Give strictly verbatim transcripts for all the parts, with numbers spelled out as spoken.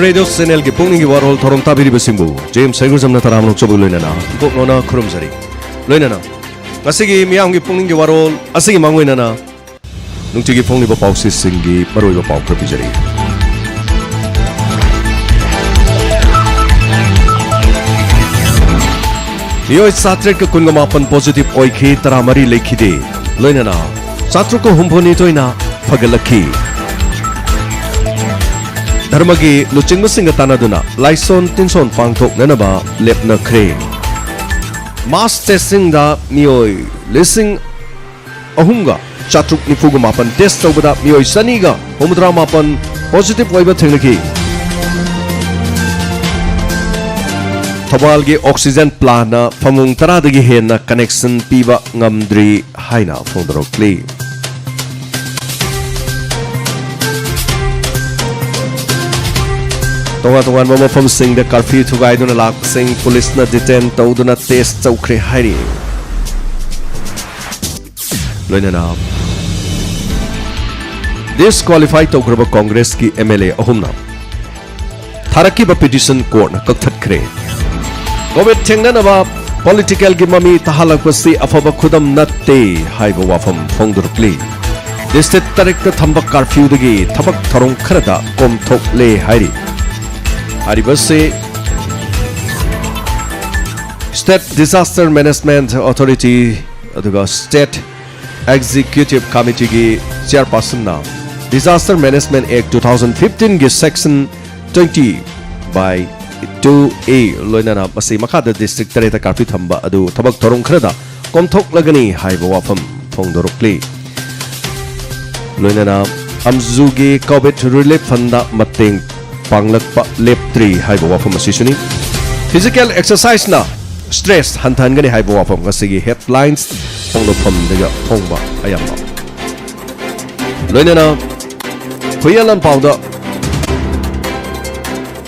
Radio ꯆꯦꯅꯦꯜꯒꯤ ꯄꯨꯛꯅꯤꯡꯒꯤ ꯋꯥꯔꯣꯜ ꯊꯧꯔꯝ ꯇꯥꯕꯤꯔꯤꯕꯁꯤꯡꯕꯨ James ꯁꯩꯒꯨꯖꯝꯅ ꯇꯔꯥꯝꯅ ꯑꯣꯛꯆꯕ ꯂꯣꯏꯅꯅ ꯏꯀꯣꯛꯅꯣꯅ ꯈꯨꯔꯨꯝꯖꯔꯤ꯫ ꯂꯣꯏꯅꯅ ꯉꯁꯤꯒꯤ ꯃꯤꯌꯥꯝꯒꯤ ꯄꯨꯛꯅꯤꯡꯒꯤ ꯋꯥꯔꯣꯜ ꯑꯁꯤꯒꯤ ꯃꯥꯡꯑꯣꯏꯅꯅ ꯅꯨꯡꯇꯤꯒꯤ ꯐꯣꯡꯂꯤꯕ ꯄꯥꯎꯆꯦꯁꯤꯡꯒꯤ ꯃꯔꯨꯑꯣꯏꯕ ꯄꯥꯎ ꯈꯔ ꯄꯤꯖꯔꯤ꯫ ꯃꯤꯑꯣꯏ ꯆꯥꯇ꯭ꯔꯦꯠꯀ ꯀꯨꯟꯒ ꯃꯥꯄꯟ ꯄꯣꯖꯤꯇꯤꯚ ꯑꯣꯏꯈꯤ, ꯇꯔꯥꯃꯔꯤ ꯂꯩꯈꯤꯗꯦ꯫ ꯂꯣꯏꯅꯅ ꯆꯥꯇ꯭ꯔꯨꯛꯀ ꯍꯨꯝꯐꯨꯅꯤꯊꯣꯏꯅ ꯐꯒꯠꯂꯛꯈꯤ꯫ ꯙꯔꯃꯒꯤ ꯂꯨꯆꯤꯡꯕꯁꯤꯡꯒ ꯇꯥꯟꯅꯗꯨꯅ ꯂꯥꯏꯁꯣꯟ ꯇꯤꯟꯁꯣꯟ ꯄꯥꯡꯊꯣꯛꯅꯅꯕ ꯂꯦꯞꯅꯈ꯭ꯔꯦ꯫ ꯃꯥꯁ ꯇꯦꯁꯇꯤꯡꯗ ꯃꯤꯑꯣꯏ ꯂꯤꯁꯤꯡ ꯑꯍꯨꯝꯒ ꯆꯥꯇ꯭ꯔꯨꯛ ꯅꯤꯐꯨꯒ ꯃꯥꯄꯟ ꯇꯦꯁ ꯇꯧꯕꯗ ꯃꯤꯑꯣꯏ ꯆꯅꯤꯒ ꯍꯨꯝꯐꯨꯇꯔꯥ ꯃꯥꯄꯟ ꯄꯣꯖꯤꯇꯤꯚ ꯑꯣꯏꯕ ꯊꯦꯡꯅꯈꯤ꯫ ꯊꯧꯕꯥꯜꯒꯤ ꯑꯣꯛꯁꯤꯖꯦꯟ ꯄ꯭ꯂꯥꯟꯅ ꯐꯃꯨꯡ ꯇꯔꯥꯗꯒꯤ ꯍꯦꯟꯅ ꯀꯅꯦꯛꯁꯟ ꯄꯤꯕ ꯉꯝꯗ꯭ꯔꯤ ꯍꯥꯏꯅ ꯐꯣꯡꯗꯣꯔꯛꯂꯤ꯫ ꯇꯣꯉꯥꯟ ꯇꯣꯉꯥꯟꯕ ꯃꯐꯝꯁꯤꯡꯗ ꯀꯔꯐ꯭ꯌꯨ ꯊꯨꯒꯥꯏꯗꯨꯅ ꯂꯥꯛꯄꯁꯤꯡ ꯄꯨꯂꯤꯁꯅ ꯗꯤꯇꯦꯟ ꯇꯧꯗꯨꯅ ꯇꯦꯁ ꯇꯧꯈ꯭ꯔꯦ ꯍꯥꯏꯔꯤ꯫ ꯂꯣꯏꯅꯅ ꯗꯤꯁꯀ꯭ꯋꯥꯂꯤꯐꯥꯏ ꯇꯧꯈ꯭ꯔꯕ ꯀꯣꯡꯒ꯭ꯔꯦꯁꯀꯤ ꯑꯦꯝ ꯑꯦꯜ ꯑꯦ ꯑꯍꯨꯝꯅ ꯊꯥꯔꯛꯈꯤꯕ ꯄꯤꯇꯤꯁꯟ ꯀꯣꯔꯠꯅ ꯀꯛꯊꯠꯈ꯭ꯔꯦ꯫ ꯀꯣꯚꯤꯗ ꯊꯦꯡꯅꯅꯕ ꯄꯣꯂꯤꯇꯤꯀꯦꯜꯒꯤ ꯃꯃꯤ ꯇꯥꯍꯜꯂꯛꯄꯁꯤ ꯑꯐꯕ ꯈꯨꯗꯝ ꯅꯠꯇꯦ ꯍꯥꯏꯕ ꯋꯥꯐꯝ ꯐꯣꯡꯗꯣꯔꯛꯂꯤ꯫ ꯗꯤꯁꯇ꯭ꯔꯤꯛ ꯇꯔꯦꯠꯇ ꯊꯝꯕ ꯀꯥꯔꯐ꯭ꯌꯨꯗꯒꯤ ꯊꯕꯛ ꯊꯧꯔꯝ ꯈꯔꯗ ꯀꯣꯝꯊꯣꯛꯂꯦ ꯍꯥꯏꯔꯤ꯫ ꯍꯥꯏꯔꯤꯕꯁꯤ State Disaster Management Authority ꯑꯗꯨꯒ State Executive Committeeꯒꯤ ꯆꯤꯌꯔꯄꯥꯔꯁꯟꯅ Disaster Management Act two thousand fifteenꯒꯤ section twenty by two A ꯂꯣꯏꯅꯅ ꯃꯁꯤ ꯃꯈꯥꯗ ꯗꯤꯁꯇ꯭ꯔꯤꯛ ꯇꯔꯦꯠꯇ ꯀꯥꯔꯐ꯭ꯌꯨ ꯊꯝꯕ ꯑꯗꯨ ꯊꯕꯛ ꯊꯧꯔꯝ ꯈꯔꯗ ꯀꯣꯝꯊꯣꯛꯂꯒꯅꯤ ꯍꯥꯏꯕ ꯋꯥꯐꯝ ꯐꯣꯡꯗꯣꯔꯛꯂꯤ꯫ ꯂꯣꯏꯅꯅ ꯑꯝꯖꯨꯒꯤ ꯀꯣꯚꯤꯗ ꯔꯤꯂꯤꯐ ꯐꯟꯗ ꯃꯇꯦꯡ ꯄꯥꯡꯂꯛꯄ ꯂꯦꯞꯇ꯭ꯔꯤ ꯍꯥꯏꯕ ꯋꯥꯐꯝ ꯑꯁꯤꯁꯨꯅꯤ꯫ ꯐꯤꯖꯤꯀꯦꯜ ꯑꯦꯛꯁꯔꯁꯥꯏꯖꯅ ꯁ꯭ꯇ꯭ꯔꯦꯁ ꯍꯟꯊꯍꯟꯒꯅꯤ ꯍꯥꯏꯕ ꯋꯥꯐꯝ ꯉꯁꯤꯒꯤ ꯍꯦꯗꯂꯥꯏꯟꯁ ꯐꯣꯡꯗꯣꯛꯐꯝꯗꯒ ꯐꯣꯡꯕ ꯑꯌꯥꯝꯕ꯫ ꯂꯣꯏꯅꯅ ꯍꯨꯏꯌꯦꯟ ꯂꯥꯟꯄꯥꯎꯗ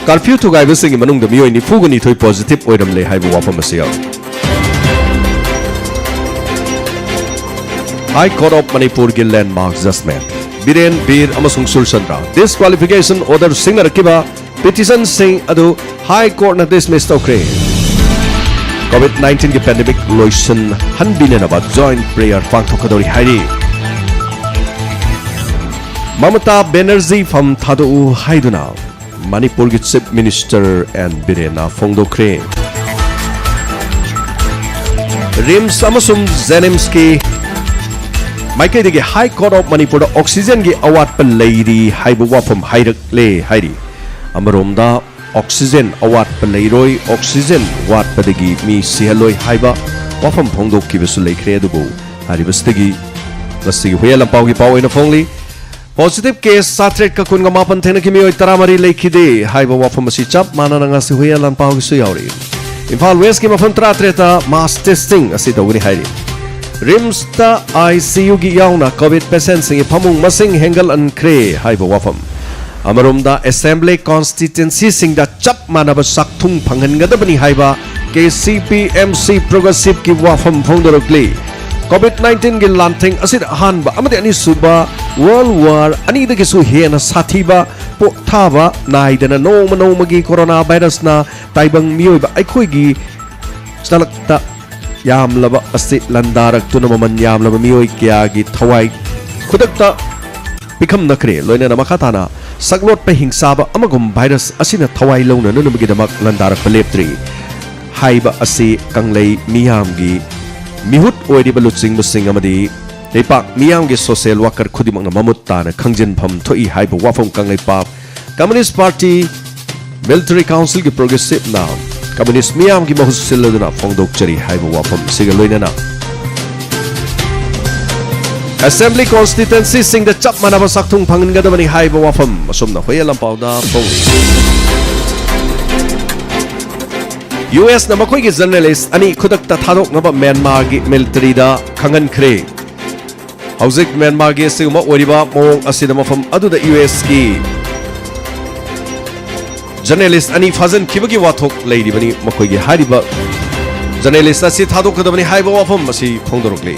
ꯀꯥꯔꯐ꯭ꯌꯨ ꯊꯨꯒꯥꯏꯕꯁꯤꯡꯒꯤ ꯃꯅꯨꯡꯗ ꯃꯤꯑꯣꯏ ꯅꯤꯐꯨꯒ ꯅꯤꯊꯣꯏ ꯄꯣꯖꯤꯇꯤꯚ ꯑꯣꯏꯔꯝꯂꯦ ꯍꯥꯏꯕ ꯋꯥꯐꯝ ꯑꯁꯤ ꯌꯥꯎꯔꯤ꯫ High Court of ꯃꯅꯤꯄꯨꯔꯒꯤ ꯂꯦꯟꯗꯃꯥꯔꯛ ꯖꯁꯃꯦꯟ, ꯕꯤꯔꯦꯟ, ꯕꯤꯔ ꯑꯃꯁꯨꯡ ꯁꯨꯔꯆꯟꯗ꯭ꯔ ꯗꯤꯁꯀ꯭ꯋꯥꯂꯤꯐꯤꯀꯦꯁꯟ ꯑꯣꯔꯗꯔ ꯁꯤꯡꯅꯔꯛꯈꯤꯕ ꯄꯤꯇꯤꯁꯟꯁꯤꯡ ꯑꯗꯨ ꯍꯥꯏ ꯀꯣꯔꯠꯅ ꯗꯤꯁꯃꯤꯁ ꯇꯧꯈ꯭ꯔꯦ꯫ ꯀꯣꯚꯤꯗ ꯅꯥꯏꯟꯇꯤꯟꯒꯤ ꯄꯦꯟꯗꯦꯃꯤꯛ ꯂꯣꯏꯁꯤꯟꯍꯟꯕꯤꯅꯅꯕ ꯖꯣꯏꯟꯠ ꯄ꯭ꯔꯦꯌꯔ ꯄꯥꯡꯊꯣꯛꯀꯗꯧꯔꯤ ꯍꯥꯏꯔꯤ꯫ ꯃꯃꯇꯥ ꯕꯦꯅꯔꯖꯤ ꯐꯝ ꯊꯥꯗꯣꯛꯎ ꯍꯥꯏꯗꯨꯅ ꯃꯅꯤꯄꯨꯔꯒꯤ ꯆꯤꯐ ꯃꯤꯅꯤꯁꯇꯔ ꯑꯦꯟ ꯕꯤꯔꯦꯟꯅ ꯐꯣꯡꯗꯣꯛꯈ꯭ꯔꯦ꯫ ꯔꯤꯝꯁ ꯑꯃꯁꯨꯡ ꯖꯦꯅꯤꯝꯁꯀꯤ ꯃꯥꯏꯀꯩꯗꯒꯤ ꯍꯥꯏ ꯀꯣꯔꯠ ꯑꯣꯐ ꯃꯅꯤꯄꯨꯔꯗ ꯑꯣꯛꯁꯤꯖꯦꯟꯒꯤ ꯑꯋꯥꯠꯄ ꯂꯩꯔꯤ ꯍꯥꯏꯕ ꯋꯥꯐꯝ ꯍꯥꯏꯔꯛꯂꯦ ꯍꯥꯏꯔꯤ꯫ ꯑꯃꯔꯣꯝꯗ ꯑꯣꯛꯁꯤꯖꯦꯟ ꯑꯋꯥꯠꯄ ꯂꯩꯔꯣꯏ, ꯑꯣꯛꯁꯤꯖꯦꯟ ꯋꯥꯠꯄꯗꯒꯤ ꯃꯤ ꯁꯤꯍꯜꯂꯣꯏ ꯍꯥꯏꯕ ꯋꯥꯐꯝ ꯐꯣꯡꯗꯣꯛꯈꯤꯕꯁꯨ ꯂꯩꯈ꯭ꯔꯦ꯫ ꯑꯗꯨꯕꯨ ꯍꯥꯏꯔꯤꯕꯁꯤꯗꯒꯤ ꯉꯁꯤꯒꯤ ꯍꯨꯏꯌꯦꯟ ꯂꯥꯟꯄꯥꯎꯒꯤ ꯄꯥꯎ ꯑꯣꯏꯅ ꯐꯣꯡꯂꯤ꯫ ꯄꯣꯖꯤꯇꯤꯚ ꯀꯦꯁ ꯆꯥꯇ꯭ꯔꯦꯠꯀ ꯀꯨꯟꯒ ꯃꯥꯄꯟ ꯊꯦꯡꯅꯈꯤ, ꯃꯤꯑꯣꯏ ꯇꯔꯥꯃꯔꯤ ꯂꯩꯈꯤꯗꯦ ꯍꯥꯏꯕ ꯋꯥꯐꯝ ꯑꯁꯤ ꯆꯞ ꯃꯥꯟꯅꯅ ꯉꯁꯤ ꯍꯨꯏꯌꯦꯟ ꯂꯥꯟꯄꯥꯎꯒꯤꯁꯨ ꯌꯥꯎꯔꯤ꯫ ꯏꯝꯐꯥꯜ ꯋꯦꯁꯀꯤ ꯃꯐꯝ ꯇꯔꯥꯇꯔꯦꯠꯇ ꯃꯥꯁ ꯇꯦꯁꯇꯤꯡ ꯑꯁꯤ ꯇꯧꯒꯅꯤ ꯍꯥꯏꯔꯤ꯫ ꯔꯤꯝꯁꯇ ꯑꯥꯏ ꯁꯤ ꯌꯨꯒꯤ ꯌꯥꯎꯅ ꯀꯣꯚꯤꯗ ꯄꯦꯁꯦꯟꯠꯁꯤꯡꯒꯤ ꯐꯃꯨꯡ ꯃꯁꯤꯡ ꯍꯦꯟꯒꯠꯍꯟꯈ꯭ꯔꯦ ꯍꯥꯏꯕ ꯋꯥꯐꯝ꯫ ꯑꯃꯔꯣꯝꯗ ꯑꯦꯁꯦꯝꯕ꯭ꯂꯤ ꯀꯣꯟꯁꯇꯤꯇ꯭ꯋꯦꯟꯁꯤꯁꯤꯡꯗ ꯆꯞ ꯃꯥꯟꯅꯕ ꯆꯥꯛꯊꯨꯡ ꯐꯪꯍꯟꯒꯗꯕꯅꯤ ꯍꯥꯏꯕ K C P M C ꯄ꯭ꯔꯣꯒ꯭ꯔꯦꯁꯤꯚꯀꯤ ꯋꯥꯐꯝ ꯐꯣꯡꯗꯣꯔꯛꯂꯤ꯫ ꯀꯣꯚꯤꯗ ꯅꯥꯏꯟꯇꯤꯟꯒꯤ ꯂꯥꯟꯊꯦꯡ ꯑꯁꯤꯗ ꯑꯍꯥꯟꯕ ꯑꯃꯗꯤ ꯑꯅꯤꯁꯨꯕ ꯋꯥꯔꯜꯗ ꯋꯥꯔ ꯑꯅꯤꯗꯒꯤꯁꯨ ꯍꯦꯟꯅ ꯁꯥꯊꯤꯕ ꯄꯣꯠꯊꯥꯕ ꯅꯥꯏꯗꯅ ꯅꯣꯡꯃ ꯅꯣꯡꯃꯒꯤ ꯀꯣꯔꯣꯅꯥ ꯚꯥꯏꯔꯁꯅ ꯇꯥꯏꯕꯪ ꯃꯤꯑꯣꯏꯕ ꯑꯩꯈꯣꯏꯒꯤ ꯆꯂꯛꯇ ꯌꯥꯝꯂꯕ ꯑꯁꯤ ꯂꯥꯟꯗꯥꯔꯛꯇꯨꯅ ꯃꯃꯜ ꯌꯥꯝꯂꯕ ꯃꯤꯑꯣꯏ ꯀꯌꯥꯒꯤ ꯊꯋꯥꯏ ꯈꯨꯗꯛꯇ ꯄꯤꯈꯝꯅꯈ꯭ꯔꯦ꯫ ꯂꯣꯏꯅꯅ ꯃꯈꯥ ꯇꯥꯅ ꯁꯛꯂꯣꯠꯄ ꯍꯤꯡꯆꯥꯕ ꯑꯃꯒꯨꯝ ꯚꯥꯏꯔꯁ ꯑꯁꯤꯅ ꯊꯋꯥꯏ ꯂꯧꯅꯅꯕꯒꯤꯗꯃꯛ ꯂꯥꯟꯗꯥꯔꯛꯄ ꯂꯦꯞꯇ꯭ꯔꯤ ꯍꯥꯏꯕ ꯑꯁꯤ ꯀꯪꯂꯩ ꯃꯤꯌꯥꯝꯒꯤ ꯃꯤꯍꯨꯠ ꯑꯣꯏꯔꯤꯕ ꯂꯨꯆꯤꯡꯕꯁꯤꯡ ꯑꯃꯗꯤ ꯂꯩꯄꯥꯛ ꯃꯤꯌꯥꯝꯒꯤ ꯁꯣꯁꯤꯌꯦꯜ ꯋꯥꯀꯔ ꯈꯨꯗꯤꯡꯃꯛꯅ ꯃꯃꯨꯠ ꯇꯥꯅ ꯈꯪꯖꯤꯟꯐꯝ ꯊꯣꯛꯏ ꯍꯥꯏꯕ ꯋꯥꯐꯝ ꯀꯪꯂꯩꯄꯥꯛ ꯀꯝꯌꯨꯅꯤꯁ꯭ꯠ ꯄꯥꯔꯇꯤ ꯃꯤꯂꯤꯇꯔꯤ ꯀꯥꯎꯟꯁꯤꯜꯒꯤ ꯄ꯭ꯔꯣꯒ꯭ꯔꯦꯁꯤꯚꯅ ꯀꯝꯌꯨꯅꯤꯁ꯭ꯠ ꯃꯤꯌꯥꯝꯒꯤ ꯃꯍꯨꯠ ꯁꯤꯜꯂꯗꯨꯅ ꯐꯣꯡꯗꯣꯛꯆꯔꯤ ꯍꯥꯏꯕ ꯋꯥꯐꯝ ꯑꯁꯤꯒ ꯂꯣꯏꯅꯅ ꯑꯦꯁꯦꯝꯕ꯭ꯂꯤ ꯀꯣꯟꯁꯇꯤꯇ꯭ꯋꯦꯟꯁꯤꯁꯤꯡꯗ ꯆꯞ ꯃꯥꯟꯅꯕ ꯆꯥꯛꯊꯨꯡ ꯐꯪꯍꯟꯒꯗꯕꯅꯤ ꯍꯥꯏꯕ ꯋꯥꯐꯝ ꯑꯁꯨꯝꯅ ꯍꯨꯏꯌꯦꯟ ꯂꯥꯟꯄꯥꯎꯗ ꯐꯣꯡꯏ꯫ ꯌꯨ ꯑꯦꯁꯅ ꯃꯈꯣꯏꯒꯤ ꯖꯔꯅꯦꯂꯤꯁ꯭ꯠ ꯑꯅꯤ ꯈꯨꯗꯛꯇ ꯊꯥꯗꯣꯛꯅꯕ ꯃ꯭ꯌꯥꯟꯃꯥꯔꯒꯤ ꯃꯤꯂꯤꯇꯔꯤꯗ ꯈꯪꯍꯟꯈ꯭ꯔꯦ꯫ ꯍꯧꯖꯤꯛ ꯃ꯭ꯌꯥꯟꯃꯥꯔꯒꯤ ꯑꯁꯤꯒꯨꯝꯕ ꯑꯣꯏꯔꯤꯕ ꯃꯑꯣꯡ ꯑꯁꯤꯗ ꯃꯐꯝ ꯑꯗꯨꯗ ꯌꯨ ꯑꯦꯁꯀꯤ ꯖꯔꯅꯦꯂꯤꯁ꯭ꯠ ꯑꯅꯤ ꯐꯥꯖꯤꯟꯈꯤꯕꯒꯤ ꯋꯥꯊꯣꯛ ꯂꯩꯔꯤꯕꯅꯤ꯫ ꯃꯈꯣꯏꯒꯤ ꯍꯥꯏꯔꯤꯕ ꯖꯔꯅꯦꯂꯤꯁ꯭ꯠ ꯑꯁꯤ ꯊꯥꯗꯣꯛꯀꯗꯕꯅꯤ ꯍꯥꯏꯕ ꯋꯥꯐꯝ ꯑꯁꯤ ꯐꯣꯡꯗꯣꯔꯛꯂꯤ꯫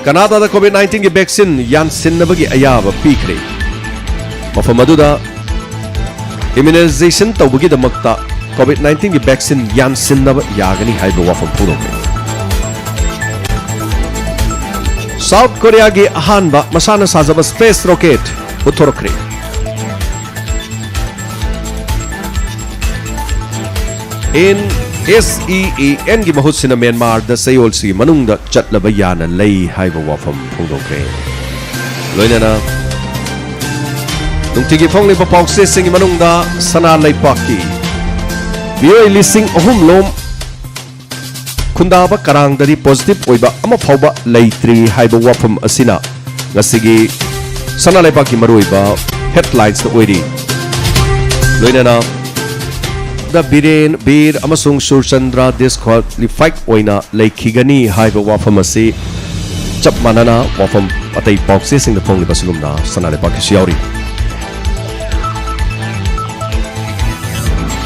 ꯀꯅꯥꯗꯥꯗ ꯀꯣꯚꯤꯗ ꯅꯥꯏꯟꯇꯤꯟꯒꯤ ꯚꯦꯛꯁꯤꯟ ꯌꯥꯟꯁꯤꯟꯅꯕꯒꯤ ꯑꯌꯥꯕ ꯄꯤꯈ꯭ꯔꯦ꯫ ꯃꯐꯝ ꯑꯗꯨꯗ ꯏꯝꯌꯨꯅꯥꯏꯖꯦꯁꯟ ꯇꯧꯕꯒꯤꯗꯃꯛꯇ ꯀꯣꯚꯤꯗ ꯅꯥꯏꯟꯇꯤꯟꯒꯤ ꯚꯦꯛꯁꯤꯟ ꯌꯥꯟꯁꯤꯟꯅꯕ ꯌꯥꯒꯅꯤ ꯍꯥꯏꯕ ꯋꯥꯐꯝ ꯐꯣꯡꯗꯣꯛꯈ꯭ꯔꯦ꯫ ꯁꯥꯎꯠ ꯀꯣꯔꯤꯌꯥꯒꯤ ꯑꯍꯥꯟꯕ ꯃꯁꯥꯅ ꯁꯥꯖꯕ ꯁ꯭ꯄꯦꯁ ꯔꯣꯀꯦꯠ ꯄꯨꯊꯣꯔꯛꯈ꯭ꯔꯦ꯫ ꯑꯦꯟ ꯑꯦꯁ ꯏ ꯑꯦ ꯑꯦꯟꯒꯤ ꯃꯍꯨꯠ ꯁꯤꯟꯅ ꯃ꯭ꯌꯥꯟꯃꯥꯔꯗ ꯆꯌꯣꯜꯁꯤꯒꯤ ꯃꯅꯨꯡꯗ ꯆꯠꯂꯕ ꯌꯥꯅ ꯂꯩ ꯍꯥꯏꯕ ꯋꯥꯐꯝ ꯐꯣꯡꯗꯣꯛꯈ꯭ꯔꯦ꯫ ꯂꯣꯏꯅꯅ ꯅꯨꯡꯇꯤꯒꯤ ꯐꯣꯡꯂꯤꯕ ꯄꯥꯎꯆꯦꯁꯤꯡꯒꯤ ꯃꯅꯨꯡꯗ ꯁꯅꯥ ꯂꯩꯄꯥꯛꯀꯤ ꯃꯤꯑꯣꯏ ꯂꯤꯁꯤꯡ ꯑꯍꯨꯝ ꯂꯣꯝ ꯈꯨꯟꯗꯥꯕ ꯀꯔꯥꯡꯗꯗꯤ ꯄꯣꯖꯤꯇꯤꯚ ꯑꯣꯏꯕ ꯑꯃ ꯐꯥꯎꯕ ꯂꯩꯇ꯭ꯔꯤ ꯍꯥꯏꯕ ꯋꯥꯐꯝ ꯑꯁꯤꯅ ꯉꯁꯤꯒꯤ ꯁꯅꯥ ꯂꯩꯄꯥꯛꯀꯤ ꯃꯔꯨꯑꯣꯏꯕ ꯍꯦꯗꯂꯥꯏꯟꯁꯇ ꯑꯣꯏꯔꯤ꯫ ꯂꯣꯏꯅꯅ ꯗ ꯕꯤꯔꯦꯟ, ꯕꯤꯔ ꯑꯃꯁꯨꯡ ꯁꯨꯔꯆꯟꯗ꯭ꯔ ꯗꯤꯁꯀ꯭ꯋꯥꯂꯤꯐꯥꯏꯗ ꯑꯣꯏꯅ ꯂꯩꯈꯤꯒꯅꯤ ꯍꯥꯏꯕ ꯋꯥꯐꯝ ꯑꯁꯤ ꯆꯞ ꯃꯥꯟꯅꯅ ꯋꯥꯐꯝ ꯑꯇꯩ ꯄꯥꯎꯆꯦꯁꯤꯡꯗ ꯐꯣꯡꯂꯤꯕ ꯑꯁꯤꯒꯨꯝꯅ ꯁꯅꯥ ꯂꯩꯄꯥꯛꯀꯤꯁꯨ ꯌꯥꯎꯔꯤ꯫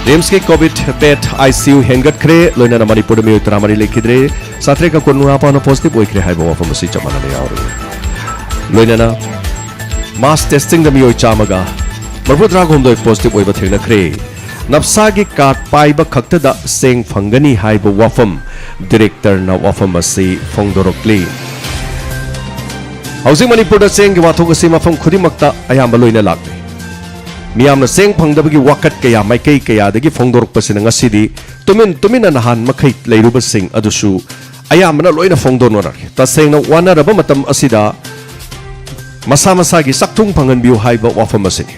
ꯔꯤꯝꯁꯀꯤ COVID bed I C U ꯍꯦꯟꯒꯠꯈ꯭ꯔꯦ꯫ ꯂꯣꯏꯅꯅ ꯃꯅꯤꯄꯨꯔꯗ ꯃꯤꯑꯣꯏ ꯇꯔꯥꯃꯔꯤ ꯂꯩꯈꯤꯗ꯭ꯔꯦ꯫ ꯁꯥꯇ꯭ꯔꯦꯛ ꯀꯀꯨꯟ ꯃꯉꯥ ꯐꯥꯎꯅ ꯄꯣꯖꯤꯇꯤꯚ ꯑꯣꯏꯈ꯭ꯔꯦ ꯍꯥꯏꯕ ꯋꯥꯐꯝ ꯑꯁꯤ ꯆꯞ ꯃꯥꯟꯅꯅ ꯌꯥꯎꯔꯤ꯫ ꯂꯣꯏꯅꯅ ꯃꯥꯁ ꯇꯦꯁꯇꯤꯡꯗ ꯃꯤꯑꯣꯏ ꯆꯥꯝꯃꯒ ꯃꯔꯤꯐꯨꯇꯔꯥꯍꯨꯝꯗꯣꯏ ꯄꯣꯖꯤꯇꯤꯚ ꯑꯣꯏꯕ ꯊꯦꯡꯅꯈ꯭ꯔꯦ꯫ ꯅꯞꯁꯥꯒꯤ ꯀꯥꯔꯗ ꯄꯥꯏꯕ ꯈꯛꯇꯗ ꯆꯦꯡ ꯐꯪꯒꯅꯤ ꯍꯥꯏꯕ ꯋꯥꯐꯝ ꯗꯤꯔꯦꯛꯇꯔꯅ ꯋꯥꯐꯝ ꯑꯁꯤ ꯐꯣꯡꯗꯣꯔꯛꯂꯤ꯫ ꯍꯧꯖꯤꯛ ꯃꯅꯤꯄꯨꯔꯗ ꯆꯦꯡꯒꯤ ꯋꯥꯊꯣꯛ ꯑꯁꯤ ꯃꯐꯝ ꯈꯨꯗꯤꯡꯃꯛꯇ ꯑꯌꯥꯝꯕ ꯂꯣꯏꯅ ꯂꯥꯛꯂꯤ꯫ ꯃꯤꯌꯥꯝꯅ ꯆꯦꯡ ꯐꯪꯗꯕꯒꯤ ꯋꯥꯀꯠ ꯀꯌꯥ ꯃꯥꯏꯀꯩ ꯀꯌꯥꯗꯒꯤ ꯐꯣꯡꯗꯣꯔꯛꯄꯁꯤꯅ ꯉꯁꯤꯗꯤ ꯇꯨꯃꯤꯟ ꯇꯨꯃꯤꯟꯅ ꯅꯍꯥꯟ ꯃꯈꯩ ꯂꯩꯔꯨꯕꯁꯤꯡ ꯑꯗꯨꯁꯨ ꯑꯌꯥꯝꯕꯅ ꯂꯣꯏꯅ ꯐꯣꯡꯗꯣꯛꯅꯔꯦ꯫ ꯇꯁꯦꯡꯅ ꯋꯥꯅꯔꯕ ꯃꯇꯝ ꯑꯁꯤꯗ ꯃꯁꯥ ꯃꯁꯥꯒꯤ ꯆꯥꯛꯊꯨꯡ ꯐꯪꯍꯟꯕꯤꯌꯨ ꯍꯥꯏꯕ ꯋꯥꯐꯝ ꯑꯁꯤꯅꯤ꯫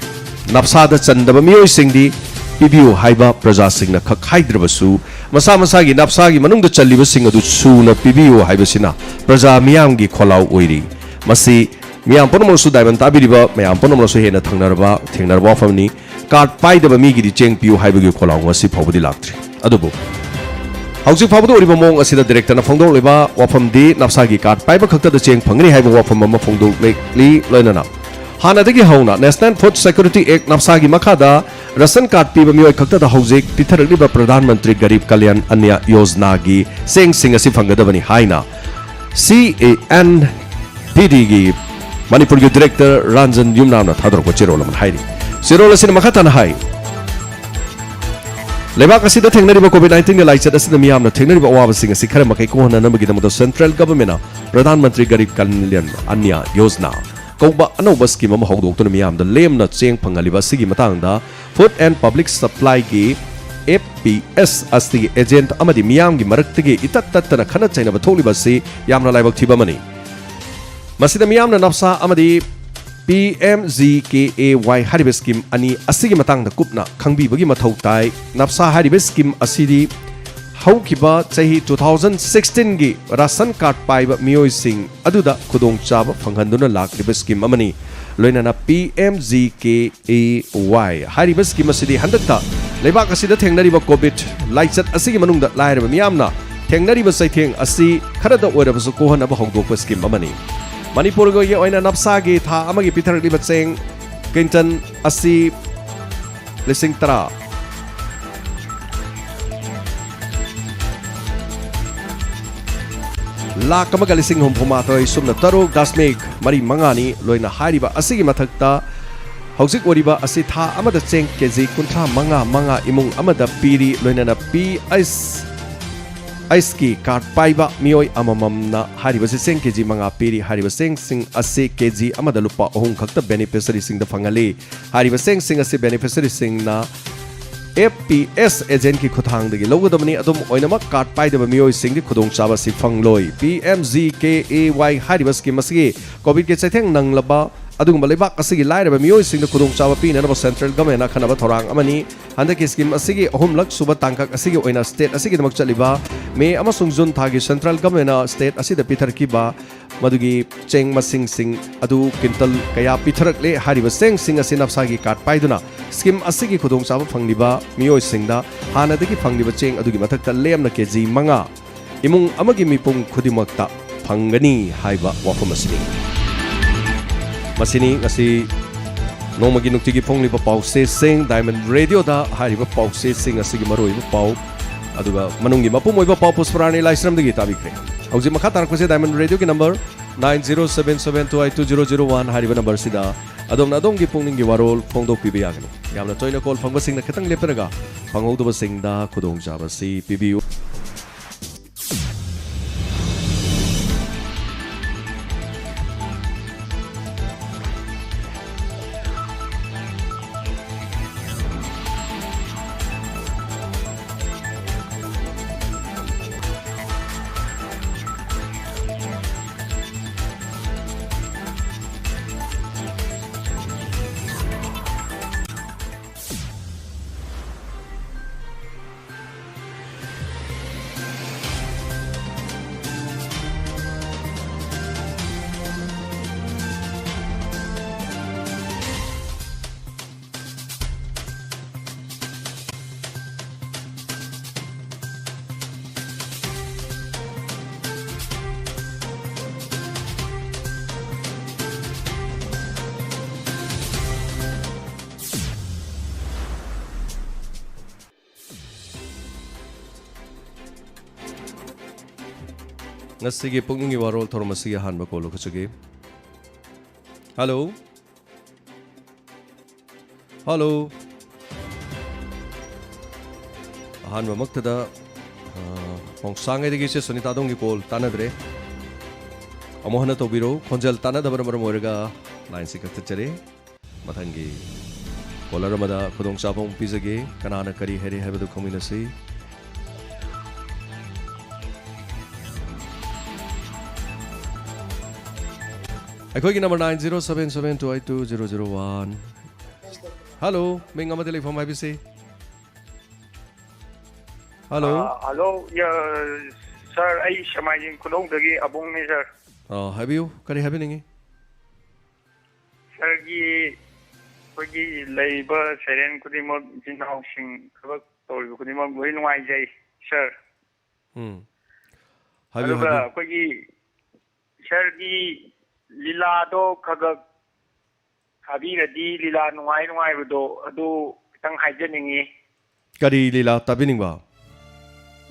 ꯅꯞꯁꯥꯗ ꯆꯟꯗꯕ ꯃꯤꯑꯣꯏꯁꯤꯡꯗꯤ ꯄꯤꯕꯤꯌꯨ ꯍꯥꯏꯕ ꯄ꯭ꯔꯖꯥꯁꯤꯡꯅ ꯈꯛ ꯍꯥꯏꯗ꯭ꯔꯕꯁꯨ, ꯃꯁꯥ ꯃꯁꯥꯒꯤ ꯅꯞꯁꯥꯒꯤ ꯃꯅꯨꯡꯗ ꯆꯜꯂꯤꯕꯁꯤꯡ ꯑꯗꯨ ꯁꯨꯅ ꯄꯤꯕꯤꯌꯨ ꯍꯥꯏꯕꯁꯤꯅ ꯄ꯭ꯔꯖꯥ ꯃꯤꯌꯥꯝꯒꯤ ꯈꯣꯜꯂꯥꯎ ꯑꯣꯏꯔꯤ꯫ ꯃꯁꯤ ꯃꯤꯌꯥꯝ ꯄꯨꯝꯅꯃꯛꯁꯨ, ꯗꯥꯏꯃꯟ ꯇꯥꯕꯤꯔꯤꯕ ꯃꯌꯥꯝ ꯄꯨꯝꯅꯃꯛꯁꯨ ꯍꯦꯟꯅ ꯊꯦꯡꯅꯔꯕ, ꯊꯦꯡꯅꯔꯕ ꯋꯥꯐꯝꯅꯤ꯫ ꯀꯥꯔꯗ ꯄꯥꯏꯗꯕ ꯃꯤꯒꯤꯗꯤ ꯆꯦꯡ ꯄꯤꯌꯨ ꯍꯥꯏꯕꯒꯤ ꯈꯣꯜꯂꯥꯎ ꯉꯁꯤ ꯐꯥꯎꯕꯗꯤ ꯂꯥꯛꯇ꯭ꯔꯤ꯫ ꯑꯗꯨꯕꯨ ꯍꯧꯖꯤꯛ ꯐꯥꯎꯕꯗ ꯑꯣꯏꯔꯤꯕ ꯃꯑꯣꯡ ꯑꯁꯤꯗ ꯗꯤꯔꯦꯛꯇꯔꯅ ꯐꯣꯡꯗꯣꯛꯂꯤꯕ ꯋꯥꯐꯝꯗꯤ ꯅꯞꯁꯥꯒꯤ ꯀꯥꯔꯗ ꯄꯥꯏꯕ ꯈꯛꯇꯗ ꯆꯦꯡ ꯐꯪꯒꯅꯤ ꯍꯥꯏꯕ ꯋꯥꯐꯝ ꯑꯃ ꯐꯣꯡꯗꯣꯛꯂꯤ꯫ ꯂꯣꯏꯅꯅ ꯍꯥꯟꯅꯗꯒꯤ ꯍꯧꯅ ꯅꯦꯁꯅꯦꯜ ꯐꯨꯗ ꯁꯦꯀ꯭ꯌꯨꯔꯤꯇꯤ ꯑꯦꯛ, ꯅꯞꯁꯥꯒꯤ ꯃꯈꯥꯗ ꯔꯦꯁꯟ ꯀꯥꯔꯗ ꯄꯤꯕ ꯃꯤꯑꯣꯏ ꯈꯛꯇꯗ ꯍꯧꯖꯤꯛ ꯄꯤꯊꯔꯛꯂꯤꯕ ꯄ꯭ꯔꯙꯥꯟ ꯃꯟꯇ꯭ꯔꯤ ꯒꯔꯤꯕ ꯀꯂꯌꯥꯟ ꯑꯟꯅ ꯌꯣꯖꯅꯥꯒꯤ ꯆꯦꯡꯁꯤꯡ ꯑꯁꯤ ꯐꯪꯒꯗꯕꯅꯤ ꯍꯥꯏꯅ ꯁꯤ ꯑꯦ ꯑꯦꯟ ꯄꯤ ꯗꯤꯒꯤ ꯃꯅꯤꯄꯨꯔꯒꯤ ꯗꯤꯔꯦꯛꯇꯔ ꯔꯥꯟꯖꯟ ꯌꯨꯝꯅꯥꯝꯅ ꯊꯥꯗꯣꯔꯛꯄ ꯆꯦꯔꯣꯜ ꯑꯃꯅ ꯍꯥꯏꯔꯤ꯫ ꯆꯦꯔꯣꯜ ꯑꯁꯤꯅ ꯃꯈꯥ ꯇꯥꯅ ꯍꯥꯏ, ꯂꯩꯕꯥꯛ ꯑꯁꯤꯗ ꯊꯦꯡꯅꯔꯤꯕ ꯀꯣꯚꯤꯗ ꯅꯥꯏꯟꯇꯤꯟꯒ ꯂꯥꯏꯆꯠ ꯑꯁꯤꯅ ꯃꯤꯌꯥꯝꯅ ꯊꯦꯡꯅꯔꯤꯕ ꯑꯋꯥꯕꯁꯤꯡ ꯑꯁꯤ ꯈꯔ ꯃꯈꯩ ꯀꯣꯛꯍꯟꯅꯅꯕꯒꯤꯗꯃꯛꯇ ꯁꯦꯟꯇ꯭ꯔꯦꯜ ꯒꯚꯔꯟꯃꯦꯟꯠꯅ ꯄ꯭ꯔꯙꯥꯟ ꯃꯟꯇ꯭ꯔꯤ ꯒꯔꯤꯕ ꯀꯜꯌꯥꯟ ꯑꯟꯅ ꯌꯣꯖꯅꯥ ꯀꯧꯕ ꯑꯅꯧꯕ ꯁ꯭ꯀꯤꯝ ꯑꯃ ꯍꯧꯗꯣꯛꯇꯨꯅ ꯃꯤꯌꯥꯝꯗ ꯂꯦꯝꯅ ꯆꯦꯡ ꯐꯪꯍꯜꯂꯤꯕ ꯑꯁꯤꯒꯤ ꯃꯇꯥꯡꯗ ꯐꯨꯗ ꯑꯦꯟ ꯄꯕ꯭ꯂꯤꯛ ꯁꯄ꯭ꯂꯥꯏꯒꯤ, ꯑꯦꯐ ꯄꯤ ꯑꯦꯁ, ꯑꯁꯤꯒꯤ ꯑꯦꯖꯦꯟꯠ ꯑꯃꯗꯤ ꯃꯤꯌꯥꯝꯒꯤ ꯃꯔꯛꯇꯒꯤ ꯏꯇꯠ ꯇꯠꯇꯅ ꯈꯠꯅ ꯆꯩꯅꯕ ꯊꯣꯛꯂꯤꯕ ꯑꯁꯤ ꯌꯥꯝꯅ ꯂꯥꯏꯕꯛ ꯊꯤꯕ ꯑꯃꯅꯤ꯫ ꯃꯁꯤꯗ ꯃꯤꯌꯥꯝꯅ ꯅꯞꯁꯥ ꯑꯃꯗꯤ P M G K A ꯋꯥꯏ ꯍꯥꯏꯔꯤꯕ ꯁ꯭ꯀꯤꯝ ꯑꯅꯤ ꯑꯁꯤꯒꯤ ꯃꯇꯥꯡꯗ ꯀꯨꯞꯅ ꯈꯪꯕꯤꯕꯒꯤ ꯃꯊꯧ ꯇꯥꯏ꯫ ꯅꯞꯁꯥ ꯍꯥꯏꯔꯤꯕ ꯁ꯭ꯀꯤꯝ ꯑꯁꯤꯗꯤ ꯍꯧꯈꯤꯕ ꯆꯍꯤ ꯇꯨ ꯊꯥꯎꯖꯟ ꯁꯤꯛꯁꯇꯤꯟꯒꯤ ꯔꯥꯁꯟ ꯀꯥꯔꯗ ꯄꯥꯏꯕ ꯃꯤꯑꯣꯏꯁꯤꯡ ꯑꯗꯨꯗ ꯈꯨꯗꯣꯡꯆꯥꯕ ꯐꯪꯍꯟꯗꯨꯅ ꯂꯥꯛꯂꯤꯕ ꯁ꯭ꯀꯤꯝ ꯑꯃꯅꯤ꯫ ꯂꯣꯏꯅꯅ P M G K A ꯋꯥꯏ ꯍꯥꯏꯔꯤꯕ ꯁ꯭ꯀꯤꯝ ꯑꯁꯤꯗꯤ ꯍꯟꯗꯛꯇ ꯂꯩꯕꯥꯛ ꯑꯁꯤꯗ ꯊꯦꯡꯅꯔꯤꯕ ꯀꯣꯚꯤꯗ ꯂꯥꯏꯆꯠ ꯑꯁꯤꯒꯤ ꯃꯅꯨꯡꯗ ꯂꯥꯏꯔꯕ ꯃꯤꯌꯥꯝꯅ ꯊꯦꯡꯅꯔꯤꯕ ꯆꯩꯊꯦꯡ ꯑꯁꯤ ꯈꯔꯗ ꯑꯣꯏꯔꯕꯁꯨ ꯀꯣꯛꯍꯟꯅꯕ ꯍꯧꯗꯣꯛꯄ ꯁ꯭ꯀꯤꯝ ꯑꯃꯅꯤ꯫ ꯃꯅꯤꯄꯨꯔꯒꯤ ꯑꯣꯏꯅ ꯅꯞꯁꯥꯒꯤ ꯊꯥ ꯑꯃꯒꯤ ꯄꯤꯊꯔꯛꯂꯤꯕ ꯆꯦꯡ ꯀ꯭ꯋꯤꯟꯇꯜ ꯑꯁꯤ ꯂꯤꯁꯤꯡ ꯇꯔꯥ ꯂꯥꯈ ꯑꯃꯒ ꯂꯤꯁꯤꯡ ꯍꯨꯝꯐꯨ ꯃꯥꯊꯣꯏ ꯁꯨꯞꯅ ꯇꯔꯨꯛ ꯗꯁꯃꯤꯛ ꯃꯔꯤ ꯃꯉꯥꯅꯤ꯫ ꯂꯣꯏꯅ ꯍꯥꯏꯔꯤꯕ ꯑꯁꯤꯒꯤ ꯃꯊꯛꯇ ꯍꯧꯖꯤꯛ ꯑꯣꯏꯔꯤꯕ ꯑꯁꯤ ꯊꯥ ꯑꯃꯗ ꯆꯦꯡ ꯀꯦ ꯖꯤ ꯀꯨꯟꯊ꯭ꯔꯥ ꯃꯉꯥ ꯃꯉꯥ ꯏꯃꯨꯡ ꯑꯃꯗ ꯄꯤꯔꯤ꯫ ꯂꯣꯏꯅꯅ ꯄꯤ ꯑꯩꯆ ꯑꯩꯆꯀꯤ ꯀꯥꯔꯗ ꯄꯥꯏꯕ ꯃꯤꯑꯣꯏ ꯑꯃꯃꯝꯅ ꯍꯥꯏꯔꯤꯕꯁꯤ ꯆꯦꯡ ꯀꯦ ꯖꯤ ꯃꯉꯥ ꯄꯤꯔꯤ꯫ ꯍꯥꯏꯔꯤꯕ ꯆꯦꯡꯁꯤꯡ ꯑꯁꯤ ꯀꯦ ꯖꯤ ꯑꯃꯗ ꯂꯨꯄꯥ ꯑꯍꯨꯝ ꯈꯛꯇ ꯕꯦꯅꯤꯐꯤꯁꯔꯤꯁꯤꯡꯗ ꯐꯪꯍꯜꯂꯤ꯫ ꯍꯥꯏꯔꯤꯕ ꯆꯦꯡꯁꯤꯡ ꯑꯁꯤ ꯕꯦꯅꯤꯐꯤꯁꯔꯤꯁꯤꯡꯅ ꯑꯦꯐ ꯄꯤ ꯑꯦꯁ ꯑꯦꯖꯦꯟꯠꯀꯤ ꯈꯨꯠꯊꯥꯡꯗꯒꯤ ꯂꯧꯒꯗꯕꯅꯤ꯫ ꯑꯗꯨꯝ ꯑꯣꯏꯅꯃꯛ, ꯀꯥꯔꯗ ꯄꯥꯏꯗꯕ ꯃꯤꯑꯣꯏꯁꯤꯡꯗꯤ ꯈꯨꯗꯣꯡꯆꯥꯕ ꯑꯁꯤ ꯐꯪꯂꯣꯏ꯫ P M G K A ꯋꯥꯏ ꯍꯥꯏꯔꯤꯕ ꯁ꯭ꯀꯤꯝ ꯑꯁꯤꯒꯤ ꯀꯣꯚꯤꯗꯀꯤ ꯆꯩꯊꯦꯡ ꯅꯪꯂꯕ ꯑꯗꯨꯒꯨꯝꯕ ꯂꯩꯕꯥꯛ ꯑꯁꯤꯒꯤ ꯂꯥꯏꯔꯕ ꯃꯤꯑꯣꯏꯁꯤꯡꯗ ꯈꯨꯗꯣꯡꯆꯥꯕ ꯄꯤꯅꯅꯕ ꯁꯦꯟꯇ꯭ꯔꯦꯜ ꯒꯚꯔꯟꯃꯦꯟꯠꯅ ꯑꯈꯟꯅꯕ ꯊꯧꯔꯥꯡ ꯑꯃꯅꯤ꯫ ꯍꯟꯗꯛꯀꯤ ꯁ꯭ꯀꯤꯝ ꯑꯁꯤꯒꯤ ꯑꯍꯨꯝꯂꯛ ꯁꯨꯕ ꯇꯥꯡꯀꯛ ꯑꯁꯤꯒꯤ ꯑꯣꯏꯅ ꯁ꯭ꯇꯦꯠ ꯑꯁꯤꯒꯤꯗꯃꯛ ꯆꯠꯂꯤꯕ ꯃꯦ ꯑꯃꯁꯨꯡ ꯖꯨꯟ ꯊꯥꯒꯤ ꯁꯦꯟꯇ꯭ꯔꯦꯜ ꯒꯚꯔꯟꯃꯦꯟꯠꯅ ꯁ꯭ꯇꯦꯠ ꯑꯁꯤꯗ ꯄꯤꯊꯔꯛꯈꯤꯕ ꯃꯗꯨꯒꯤ ꯆꯦꯡ ꯃꯁꯤꯡꯁꯤꯡ ꯑꯗꯨ ꯀ꯭ꯋꯤꯟꯇꯜ ꯀꯌꯥ ꯄꯤꯊꯔꯛꯂꯦ꯫ ꯍꯥꯏꯔꯤꯕ ꯆꯦꯡꯁꯤꯡ ꯑꯁꯤ ꯅꯞꯁꯥꯒꯤ ꯀꯥꯔꯗ ꯄꯥꯏꯗꯨꯅ ꯁ꯭ꯀꯤꯝ ꯑꯁꯤꯒꯤ ꯈꯨꯗꯣꯡꯆꯥꯕ ꯐꯪꯂꯤꯕ ꯃꯤꯑꯣꯏꯁꯤꯡꯗ ꯍꯥꯟꯅꯗꯒꯤ ꯐꯪꯂꯤꯕ ꯆꯦꯡ ꯑꯗꯨꯒꯤ ꯃꯊꯛꯇ ꯂꯦꯝꯅ ꯀꯦ ꯖꯤ ꯃꯉꯥ ꯏꯃꯨꯡ ꯑꯃꯒꯤ ꯃꯤꯄꯨꯝ ꯈꯨꯗꯤꯡꯃꯛꯇ ꯐꯪꯒꯅꯤ ꯍꯥꯏꯕ ꯋꯥꯐꯝ ꯑꯁꯤꯅꯤ꯫ ꯃꯁꯤꯅꯤ ꯉꯁꯤ ꯅꯣꯡꯃꯒꯤ ꯅꯨꯡꯇꯤꯒꯤ ꯐꯣꯡꯂꯤꯕ ꯄꯥꯎꯆꯦꯁꯤꯡ, ꯗꯥꯏꯃꯟ ꯔꯦꯗꯤꯑꯣꯗ ꯍꯥꯏꯔꯤꯕ ꯄꯥꯎꯆꯦꯁꯤꯡ ꯑꯁꯤꯒꯤ ꯃꯔꯨꯑꯣꯏꯕ ꯄꯥꯎ, ꯑꯗꯨꯒ ꯃꯅꯨꯡꯒꯤ ꯃꯄꯨꯡ ꯑꯣꯏꯕ ꯄꯥꯎ ꯄꯨꯁꯄꯔꯥꯅꯤ ꯂꯥꯏꯁ꯭ꯔꯝꯗꯒꯤ ꯇꯥꯕꯤꯈ꯭ꯔꯦ꯫ ꯍꯧꯖꯤꯛ ꯃꯈꯥ ꯇꯥꯔꯛꯄꯁꯦ ꯗꯥꯏꯃꯟ ꯔꯦꯗꯤꯑꯣꯒꯤ number nine zero seven seven two eight two zero zero one ꯍꯥꯏꯔꯤꯕ ꯅꯝꯕꯔꯁꯤꯗ ꯑꯗꯣꯝꯅ ꯑꯗꯣꯝꯒꯤ ꯄꯨꯛꯅꯤꯡꯒꯤ ꯋꯥꯔꯣꯜ ꯐꯣꯡꯗꯣꯛꯄꯤꯕ ꯌꯥꯒꯅꯤ꯫ ꯌꯥꯝꯅ ꯇꯣꯏꯅ ꯀꯣꯜ ꯐꯪꯕꯁꯤꯡꯅ ꯈꯤꯇꯪ ꯂꯦꯞꯇꯔꯒ ꯐꯪꯍꯧꯗꯕꯁꯤꯡꯗ ꯈꯨꯗꯣꯡꯆꯥꯕ ꯑꯁꯤ ꯄꯤꯕꯤꯌꯨ꯫ ꯉꯁꯤꯒꯤ ꯄꯨꯛꯅꯤꯡꯒꯤ ꯋꯥꯔꯣꯜ ꯊꯧꯔꯝ ꯑꯁꯤꯒꯤ ꯑꯍꯥꯟꯕ ꯀꯣꯜ ꯂꯧꯈꯠꯆꯒꯦ꯫ ꯍꯜꯂꯣ꯫ ꯍꯜꯂꯣ꯫ ꯑꯍꯥꯟꯕꯃꯛꯇꯗ, ꯑ, ꯃꯣꯡꯁꯥꯡꯉꯩꯗꯒꯤ ꯏꯆꯦ ꯁꯨꯅꯤꯇꯥ ꯑꯗꯣꯝꯒꯤ ꯀꯣꯜ ꯇꯥꯟꯅꯗ꯭ꯔꯦ꯫ ꯑꯃꯨꯛ ꯍꯟꯅ ꯇꯧꯕꯤꯔꯛꯎ꯫ ꯈꯣꯟꯖꯦꯜ ꯇꯥꯟꯅꯗꯕꯅ ꯃꯔꯝ ꯑꯣꯏꯔꯒ ꯂꯥꯏꯟꯁꯤ ꯀꯛꯊꯠꯆꯔꯦ꯫ ꯃꯊꯪꯒꯤ ꯀꯣꯂꯔ ꯑꯃꯗ ꯈꯨꯗꯣꯡꯆꯥꯕ ꯑꯃꯨꯛ ꯄꯤꯖꯒꯦ꯫ ꯀꯅꯥꯅ ꯀꯔꯤ ꯍꯥꯏꯔꯤ ꯍꯥꯏꯕꯗꯨ ꯈꯪꯃꯤꯟꯅꯁꯤ꯫ ꯑꯩꯈꯣꯏꯒꯤ number nine zero seven seven two eight two zero zero one꯫ Hello, ꯃꯤꯡ ꯑꯃꯗꯤ ꯂꯩꯐꯝ ꯍꯥꯏꯕꯤꯁꯤ꯫ ꯍꯜꯂꯣ꯫ ꯑꯥ, ꯍꯜꯂꯣ, ꯌꯥ, ꯁꯥꯔ, ꯑꯩ ꯁꯦꯃꯥꯏꯖꯤꯡ ꯈꯨꯅꯧꯗꯒꯤ ꯑꯕꯨꯡꯅꯦ, ꯁꯥꯔ꯫ ꯑꯥ, ꯍꯥꯏꯕꯤꯌꯨ, ꯀꯔꯤ ꯍꯥꯏꯕꯤꯅꯤꯡꯉꯤ? ꯁꯥꯔꯒꯤ, ꯑꯩꯈꯣꯏꯒꯤ ꯂꯩꯔꯤꯕ ꯁꯩꯔꯦꯡ ꯈꯨꯗꯤꯡꯃꯛ, ꯏꯆꯤꯟ ꯏꯅꯥꯎꯁꯤꯡ ꯊꯕꯛ ꯇꯧꯔꯤꯕ ꯈꯨꯗꯤꯡꯃꯛ ꯂꯣꯏ ꯅꯨꯡꯉꯥꯏꯖꯩ, ꯁꯥꯔ꯫ ꯎꯝ꯫ ꯍꯥꯏꯕꯤꯌꯨ, ꯑꯗꯨꯒ ꯍꯥꯏꯕꯤꯌꯨ꯫ ꯑꯩꯈꯣꯏꯒꯤ ꯁꯥꯔꯒꯤ ꯂꯤꯂꯥꯗꯣ ꯈꯔ ꯈꯔ ꯊꯥꯕꯤꯔꯗꯤ, ꯂꯤꯂꯥ ꯅꯨꯡꯉꯥꯏ ꯅꯨꯡꯉꯥꯏꯕꯗꯣ ꯑꯗꯨ ꯈꯤꯇꯪ ꯍꯥꯏꯖꯅꯤꯡꯉꯤ꯫ ꯀꯔꯤ ꯂꯤꯂꯥ ꯇꯥꯕꯤꯅꯤꯡꯕ?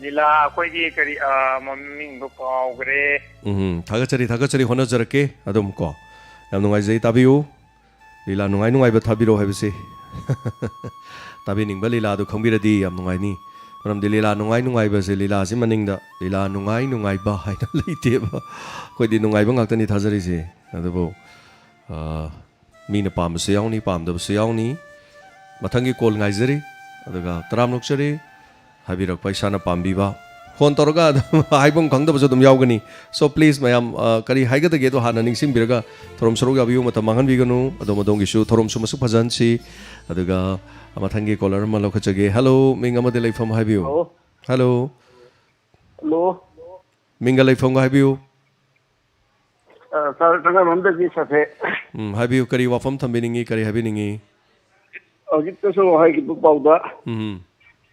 ꯂꯤꯂꯥ ꯑꯩꯈꯣꯏꯒꯤ ꯀꯔꯤ, ꯑ, ꯃꯃꯤꯡꯗꯣ ꯀꯥꯎꯈ꯭ꯔꯦ꯫ ꯎꯝ, ꯊꯥꯒꯠꯆꯔꯤ, ꯊꯥꯒꯠꯆꯔꯤ, ꯍꯣꯠꯅꯖꯔꯛꯀꯦ ꯑꯗꯨꯝ ꯀꯣ꯫ ꯌꯥꯝ ꯅꯨꯡꯉꯥꯏꯖꯩ, ꯇꯥꯕꯤꯌꯨ꯫ ꯂꯤꯂꯥ ꯅꯨꯡꯉꯥꯏ ꯅꯨꯡꯉꯥꯏꯕ ꯊꯥꯕꯤꯔꯛꯑꯣ ꯍꯥꯏꯕꯁꯦ꯫ ꯇꯥꯕꯤꯅꯤꯡꯕ ꯂꯤꯂꯥꯗꯨ ꯈꯪꯕꯤꯔꯗꯤ ꯌꯥꯝ ꯅꯨꯡꯉꯥꯏꯅꯤ꯫ ꯃꯔꯝꯗꯤ ꯂꯤꯂꯥ ꯅꯨꯡꯉꯥꯏ ꯅꯨꯡꯉꯥꯏꯕꯁꯦ, ꯂꯤꯂꯥꯁꯤ ꯃꯅꯤꯡꯗ ꯂꯤꯂꯥ ꯅꯨꯡꯉꯥꯏ ꯅꯨꯡꯉꯥꯏꯕ ꯍꯥꯏꯅ ꯂꯩꯇꯦꯕ꯫ ꯑꯩꯈꯣꯏꯗꯤ ꯅꯨꯡꯉꯥꯏꯕ ꯉꯥꯛꯇꯅꯤ ꯊꯥꯖꯔꯤꯁꯦ꯫ ꯑꯗꯨꯕꯨ, ꯑ, ꯃꯤꯅ ꯄꯥꯝꯕꯁꯨ ꯌꯥꯎꯅꯤ, ꯄꯥꯝꯗꯕꯁꯨ ꯌꯥꯎꯅꯤ꯫ ꯃꯊꯪꯒꯤ call ꯉꯥꯏꯖꯔꯤ꯫ ꯑꯗꯨꯒ ꯇꯔꯥꯝ ꯅꯣꯛꯆꯔꯤ꯫ ꯍꯥꯏꯕꯤꯔꯛꯄ ꯏꯁꯥꯅ ꯄꯥꯝꯕꯤꯕ꯫ Phone ꯇꯧꯔꯒ ꯑꯗꯨꯝ ꯍꯥꯏꯐꯝ ꯈꯪꯗꯕꯁꯨ ꯑꯗꯨꯝ ꯌꯥꯎꯒꯅꯤ꯫ So please ꯃꯌꯥꯝ, ꯑ, ꯀꯔꯤ ꯍꯥꯏꯒꯗꯒꯦꯗꯣ ꯍꯥꯟꯅ ꯅꯤꯡꯁꯤꯡꯕꯤꯔꯒ ꯊꯧꯔꯝ ꯁꯔꯨꯛ ꯌꯥꯕꯤꯌꯨ, ꯃꯇꯝ ꯃꯥꯡꯍꯟꯕꯤꯒꯅꯨ꯫ ꯑꯗꯣꯝ ꯑꯗꯣꯝꯒꯤꯁꯨ ꯊꯧꯔꯝꯁꯨ ꯃꯁꯛ ꯐꯖꯍꯟꯁꯤ꯫ ꯑꯗꯨꯒ ꯃꯊꯪꯒꯤ caller ꯑꯃ ꯂꯧꯈꯠꯆꯒꯦ꯫ Hello, ꯃꯤꯡ ꯑꯃꯗꯤ ꯂꯩꯐꯝ ꯍꯥꯏꯕꯤꯌꯨ꯫ Hello꯫ Hello꯫ Hello꯫ ꯃꯤꯡꯒ ꯂꯩꯐꯝꯒ ꯍꯥꯏꯕꯤꯌꯨ꯫ ꯑ, sir, ꯇꯈꯦꯜꯂꯝꯗꯒꯤ ꯁꯥꯐꯦ꯫ ꯎꯝ, ꯍꯥꯏꯕꯤꯌꯨ, ꯀꯔꯤ ꯋꯥꯐꯝ ꯊꯝꯕꯤꯅꯤꯡꯉꯤ, ꯀꯔꯤ ꯍꯥꯏꯕꯤꯅꯤꯡꯉꯤ? ꯍꯧꯖꯤꯛꯇꯁꯨ ꯍꯥꯏꯈꯤꯕ ꯄꯥꯎꯗ ꯎꯝ꯫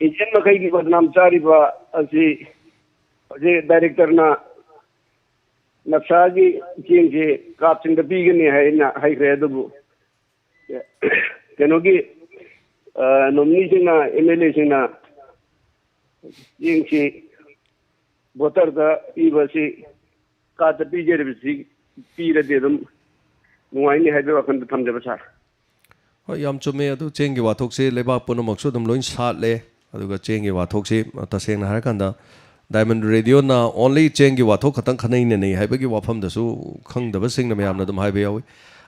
Agent ꯃꯈꯩꯒꯤ ꯕꯗꯅꯥꯝ ꯆꯥꯔꯤꯕ ꯑꯁꯤ ꯍꯧꯖꯤꯛ directorꯅ ꯅꯞꯁꯥꯒꯤ ꯆꯦꯡꯁꯤ cardꯁꯤꯡꯗ ꯄꯤꯒꯅꯤ ꯍꯥꯏꯅ ꯍꯥꯏꯈ꯭ꯔꯦ, ꯑꯗꯨꯕꯨ ꯀꯩꯅꯣꯒꯤ, ꯑ, nomineeꯁꯤꯡꯅ, MLAꯁꯤꯡꯅ ꯆꯦꯡꯁꯤ voterꯗ ꯄꯤꯕꯁꯤ, cardꯇ ꯄꯤꯖꯔꯤꯕꯁꯤ ꯄꯤꯔꯗꯤ ꯑꯗꯨꯝ ꯅꯨꯡꯉꯥꯏꯅꯤ ꯍꯥꯏꯕꯒꯤ ꯋꯥꯈꯜꯗ ꯊꯝꯖꯕ, sir꯫ ꯍꯣꯏ, ꯌꯥꯝ ꯆꯨꯝꯃꯦ꯫ ꯑꯗꯨ ꯆꯦꯡꯒꯤ ꯋꯥꯊꯣꯛꯁꯦ ꯂꯩꯕꯥꯛ ꯄꯨꯝꯅꯃꯛꯁꯨ ꯑꯗꯨꯝ ꯂꯣꯏ ꯁꯥꯠꯂꯦ꯫ ꯑꯗꯨꯒ ꯆꯦꯡꯒꯤ ꯋꯥꯊꯣꯛꯁꯤ, ꯑ, ꯇꯁꯦꯡꯅ ꯍꯥꯏꯔꯀꯥꯟꯗ Diamond Radioꯅ only ꯆꯦꯡꯒꯤ ꯋꯥꯊꯣꯛ ꯈꯛꯇꯪ ꯈꯟꯅꯩ ꯅꯩꯅꯩ ꯍꯥꯏꯕꯒꯤ ꯋꯥꯐꯝꯗꯁꯨ ꯈꯪꯗꯕꯁꯤꯡꯅ ꯃꯌꯥꯝꯅ ꯑꯗꯨꯝ ꯍꯥꯏꯕ ꯌꯥꯎꯏ꯫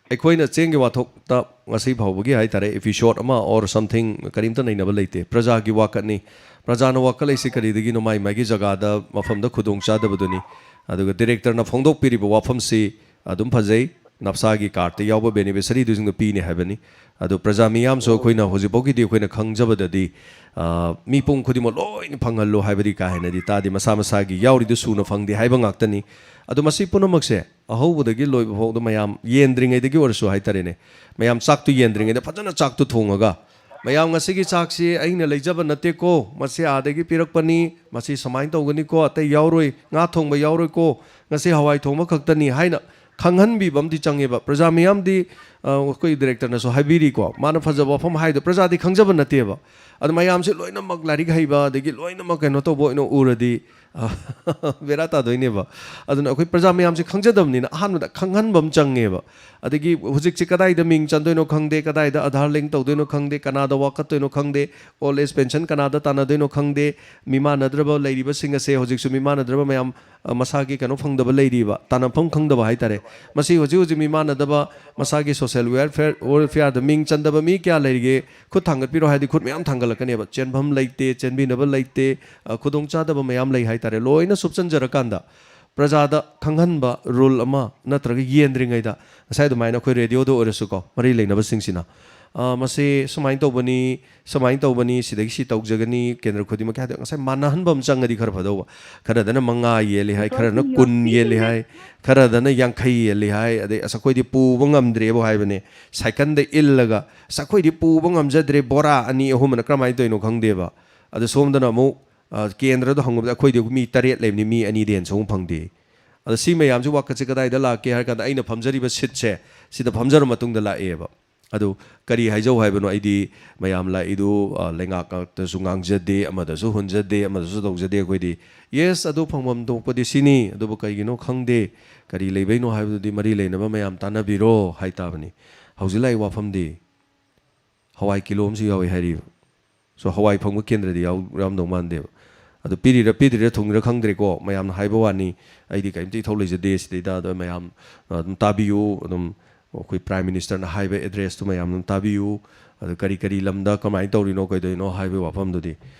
ꯑꯩꯈꯣꯏꯅ ꯆꯦꯡꯒꯤ ꯋꯥꯊꯣꯛꯇ ꯉꯁꯤ ꯐꯥꯎꯕꯒꯤ ꯍꯥꯏ ꯇꯥꯔꯦ episode ꯑꯃ or something ꯀꯔꯤꯝꯇ ꯅꯩꯅꯕ ꯂꯩꯇꯦ꯫ ꯄ꯭ꯔꯖꯥꯒꯤ ꯋꯥꯀꯠꯅꯤ꯫ ꯄ꯭ꯔꯖꯥꯅ ꯋꯥꯀꯠꯂꯛꯏꯁꯤ ꯀꯔꯤꯗꯒꯤꯅꯣ? ꯃꯥꯏ ꯃꯥꯏꯒꯤ ꯖꯒꯥꯗ ꯃꯐꯝꯗ ꯈꯨꯗꯣꯡ ꯆꯥꯗꯕꯗꯨꯅꯤ꯫ ꯑꯗꯨꯒ directorꯅ ꯐꯣꯡꯗꯣꯛꯄꯤꯔꯤꯕ ꯋꯥꯐꯝꯁꯤ ꯑꯗꯨꯝ ꯐꯖꯩ꯫ ꯅꯞꯁꯥꯒꯤ cardꯇ ꯌꯥꯎꯕ beneficiaryꯗꯨꯁꯤꯡꯗ ꯄꯤꯅꯤ ꯍꯥꯏꯕꯅꯤ꯫ ꯑꯗꯨ ꯄ꯭ꯔꯖꯥ ꯃꯤꯌꯥꯝꯁꯨ ꯑꯩꯈꯣꯏꯅ ꯍꯧꯖꯤꯛꯐꯥꯎꯒꯤꯗꯤ ꯑꯩꯈꯣꯏꯅ ꯈꯪꯖꯕꯗꯗꯤ, ꯑ, ꯃꯤꯄꯨꯝ ꯈꯨꯗꯤꯡꯃꯛ ꯂꯣꯏꯅ ꯐꯪꯍꯜꯂꯨ ꯍꯥꯏꯕꯗꯤ ꯀꯥ ꯍꯦꯟꯅꯗꯤ ꯇꯥꯗꯦ꯫ ꯃꯁꯥ ꯃꯁꯥꯒꯤ ꯌꯥꯎꯔꯤꯗꯨ ꯁꯨꯅ ꯐꯪꯗꯦ ꯍꯥꯏꯕ ꯉꯥꯛꯇꯅꯤ꯫ ꯑꯗꯨ ꯃꯁꯤ ꯄꯨꯝꯅꯃꯛꯁꯦ ꯑꯍꯧꯕꯗꯒꯤ ꯂꯣꯏꯕ ꯐꯥꯎꯗ ꯃꯌꯥꯝ ꯌꯦꯟꯗ꯭ꯔꯤꯉꯩꯗꯒꯤ ꯑꯣꯏꯔꯁꯨ ꯍꯥꯏ ꯇꯥꯔꯦꯅꯦ, ꯃꯌꯥꯝ ꯆꯥꯛꯇꯨ ꯌꯦꯟꯗ꯭ꯔꯤꯉꯩꯗ ꯐꯖꯅ ꯆꯥꯛꯇꯨ ꯊꯣꯡꯉꯒ, "ꯃꯌꯥꯝ, ꯉꯁꯤꯒꯤ ꯆꯥꯛꯁꯤ ꯑꯩꯅ ꯂꯩꯖꯕ ꯅꯠꯇꯦꯀꯣ, ꯃꯁꯤ ꯑꯥꯗꯒꯤ ꯄꯤꯔꯛꯄꯅꯤ, ꯃꯁꯤ ꯁꯨꯃꯥꯏꯅ ꯇꯧꯒꯅꯤꯀꯣ, ꯑꯇꯩ ꯌꯥꯎꯔꯣꯏ, ꯉꯥ ꯊꯣꯡꯕ ꯌꯥꯎꯔꯣꯏꯀꯣ, ꯉꯁꯤ ꯍꯋꯥꯏ ꯊꯣꯡꯕ ꯈꯛꯇꯅꯤ" ꯍꯥꯏꯅ ꯈꯪꯍꯟꯕꯤꯕ ꯑꯃꯗꯤ ꯆꯪꯉꯦꯕ꯫ ꯄ꯭ꯔꯖꯥ ꯃꯤꯌꯥꯝꯗꯤ, ꯑ, ꯑꯩꯈꯣꯏ ꯗꯤꯔꯦꯛꯇꯔꯅꯁꯨ ꯍꯥꯏꯕꯤꯔꯤꯀꯣ, ꯃꯥꯅ ꯐꯖꯕ ꯋꯥꯐꯝ ꯍꯥꯏꯗꯣ ꯄ꯭ꯔꯖꯥꯗꯤ ꯈꯪꯖꯕ ꯅꯠꯇꯦꯕ꯫ ꯑꯗꯣ ꯃꯌꯥꯝꯁꯦ ꯂꯣꯏꯅꯃꯛ ꯂꯥꯏꯔꯤꯛ ꯍꯩꯕ, ꯑꯗꯒꯤ ꯂꯣꯏꯅꯃꯛ ꯀꯩꯅꯣ ꯇꯧꯕ ꯑꯣꯏꯅ ꯎꯔꯗꯤ, ꯑ, ꯕꯦꯔꯥ ꯇꯥꯗꯣꯏꯅꯦꯕ꯫ ꯑꯗꯨꯅ ꯑꯩꯈꯣꯏ ꯄ꯭ꯔꯖꯥ ꯃꯌꯥꯝꯁꯦ ꯈꯪꯖꯗꯕꯅꯤꯅ ꯑꯍꯥꯟꯕꯗ ꯈꯪꯍꯟꯕ ꯑꯃ ꯆꯪꯉꯦꯕ꯫ ꯑꯗꯒꯤ ꯍꯧꯖꯤꯛꯁꯦ ꯀꯗꯥꯏꯗ ꯃꯤꯡ ꯆꯟꯗꯣꯏꯅꯣ ꯈꯪꯗꯦ, ꯀꯗꯥꯏꯗ ꯑꯙꯥꯔ ꯂꯤꯡ ꯇꯧꯗꯣꯏꯅꯣ ꯈꯪꯗꯦ, ꯀꯅꯥꯗ ꯋꯥꯀꯠꯇꯣꯏꯅꯣ ꯈꯪꯗꯦ, ꯑꯣꯜ ꯑꯦꯖ ꯄꯦꯟꯁꯟ ꯀꯅꯥꯗ ꯇꯥꯟꯅꯗꯣꯏꯅꯣ ꯈꯪꯗꯦ, ꯃꯤꯃꯥꯟꯅꯗ꯭ꯔꯕ ꯂꯩꯔꯤꯕꯁꯤꯡ ꯑꯁꯦ ꯍꯧꯖꯤꯛꯁꯨ ꯃꯤꯃꯥꯟꯅꯗ꯭ꯔꯕ ꯃꯌꯥꯝ, ꯑ, ꯃꯁꯥꯒꯤ ꯀꯩꯅꯣ ꯐꯪꯗꯕ ꯂꯩꯔꯤꯕ, ꯇꯥꯟꯅꯐꯝ ꯈꯪꯗꯕ ꯍꯥꯏꯇꯥꯔꯦ꯫ ꯃꯁꯤ ꯍꯧꯖꯤꯛ ꯍꯧꯖꯤꯛ ꯃꯤꯃꯥꯟꯅꯗꯕ, ꯃꯁꯥꯒꯤ ꯁꯣꯁꯦꯜ ꯋꯦꯜꯐꯤꯌꯔ, ꯋꯦꯜꯐꯤꯌꯔꯗ ꯃꯤꯡ ꯆꯟꯗꯕ ꯃꯤ ꯀꯌꯥ ꯂꯩꯔꯤꯒꯦ? ꯈꯨꯠ ꯊꯥꯡꯒꯠꯄꯤꯔꯣ ꯍꯥꯏꯗꯤ ꯈꯨꯠ ꯃꯌꯥꯝ ꯊꯥꯡꯒꯠꯂꯛꯀꯅꯦꯕ꯫ ꯆꯦꯟꯐꯝ ꯂꯩꯇꯦ, ꯆꯦꯟꯕꯤꯅꯕ ꯂꯩꯇꯦ, ꯑ, ꯈꯨꯗꯣꯡꯆꯥꯗꯕ ꯃꯌꯥꯝ ꯂꯩ ꯍꯥꯏꯇꯥꯔꯦ꯫ ꯂꯣꯏꯅ ꯁꯨꯞꯆꯟꯖꯔꯀꯥꯟꯗ ꯄ꯭ꯔꯖꯥꯗ ꯈꯪꯍꯟꯕ ꯔꯨꯜ ꯑꯃ ꯅꯠꯇ꯭ꯔꯒ ꯌꯦꯟꯗ꯭ꯔꯤꯉꯩꯗ ꯉꯁꯥꯏ ꯑꯗꯨꯃꯥꯏꯅ ꯑꯩꯈꯣꯏ ꯔꯦꯗꯤꯑꯣꯗ ꯑꯣꯏꯔꯁꯨꯀꯣ, ꯃꯔꯤ ꯂꯩꯅꯕꯁꯤꯡꯁꯤꯅ, ꯑ, ꯃꯁꯤ ꯁꯨꯃꯥꯏꯅ ꯇꯧꯕꯅꯤ, ꯁꯨꯃꯥꯏꯅ ꯇꯧꯕꯅꯤ, ꯁꯤꯗꯒꯤ ꯁꯤ ꯇꯧꯖꯒꯅꯤ, ꯀꯦꯟꯗ꯭ꯔ ꯈꯨꯗꯤꯡꯃꯛꯀꯤ ꯍꯥꯏꯗꯣ ꯉꯁꯥꯏ ꯃꯥꯟꯅꯍꯟꯕ ꯑꯃ ꯆꯪꯉꯗꯤ ꯈꯔ ꯐꯗꯧꯕ꯫ ꯈꯔꯗꯅ ꯃꯉꯥ ꯌꯦꯜꯂꯤ ꯍꯥꯏ, ꯈꯔꯅ ꯀꯨꯟ ꯌꯦꯜꯂꯤ ꯍꯥꯏ, ꯈꯔꯗꯅ ꯌꯥꯡꯈꯩ ꯌꯦꯜꯂꯤ ꯍꯥꯏ, ꯑꯗꯩ ꯑꯁ ꯑꯩꯈꯣꯏꯗꯤ ꯄꯨꯕ ꯉꯝꯗ꯭ꯔꯦꯕꯨ ꯍꯥꯏꯕꯅꯦ꯫ ꯁꯥꯏꯀꯜꯗ ꯏꯜꯂꯒ ꯑꯁ ꯑꯩꯈꯣꯏꯗꯤ ꯄꯨꯕ ꯉꯝꯖꯗ꯭ꯔꯦ, ꯕꯣꯔꯥ ꯑꯅꯤ ꯑꯍꯨꯝ ꯑꯅ ꯀꯔꯝꯍꯥꯏꯅ ꯇꯧꯔꯤꯅꯣ ꯈꯪꯗꯦꯕ꯫ ꯑꯗꯣ ꯁꯣꯝꯗꯅ ꯑꯃꯨꯛ, ꯑ, ꯀꯦꯟꯗ꯭ꯔꯗ ꯍꯪꯉꯨꯕꯗ ꯑꯩꯈꯣꯏꯗꯤ ꯃꯤ ꯇꯔꯦꯠ ꯂꯩꯕꯅꯤ, ꯃꯤ ꯑꯅꯤꯗꯩ ꯍꯦꯟꯅ ꯁꯨꯡꯐꯪ ꯐꯪꯗꯦ꯫ ꯑꯗꯣ ꯁꯤ ꯃꯌꯥꯝꯁꯤ ꯋꯥꯀꯠꯁꯦ ꯀꯗꯥꯏꯗ ꯂꯥꯛꯀꯦ ꯍꯥꯏꯔ ꯀꯥꯟꯗ ꯑꯩꯅ ꯐꯝꯖꯔꯤꯕ ꯁꯤꯠꯁꯦ ꯁꯤꯗ ꯐꯝꯖꯔ ꯃꯇꯨꯡꯗ ꯂꯥꯛꯑꯦꯕ꯫ ꯑꯗꯨ ꯀꯔꯤ ꯍꯥꯏꯖꯧ ꯍꯥꯏꯕꯅꯣ? ꯑꯩꯗꯤ ꯃꯌꯥꯝ ꯂꯥꯛꯏꯗꯨ, ꯑ, ꯂꯩꯉꯥꯛ ꯉꯥꯛꯇꯁꯨ ꯉꯥꯡꯖꯗꯦ, ꯑꯃꯗꯁꯨ ꯍꯨꯟꯖꯗꯦ, ꯑꯃꯗꯁꯨ ꯇꯧꯖꯗꯦ ꯑꯩꯈꯣꯏꯗꯤ꯫ ꯌꯦꯁ, ꯑꯗꯨ ꯐꯪꯐꯝ ꯊꯣꯛꯄꯗꯤ ꯁꯤꯅꯤ, ꯑꯗꯨꯕꯨ ꯀꯔꯤꯒꯤꯅꯣ ꯈꯪꯗꯦ, ꯀꯔꯤ ꯂꯩꯕꯩꯅꯣ ꯍꯥꯏꯕꯗꯨꯗꯤ ꯃꯔꯤ ꯂꯩꯅꯕ ꯃꯌꯥꯝ ꯇꯥꯟꯅꯕꯤꯔꯣ ꯍꯥꯏꯇꯥꯕꯅꯤ꯫ ꯍꯧꯖꯤꯛ ꯂꯥꯛꯏ ꯋꯥꯐꯝꯗꯤ ꯍꯋꯥꯏ ꯀꯤꯂꯣ ꯑꯃꯁꯨ ꯌꯥꯎꯏ ꯍꯥꯏꯔꯤꯕ꯫ ꯁꯣ ꯍꯋꯥꯏ ꯐꯪꯕ ꯀꯦꯟꯗ꯭ꯔꯗꯤ ꯌꯥꯎ-, ꯌꯥꯎꯔꯝꯗꯧ ꯃꯥꯟꯗꯦꯕ꯫ ꯑꯗꯨ ꯄꯤꯔꯤꯔ ꯄꯤꯗ꯭ꯔꯤꯔ ꯊꯨꯡꯉꯤꯔ ꯈꯪꯗ꯭ꯔꯦꯀꯣ, ꯃꯌꯥꯝꯅ ꯍꯥꯏꯕ ꯋꯥꯅꯤ꯫ ꯑꯩꯗꯤ ꯀꯔꯤꯝꯇ ꯏꯊꯧ ꯂꯩꯖꯗꯦ ꯁꯤꯗꯩꯗ꯫ ꯑꯗꯣ ꯃꯌꯥꯝ, ꯑ, ꯑꯗꯨꯝ ꯇꯥꯕꯤꯌꯨ, ꯑꯗꯨꯝ ꯑꯩꯈꯣꯏ ꯄ꯭ꯔꯥꯏꯝ ꯃꯤꯅꯤꯁꯇꯔꯅ ꯍꯥꯏꯕ ꯑꯦꯗ꯭ꯔꯦꯁꯇꯨ ꯃꯌꯥꯝ ꯑꯗꯨꯝ ꯇꯥꯕꯤꯌꯨ꯫ ꯑꯗꯨ ꯀꯔꯤ ꯀꯔꯤ ꯂꯝꯗ ꯀꯃꯥꯏꯅ ꯇꯧꯔꯤꯅꯣ ꯀꯩꯗꯧꯔꯤꯅꯣ ꯍꯥꯏꯕꯒꯤ ꯋꯥꯐꯝꯗꯨꯗꯤ꯫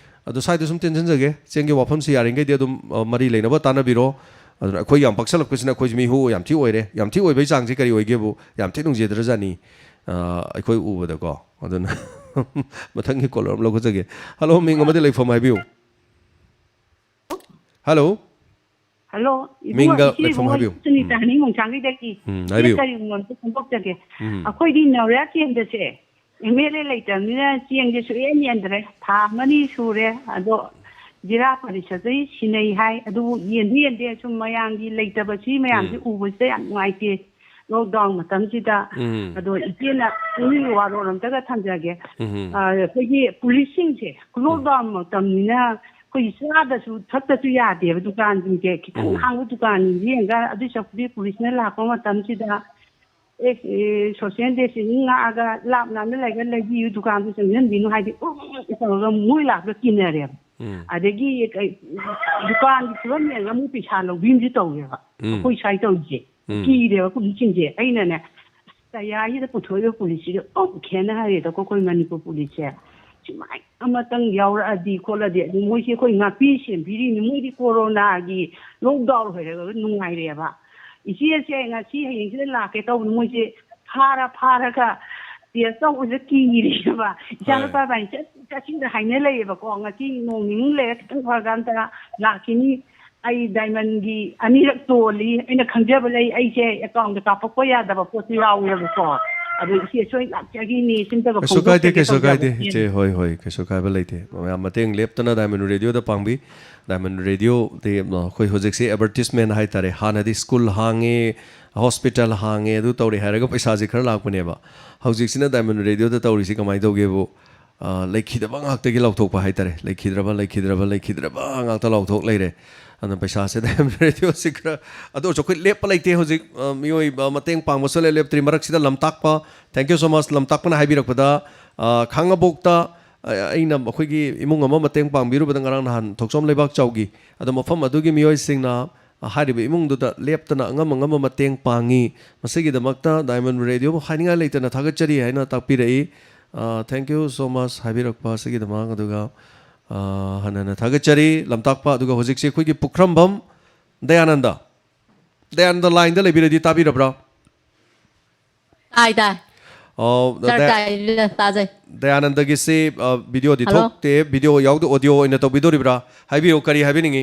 ꯑꯗꯣ ꯁ꯭ꯋꯥꯏꯗ ꯁꯨꯝ ꯇꯦꯟꯁꯤꯟꯖꯒꯦ, ꯆꯦꯡꯒꯤ ꯋꯥꯐꯝꯁꯤ ꯌꯥꯔꯤꯈꯩꯗꯤ ꯑꯗꯨꯝ, ꯑ, ꯃꯔꯤ ꯂꯩꯅꯕ ꯇꯥꯟꯅꯕꯤꯔꯣ꯫ ꯑꯗꯨꯅ ꯑꯩꯈꯣꯏ ꯌꯥꯝ ꯄꯛꯁꯜꯂꯛꯄꯁꯤꯅ ꯑꯩꯈꯣꯏꯁꯤ ꯃꯤꯍꯨ ꯌꯥꯝ ꯊꯤ ꯑꯣꯏꯔꯦ꯫ ꯌꯥꯝ ꯊꯤ ꯑꯣꯏꯕꯒꯤ ꯆꯥꯡꯁꯤ ꯀꯔꯤ ꯑꯣꯏꯒꯦꯕꯨ ꯌꯥꯝ ꯊꯤ ꯅꯨꯡꯁꯤꯗ꯭ꯔꯖꯥꯠꯅꯤ, ꯑ, ꯑꯩꯈꯣꯏ ꯎꯕꯗꯀꯣ꯫ ꯑꯗꯨꯅ ꯃꯊꯪꯒꯤ ꯀꯣꯂꯔ ꯑꯃ ꯂꯧꯈꯠꯆꯒꯦ꯫ ꯍꯜꯂꯣ, ꯃꯤꯡ ꯑꯃꯗꯤ ꯂꯩꯐꯝ ꯍꯥꯏꯕꯤꯌꯨ꯫ ꯍꯜꯂꯣ꯫ ꯍꯜꯂꯣ, ꯏꯕꯨꯡꯉꯣ, ꯃꯤꯡꯒ ꯏꯆꯦ ꯂꯩꯐꯝ ꯏꯕꯨꯡꯉꯣ, ꯍꯥꯏꯕꯤꯌꯨ꯫ ꯁꯨꯅꯤꯇꯥꯅꯤ, ꯎꯝ꯫ ꯃꯣꯡꯁꯥꯡꯒꯩꯗꯒꯤ꯫ ꯎꯝ, ꯏꯆꯦ ꯍꯥꯏꯕꯤꯌꯨ꯫ ꯀꯔꯤꯒꯨꯝꯕ ꯑꯝꯇ ꯐꯣꯡꯗꯣꯛꯆꯒꯦ꯫ ꯎꯝ꯫ ꯑꯩꯈꯣꯏꯗꯤ ꯅꯧꯔꯦ ꯀꯦꯟꯗ꯭ꯔꯁꯦ ꯑꯦꯝ ꯑꯦꯜ ꯑꯦ ꯂꯩꯇꯕꯅꯤꯅ ꯆꯦꯡꯁꯦ ꯁꯨꯛꯌꯦꯟ ꯌꯦꯟꯗ꯭ꯔꯦ꯫ ꯊꯥ ꯑꯃꯅꯤ ꯁꯨꯔꯦ꯫ ꯑꯗꯣ ꯖꯤꯂꯥ ꯄꯔꯤꯁꯠꯇꯩ ꯁꯤꯟꯅꯩ ꯍꯥꯏ꯫ ꯑꯗꯨꯕꯨ ꯌꯦꯟꯗꯤ ꯌꯦꯟꯗꯦ꯫ ꯁꯨꯝ ꯃꯌꯥꯝꯒꯤ ꯂꯩꯇꯕꯁꯤ ꯃꯌꯥꯝꯁꯤ ꯎꯝ꯫ ꯎꯕꯁꯤꯗ ꯌꯥꯝ ꯅꯨꯡꯉꯥꯏꯇꯦ꯫ ꯂꯣꯛꯗꯥꯎꯟ ꯃꯇꯝꯁꯤꯗ꯫ ꯎꯝ꯫ ꯑꯗꯣ ꯏꯆꯦꯅ ꯏꯆꯦꯒꯤ ꯋꯥꯔꯣꯜ ꯑꯝꯇꯒ ꯊꯝꯖꯒꯦ꯫ ꯎꯝ꯫ ꯑ, ꯑꯩꯈꯣꯏꯒꯤ ꯄꯨꯂꯤꯁꯁꯤꯡꯁꯦ ꯂꯣꯛꯗꯥꯎꯟ ꯃꯇꯝꯅꯤꯅ ꯑꯩꯈꯣꯏ ꯆꯥꯗꯁꯨ ꯊꯛꯇꯁꯨ ꯌꯥꯗꯦꯕ ꯗꯨꯀꯥꯟꯁꯤꯡꯁꯦ꯫ ꯈꯤꯇꯪ ꯎꯝ꯫ ꯍꯥꯡꯕ ꯗꯨꯀꯥꯟ ꯌꯦꯡꯉꯒ ꯑꯗꯨꯏ ꯁꯔꯨꯛꯄꯨꯗꯤ ꯄꯨꯂꯤꯁꯅ ꯂꯥꯛꯄ ꯃꯇꯝꯁꯤꯗ ꯑꯦ, ꯑꯦ, ꯁꯣꯁꯤꯌꯦꯜ ꯗꯤꯁꯇꯦꯟꯁꯤꯡ ꯉꯥꯛꯑꯒ ꯂꯥꯞꯅ ꯂꯩꯒ ꯂꯩꯕꯤꯌꯨ, ꯗꯨꯀꯥꯟꯗꯨ ꯆꯪꯁꯤꯟꯕꯤꯅꯨ ꯍꯥꯏꯗꯤ ꯎꯝ ꯇꯧꯔꯒ ꯃꯣꯏ ꯂꯥꯛꯄꯗ ꯀꯤꯅꯔꯦꯕ꯫ ꯎꯝ꯫ ꯑꯗꯒꯤ ꯀꯩ, ꯗꯨꯀꯥꯟꯒꯤ ꯐꯤꯕꯝ ꯌꯦꯡꯉꯒ ꯑꯃꯨꯛ ꯄꯩꯁꯥ ꯂꯧꯕꯤꯕꯁꯨ ꯇꯧꯔꯦꯕ꯫ ꯎꯝ꯫ ꯑꯩꯈꯣꯏ ꯁ꯭ꯋꯥꯏ ꯇꯧꯔꯤꯁꯦ꯫ ꯎꯝ꯫ ꯀꯤꯔꯦꯕ ꯄꯨꯂꯤꯁꯁꯤꯡꯁꯦ꯫ ꯑꯩꯅꯅꯦ, ꯑꯁ, ꯇꯌꯥꯔꯁꯤꯗ ꯄꯨꯊꯣꯛꯏꯕ ꯄꯨꯂꯤꯁꯁꯤꯒ ꯑꯃꯨꯛ ꯈꯦꯠꯅꯔꯦꯗꯀꯣ ꯑꯩꯈꯣꯏ ꯃꯅꯤꯄꯨꯔ ꯄꯨꯂꯤꯁꯁꯦ꯫ ꯁꯨꯃꯥꯏꯅ ꯑꯃꯇꯪ ꯌꯥꯎꯔꯛꯑꯗꯤ ꯈꯣꯠꯂꯗꯤ ꯑꯗꯨ ꯃꯣꯏꯁꯦ ꯑꯩꯈꯣꯏ ꯉꯥꯛꯄꯤ ꯁꯦꯟꯕꯤꯔꯤꯅꯤ꯫ ꯃꯣꯏꯗꯤ ꯀꯣꯔꯣꯅꯥꯒꯤ ꯂꯣꯛꯗꯥꯎꯟ ꯂꯣꯏꯔꯒ ꯅꯨꯡꯉꯥꯏꯔꯦꯕ꯫ ꯏꯆꯦꯁꯦ ꯉꯁꯤ ꯍꯌꯦꯡꯁꯤꯗ ꯂꯥꯛꯀꯦ ꯇꯧꯕꯅꯤ꯫ ꯃꯣꯏꯁꯦ ꯐꯥꯔ ꯐꯥꯔꯒ ꯇꯦꯁ ꯇꯧꯕꯁꯦ ꯀꯤꯔꯦꯕ꯫ ꯏꯆꯥ ꯍꯣꯏ꯫ ꯅꯨꯄꯥ ꯏꯕꯥꯅꯤ ꯆꯠ-, ꯆꯠꯁꯤꯗ ꯍꯥꯏꯅ ꯂꯩꯌꯦꯕꯀꯣ꯫ ꯉꯁꯤ ꯅꯣꯡ ꯅꯤꯅꯤ ꯂꯩꯔ ꯈꯤꯇꯪ ꯐꯔꯀꯥꯟꯗ ꯂꯥꯛꯈꯤꯅꯤ꯫ ꯑꯩ ꯗꯥꯏꯃꯟꯒꯤ ꯑꯅꯤꯔꯛ ꯇꯣꯜꯂꯤ꯫ ꯑꯩꯅ ꯈꯪꯖꯕ ꯂꯩ꯫ ꯑꯩꯁꯦ ꯑꯦꯀꯥꯎꯟꯗ ꯀꯥꯞꯄꯛꯄ ꯌꯥꯗꯕ ꯄꯣꯠꯁꯨ ꯌꯥꯎꯋꯦꯕꯀꯣ꯫ ꯑꯗꯣ ꯏꯆꯦ ꯁꯣꯏ ꯂꯥꯛꯆꯈꯤꯅꯤ꯫ ꯁꯤꯝꯇꯒ ꯀꯩꯁꯨ ꯀꯥꯏꯗꯦ, ꯐꯣꯡꯗꯣꯛꯆꯒꯦ ꯀꯩꯁꯨ ꯇꯧꯖꯕ ꯀꯥꯏꯗꯦ, ꯏꯆꯦ꯫ ꯏꯆꯦ꯫ ꯍꯣꯏ, ꯍꯣꯏ, ꯀꯩꯁꯨ ꯀꯥꯏꯕ ꯂꯩꯇꯦ꯫ ꯃꯌꯥꯝ ꯃꯇꯦꯡ ꯂꯦꯞꯇꯅ ꯗꯥꯏꯃꯟ ꯔꯦꯗꯤꯑꯣꯗ ꯄꯥꯡꯕꯤ꯫ ꯗꯥꯏꯃꯟ ꯔꯦꯗꯤꯑꯣꯗꯤ, ꯑ, ꯑꯩꯈꯣꯏ ꯍꯧꯖꯤꯛꯁꯦ ꯑꯦꯗꯚꯔꯇꯤꯁꯃꯦꯟ ꯍꯥꯏꯇꯥꯔꯦ꯫ ꯍꯥꯟꯅꯗꯤ ꯁ꯭ꯀꯨꯜ ꯍꯥꯡꯉꯦ, ꯍꯣꯁꯄꯤꯇꯥꯜ ꯍꯥꯡꯉꯦ, ꯑꯗꯨ ꯇꯧꯔꯦ ꯍꯥꯏꯔꯒ ꯄꯩꯁꯥꯁꯦ ꯈꯔ ꯂꯥꯛꯄꯅꯦꯕ꯫ ꯍꯧꯖꯤꯛꯁꯤꯅ ꯗꯥꯏꯃꯟ ꯔꯦꯗꯤꯑꯣꯗ ꯇꯧꯔꯤꯁꯤ ꯀꯃꯥꯏꯅ ꯇꯧꯒꯦꯕꯨ, ꯑ, ꯂꯩꯈꯤꯗꯕ ꯉꯥꯛꯇꯒꯤ ꯂꯥꯎꯊꯣꯛꯄ ꯍꯥꯏꯇꯥꯔꯦ꯫ ꯂꯩꯈꯤꯗ꯭ꯔꯕ, ꯂꯩꯈꯤꯗ꯭ꯔꯕ, ꯂꯩꯈꯤꯗ꯭ꯔꯕ ꯉꯥꯛꯇ ꯂꯥꯎꯊꯣꯛ ꯂꯩꯔꯦ꯫ ꯑꯗꯨꯅ ꯄꯩꯁꯥꯁꯦ ꯗꯥꯏꯃꯟ ꯔꯦꯗꯤꯑꯣꯁꯤ ꯈꯔ, ꯑꯗꯨ ꯑꯣꯏꯔꯁꯨ ꯑꯩꯈꯣꯏ ꯂꯦꯞꯄ ꯂꯩꯇꯦ ꯍꯧꯖꯤꯛ꯫ ꯑ, ꯃꯤꯑꯣꯏꯕ ꯃꯇꯦꯡ ꯄꯥꯡꯕꯁꯨ ꯂꯦꯞ-, ꯂꯦꯞꯇ꯭ꯔꯤ꯫ ꯃꯔꯛꯁꯤꯗ ꯂꯝꯇꯥꯛꯄ, thank you so much, ꯂꯝꯇꯥꯛꯄꯅ ꯍꯥꯏꯕꯤꯔꯛꯄꯗ, ꯑ, ꯈꯥꯡꯉꯕꯣꯛꯇ, ꯑ, ꯑꯩꯅ ꯑꯩꯈꯣꯏꯒꯤ ꯏꯃꯨꯡ ꯑꯃ ꯃꯇꯦꯡ ꯄꯥꯡꯕꯤꯔꯨꯕꯗ ꯉꯔꯥꯡ ꯅꯍꯥꯟ ꯊꯣꯛꯆꯣꯝ ꯂꯩꯕꯥꯛ ꯆꯥꯎꯒꯤ, ꯑꯗꯣ ꯃꯐꯝ ꯑꯗꯨꯒꯤ ꯃꯤꯑꯣꯏꯁꯤꯡꯅ, ꯑ, ꯍꯥꯏꯔꯤꯕ ꯏꯃꯨꯡꯗꯨꯗ ꯂꯦꯞꯇꯅ ꯑꯉꯝ ꯑꯉꯝꯕ ꯃꯇꯦꯡ ꯄꯥꯡꯉꯤ꯫ ꯃꯁꯤꯒꯤꯗꯃꯛꯇ ꯗꯥꯏꯃꯟ ꯔꯦꯗꯤꯑꯣꯕꯨ ꯍꯥꯏꯅꯤꯡꯉꯥꯏ ꯂꯩꯇꯅ ꯊꯥꯒꯠꯆꯔꯤ ꯍꯥꯏꯅ ꯇꯥꯛꯄꯤꯔꯛꯏ꯫ ꯑ, thank you so much ꯍꯥꯏꯕꯤꯔꯛꯄ ꯑꯁꯤꯒꯤꯗꯃꯛ꯫ ꯑꯗꯨꯒ, ꯑ, ꯍꯟꯅ ꯍꯟꯅ ꯊꯥꯒꯠꯆꯔꯤ ꯂꯝꯇꯥꯛꯄ꯫ ꯑꯗꯨꯒ ꯍꯧꯖꯤꯛꯁꯦ ꯑꯩꯈꯣꯏꯒꯤ ꯄꯨꯈ꯭ꯔꯝꯕꯝ ꯗꯌꯥꯅꯟꯗ, ꯗꯌꯥꯅꯟꯗ ꯂꯥꯏꯟꯗ ꯂꯩꯕꯤꯔꯗꯤ ꯇꯥꯕꯤꯔꯕ꯭ꯔꯥ? ꯇꯥꯏ, ꯇꯥꯏ꯫ ꯑꯣ, ꯁꯥꯔ, ꯗꯌꯥ-, ꯇꯥꯏ, ꯇꯥꯖꯩ꯫ ꯗꯌꯥꯅꯟꯗꯒꯤꯁꯤ, ꯑ, ꯚꯤꯗꯤꯑꯣꯗꯤ ꯍꯜꯂꯣ꯫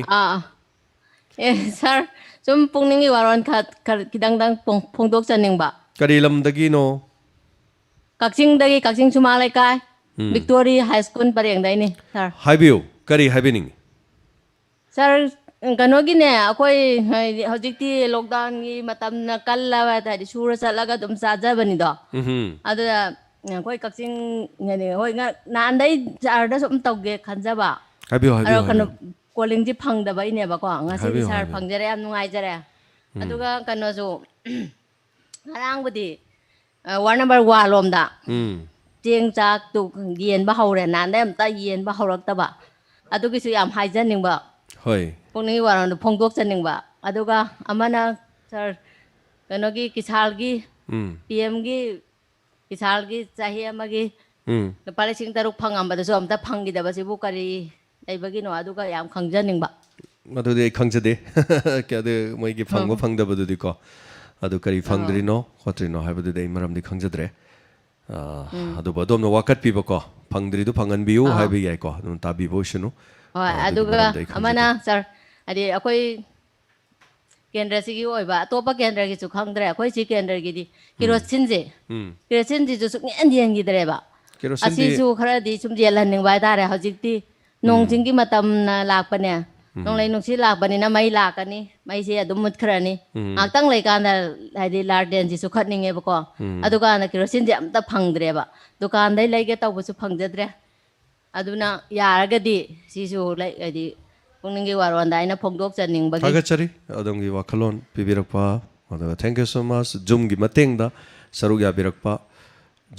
ꯑꯥ, ꯑꯥ꯫ ꯑꯦ, ꯁꯥꯔ, ꯁꯨꯝ ꯄꯨꯛꯅꯤꯡꯒꯤ ꯋꯥꯔꯣꯜ ꯈ-, ꯈꯔ ꯈꯤꯇꯪꯗꯪ ꯐꯣꯡ-, ꯐꯣꯡꯗꯣꯛꯆꯅꯤꯡꯕ꯫ ꯀꯔꯤ ꯂꯝꯗꯒꯤꯅꯣ? ꯀꯛꯆꯤꯡꯗꯒꯤ, ꯀꯛꯆꯤꯡ ꯁꯨꯃꯥꯡ ꯂꯩꯀꯥꯏ, ꯎꯝ꯫ ꯚꯤꯛꯇꯣꯔꯤ ꯍꯥꯏ ꯁ꯭ꯀꯨꯜ ꯄꯔꯦꯡꯗꯩꯅꯤ, ꯁꯥꯔ꯫ ꯍꯥꯏꯕꯤꯌꯨ, ꯀꯔꯤ ꯍꯥꯏꯕꯤꯅꯤꯡꯉꯤ? ꯁꯥꯔ, ꯎꯝ, ꯀꯩꯅꯣꯒꯤꯅꯦ, ꯑꯩꯈꯣꯏ ꯍꯥꯏꯗꯤ ꯍꯧꯖꯤꯛꯇꯤ lockdownꯒꯤ ꯃꯇꯝꯅ ꯀꯜꯂꯕ ꯍꯥꯏꯗꯤ ꯁꯨꯔ ꯆꯠꯂꯒ ꯑꯗꯨꯝ ꯆꯥꯖꯕꯅꯤꯗꯣ꯫ ꯎꯝꯍꯨꯝ꯫ ꯑꯗꯨꯗ ꯑꯩꯈꯣꯏ ꯀꯛꯆꯤꯡ ꯍꯥꯏꯗꯤ ꯍꯣꯏ ꯉ-, ꯅꯍꯥꯟꯗꯩ ꯁꯥꯔꯗ ꯁꯨꯝ ꯇꯧꯒꯦ ꯈꯟꯖꯕ꯫ ꯍꯥꯏꯕꯤꯌꯨ, ꯑꯗꯣ ꯍꯥꯏꯕꯤꯌꯨ, ꯀꯩꯅꯣ, ꯍꯥꯏꯕꯤꯌꯨ꯫ Callingꯁꯦ ꯐꯪꯗꯕꯩꯅꯦꯕꯀꯣ꯫ ꯉꯁꯤꯗꯤ ꯍꯥꯏꯕꯤꯌꯨ, ꯁꯥꯔ ꯍꯥꯏꯕꯤꯌꯨ꯫ ꯐꯪꯖꯔꯦ, ꯌꯥꯝ ꯅꯨꯡꯉꯥꯏꯖꯔꯦ꯫ ꯎꯝ꯫ ꯑꯗꯨꯒ ꯀꯩꯅꯣꯁꯨ, ꯉꯔꯥꯡꯕꯨꯗꯤ, ꯑ, ward number one ꯂꯣꯝꯗ ꯎꯝ꯫ ꯆꯦꯡ ꯆꯥꯛꯇꯨ ꯌꯦꯟꯕ ꯍꯧꯔꯦ꯫ ꯅꯍꯥꯟꯗꯩ ꯑꯝꯇ ꯌꯦꯟꯕ ꯍꯧꯔꯛꯇꯕ꯫ ꯑꯗꯨꯒꯤꯁꯨ ꯌꯥꯝ ꯍꯥꯏꯖꯅꯤꯡꯕ꯫ ꯍꯣꯏ꯫ ꯄꯨꯛꯅꯤꯡꯒꯤ ꯋꯥꯔꯣꯜꯗꯣ ꯐꯣꯡꯗꯣꯛꯆꯅꯤꯡꯕ꯫ ꯑꯗꯨꯒ ꯑꯃꯅ ꯁꯥꯔ, ꯀꯩꯅꯣꯒꯤ, ꯀꯤꯁꯥꯜꯒꯤ, ꯎꯝ꯫ ꯄꯤ ꯑꯦꯝꯒꯤ ꯀꯤꯁꯥꯜꯒꯤ ꯆꯍꯤ ꯑꯃꯒꯤ ꯎꯝ꯫ ꯂꯨꯄꯥ ꯂꯤꯁꯤꯡ ꯇꯔꯨꯛ ꯐꯪꯉꯝꯕꯗꯨꯁꯨ ꯑꯝꯇ ꯐꯪꯈꯤꯗꯕꯁꯤꯕꯨ ꯀꯔꯤ ꯂꯩꯕꯒꯤꯅꯣ? ꯑꯗꯨꯒ ꯌꯥꯝ ꯈꯪꯖꯅꯤꯡꯕ꯫ ꯃꯗꯨꯗꯤ ꯑꯩ ꯈꯪꯖꯗꯦ꯫ ꯑꯗꯨ ꯃꯣꯏꯒꯤ ꯐꯪꯕ ꯎꯝ꯫ ꯐꯪꯗꯕꯗꯨꯗꯤꯀꯣ꯫ ꯑꯗꯨ ꯀꯔꯤ ꯑꯥ꯫ ꯐꯪꯗ꯭ꯔꯤꯅꯣ ꯈꯣꯠꯇ꯭ꯔꯤꯅꯣ ꯍꯥꯏꯕꯗꯨꯗꯤ ꯑꯩ ꯃꯔꯝꯗꯤ ꯈꯪꯖꯗ꯭ꯔꯦ꯫ ꯑꯥ, ꯎꯝ꯫ ꯑꯗꯨꯕꯨ ꯑꯗꯣꯝꯅ ꯋꯥꯀꯠꯄꯤꯕꯀꯣ, ꯐꯪꯗ꯭ꯔꯤꯗꯨ ꯐꯪꯍꯟꯕꯤꯌꯨ ꯑꯥ꯫ ꯍꯥꯏꯕ ꯌꯥꯏꯀꯣ, ꯑꯗꯨꯝ ꯇꯥꯕꯤꯕ ꯑꯣꯏꯁꯅꯨ꯫ ꯍꯣꯏ, ꯑꯥ, ꯑꯗꯨꯒꯤ ꯑꯗꯨꯒ ꯃꯔꯝꯗꯤ ꯑꯩ ꯈꯪꯖꯗꯦ꯫ ꯑꯃꯅ ꯁꯥꯔ, ꯍꯥꯏꯗꯤ ꯑꯩꯈꯣꯏ ꯀꯦꯟꯗ꯭ꯔꯁꯤꯒꯤ ꯑꯣꯏꯕ, ꯑꯇꯣꯞꯄ ꯀꯦꯟꯗ꯭ꯔꯒꯤꯁꯨ ꯈꯪꯗ꯭ꯔꯦ, ꯑꯩꯈꯣꯏ ꯁꯤ ꯀꯦꯟꯗ꯭ꯔꯒꯤꯗꯤ ꯎꯝ꯫ ꯀꯦꯔꯣꯁꯤꯟꯁꯦ, ꯎꯝ꯫ ꯀꯦꯔꯣꯁꯤꯟꯁꯤꯁꯨ ꯁꯨꯛꯌꯦꯟ ꯌꯦꯟꯈꯤꯗ꯭ꯔꯦꯕ꯫ ꯀꯦꯔꯣꯁꯤꯟꯗꯤ ꯑꯁꯤꯁꯨ ꯈꯔꯗꯤ ꯁꯨꯝ ꯌꯦꯜꯍꯟꯅꯤꯡꯕ ꯍꯥꯏꯇꯥꯔꯦ꯫ ꯍꯧꯖꯤꯛꯇꯤ ꯅꯣꯡ ꯎꯝ꯫ ꯆꯤꯡꯒꯤ ꯃꯇꯝꯅ ꯂꯥꯛꯄꯅꯦ, ꯎꯝ꯫ ꯅꯣꯡꯂꯩ ꯅꯨꯡꯁꯤꯠ ꯂꯥꯛꯄꯅꯤꯅ ꯃꯩ ꯂꯥꯛꯀꯅꯤ, ꯃꯩꯁꯦ ꯑꯗꯨꯝ ꯃꯨꯠꯈ꯭ꯔꯅꯤ꯫ ꯎꯝ꯫ ꯉꯥꯏꯍꯥꯛꯇꯪ ꯂꯩꯀꯥꯟꯗ ꯍꯥꯏꯗꯤ ꯂꯥꯔꯗꯦꯟꯁꯤ ꯆꯨꯈꯠꯅꯤꯡꯉꯦꯕꯀꯣ꯫ ꯎꯝ꯫ ꯑꯗꯨꯀꯥꯟꯗ ꯀꯦꯔꯣꯁꯤꯟꯁꯦ ꯑꯝꯇ ꯐꯪꯗ꯭ꯔꯦꯕ꯫ ꯗꯨꯀꯥꯟꯗꯩ ꯂꯩꯒꯦ ꯇꯧꯕꯁꯨ ꯐꯪꯖꯗ꯭ꯔꯦ꯫ ꯑꯗꯨꯅ ꯌꯥꯔꯒꯗꯤ ꯁꯤꯁꯨ ꯂꯩ-, ꯍꯥꯏꯗꯤ ꯄꯨꯛꯅꯤꯡꯒꯤ ꯋꯥꯔꯣꯟꯗ ꯑꯩꯅ ꯐꯣꯡꯗꯣꯛꯆꯅꯤꯡꯕꯒꯤ꯫ ꯊꯥꯒꯠꯆꯔꯤ ꯑꯗꯣꯝꯒꯤ ꯋꯥꯈꯜꯂꯣꯟ ꯄꯤꯕꯤꯔꯛꯄ, ꯑꯗꯨꯒ thank you so much꯫ Zoomꯒꯤ ꯃꯇꯦꯡꯗ ꯁꯔꯨꯛ ꯌꯥꯕꯤꯔꯛꯄ,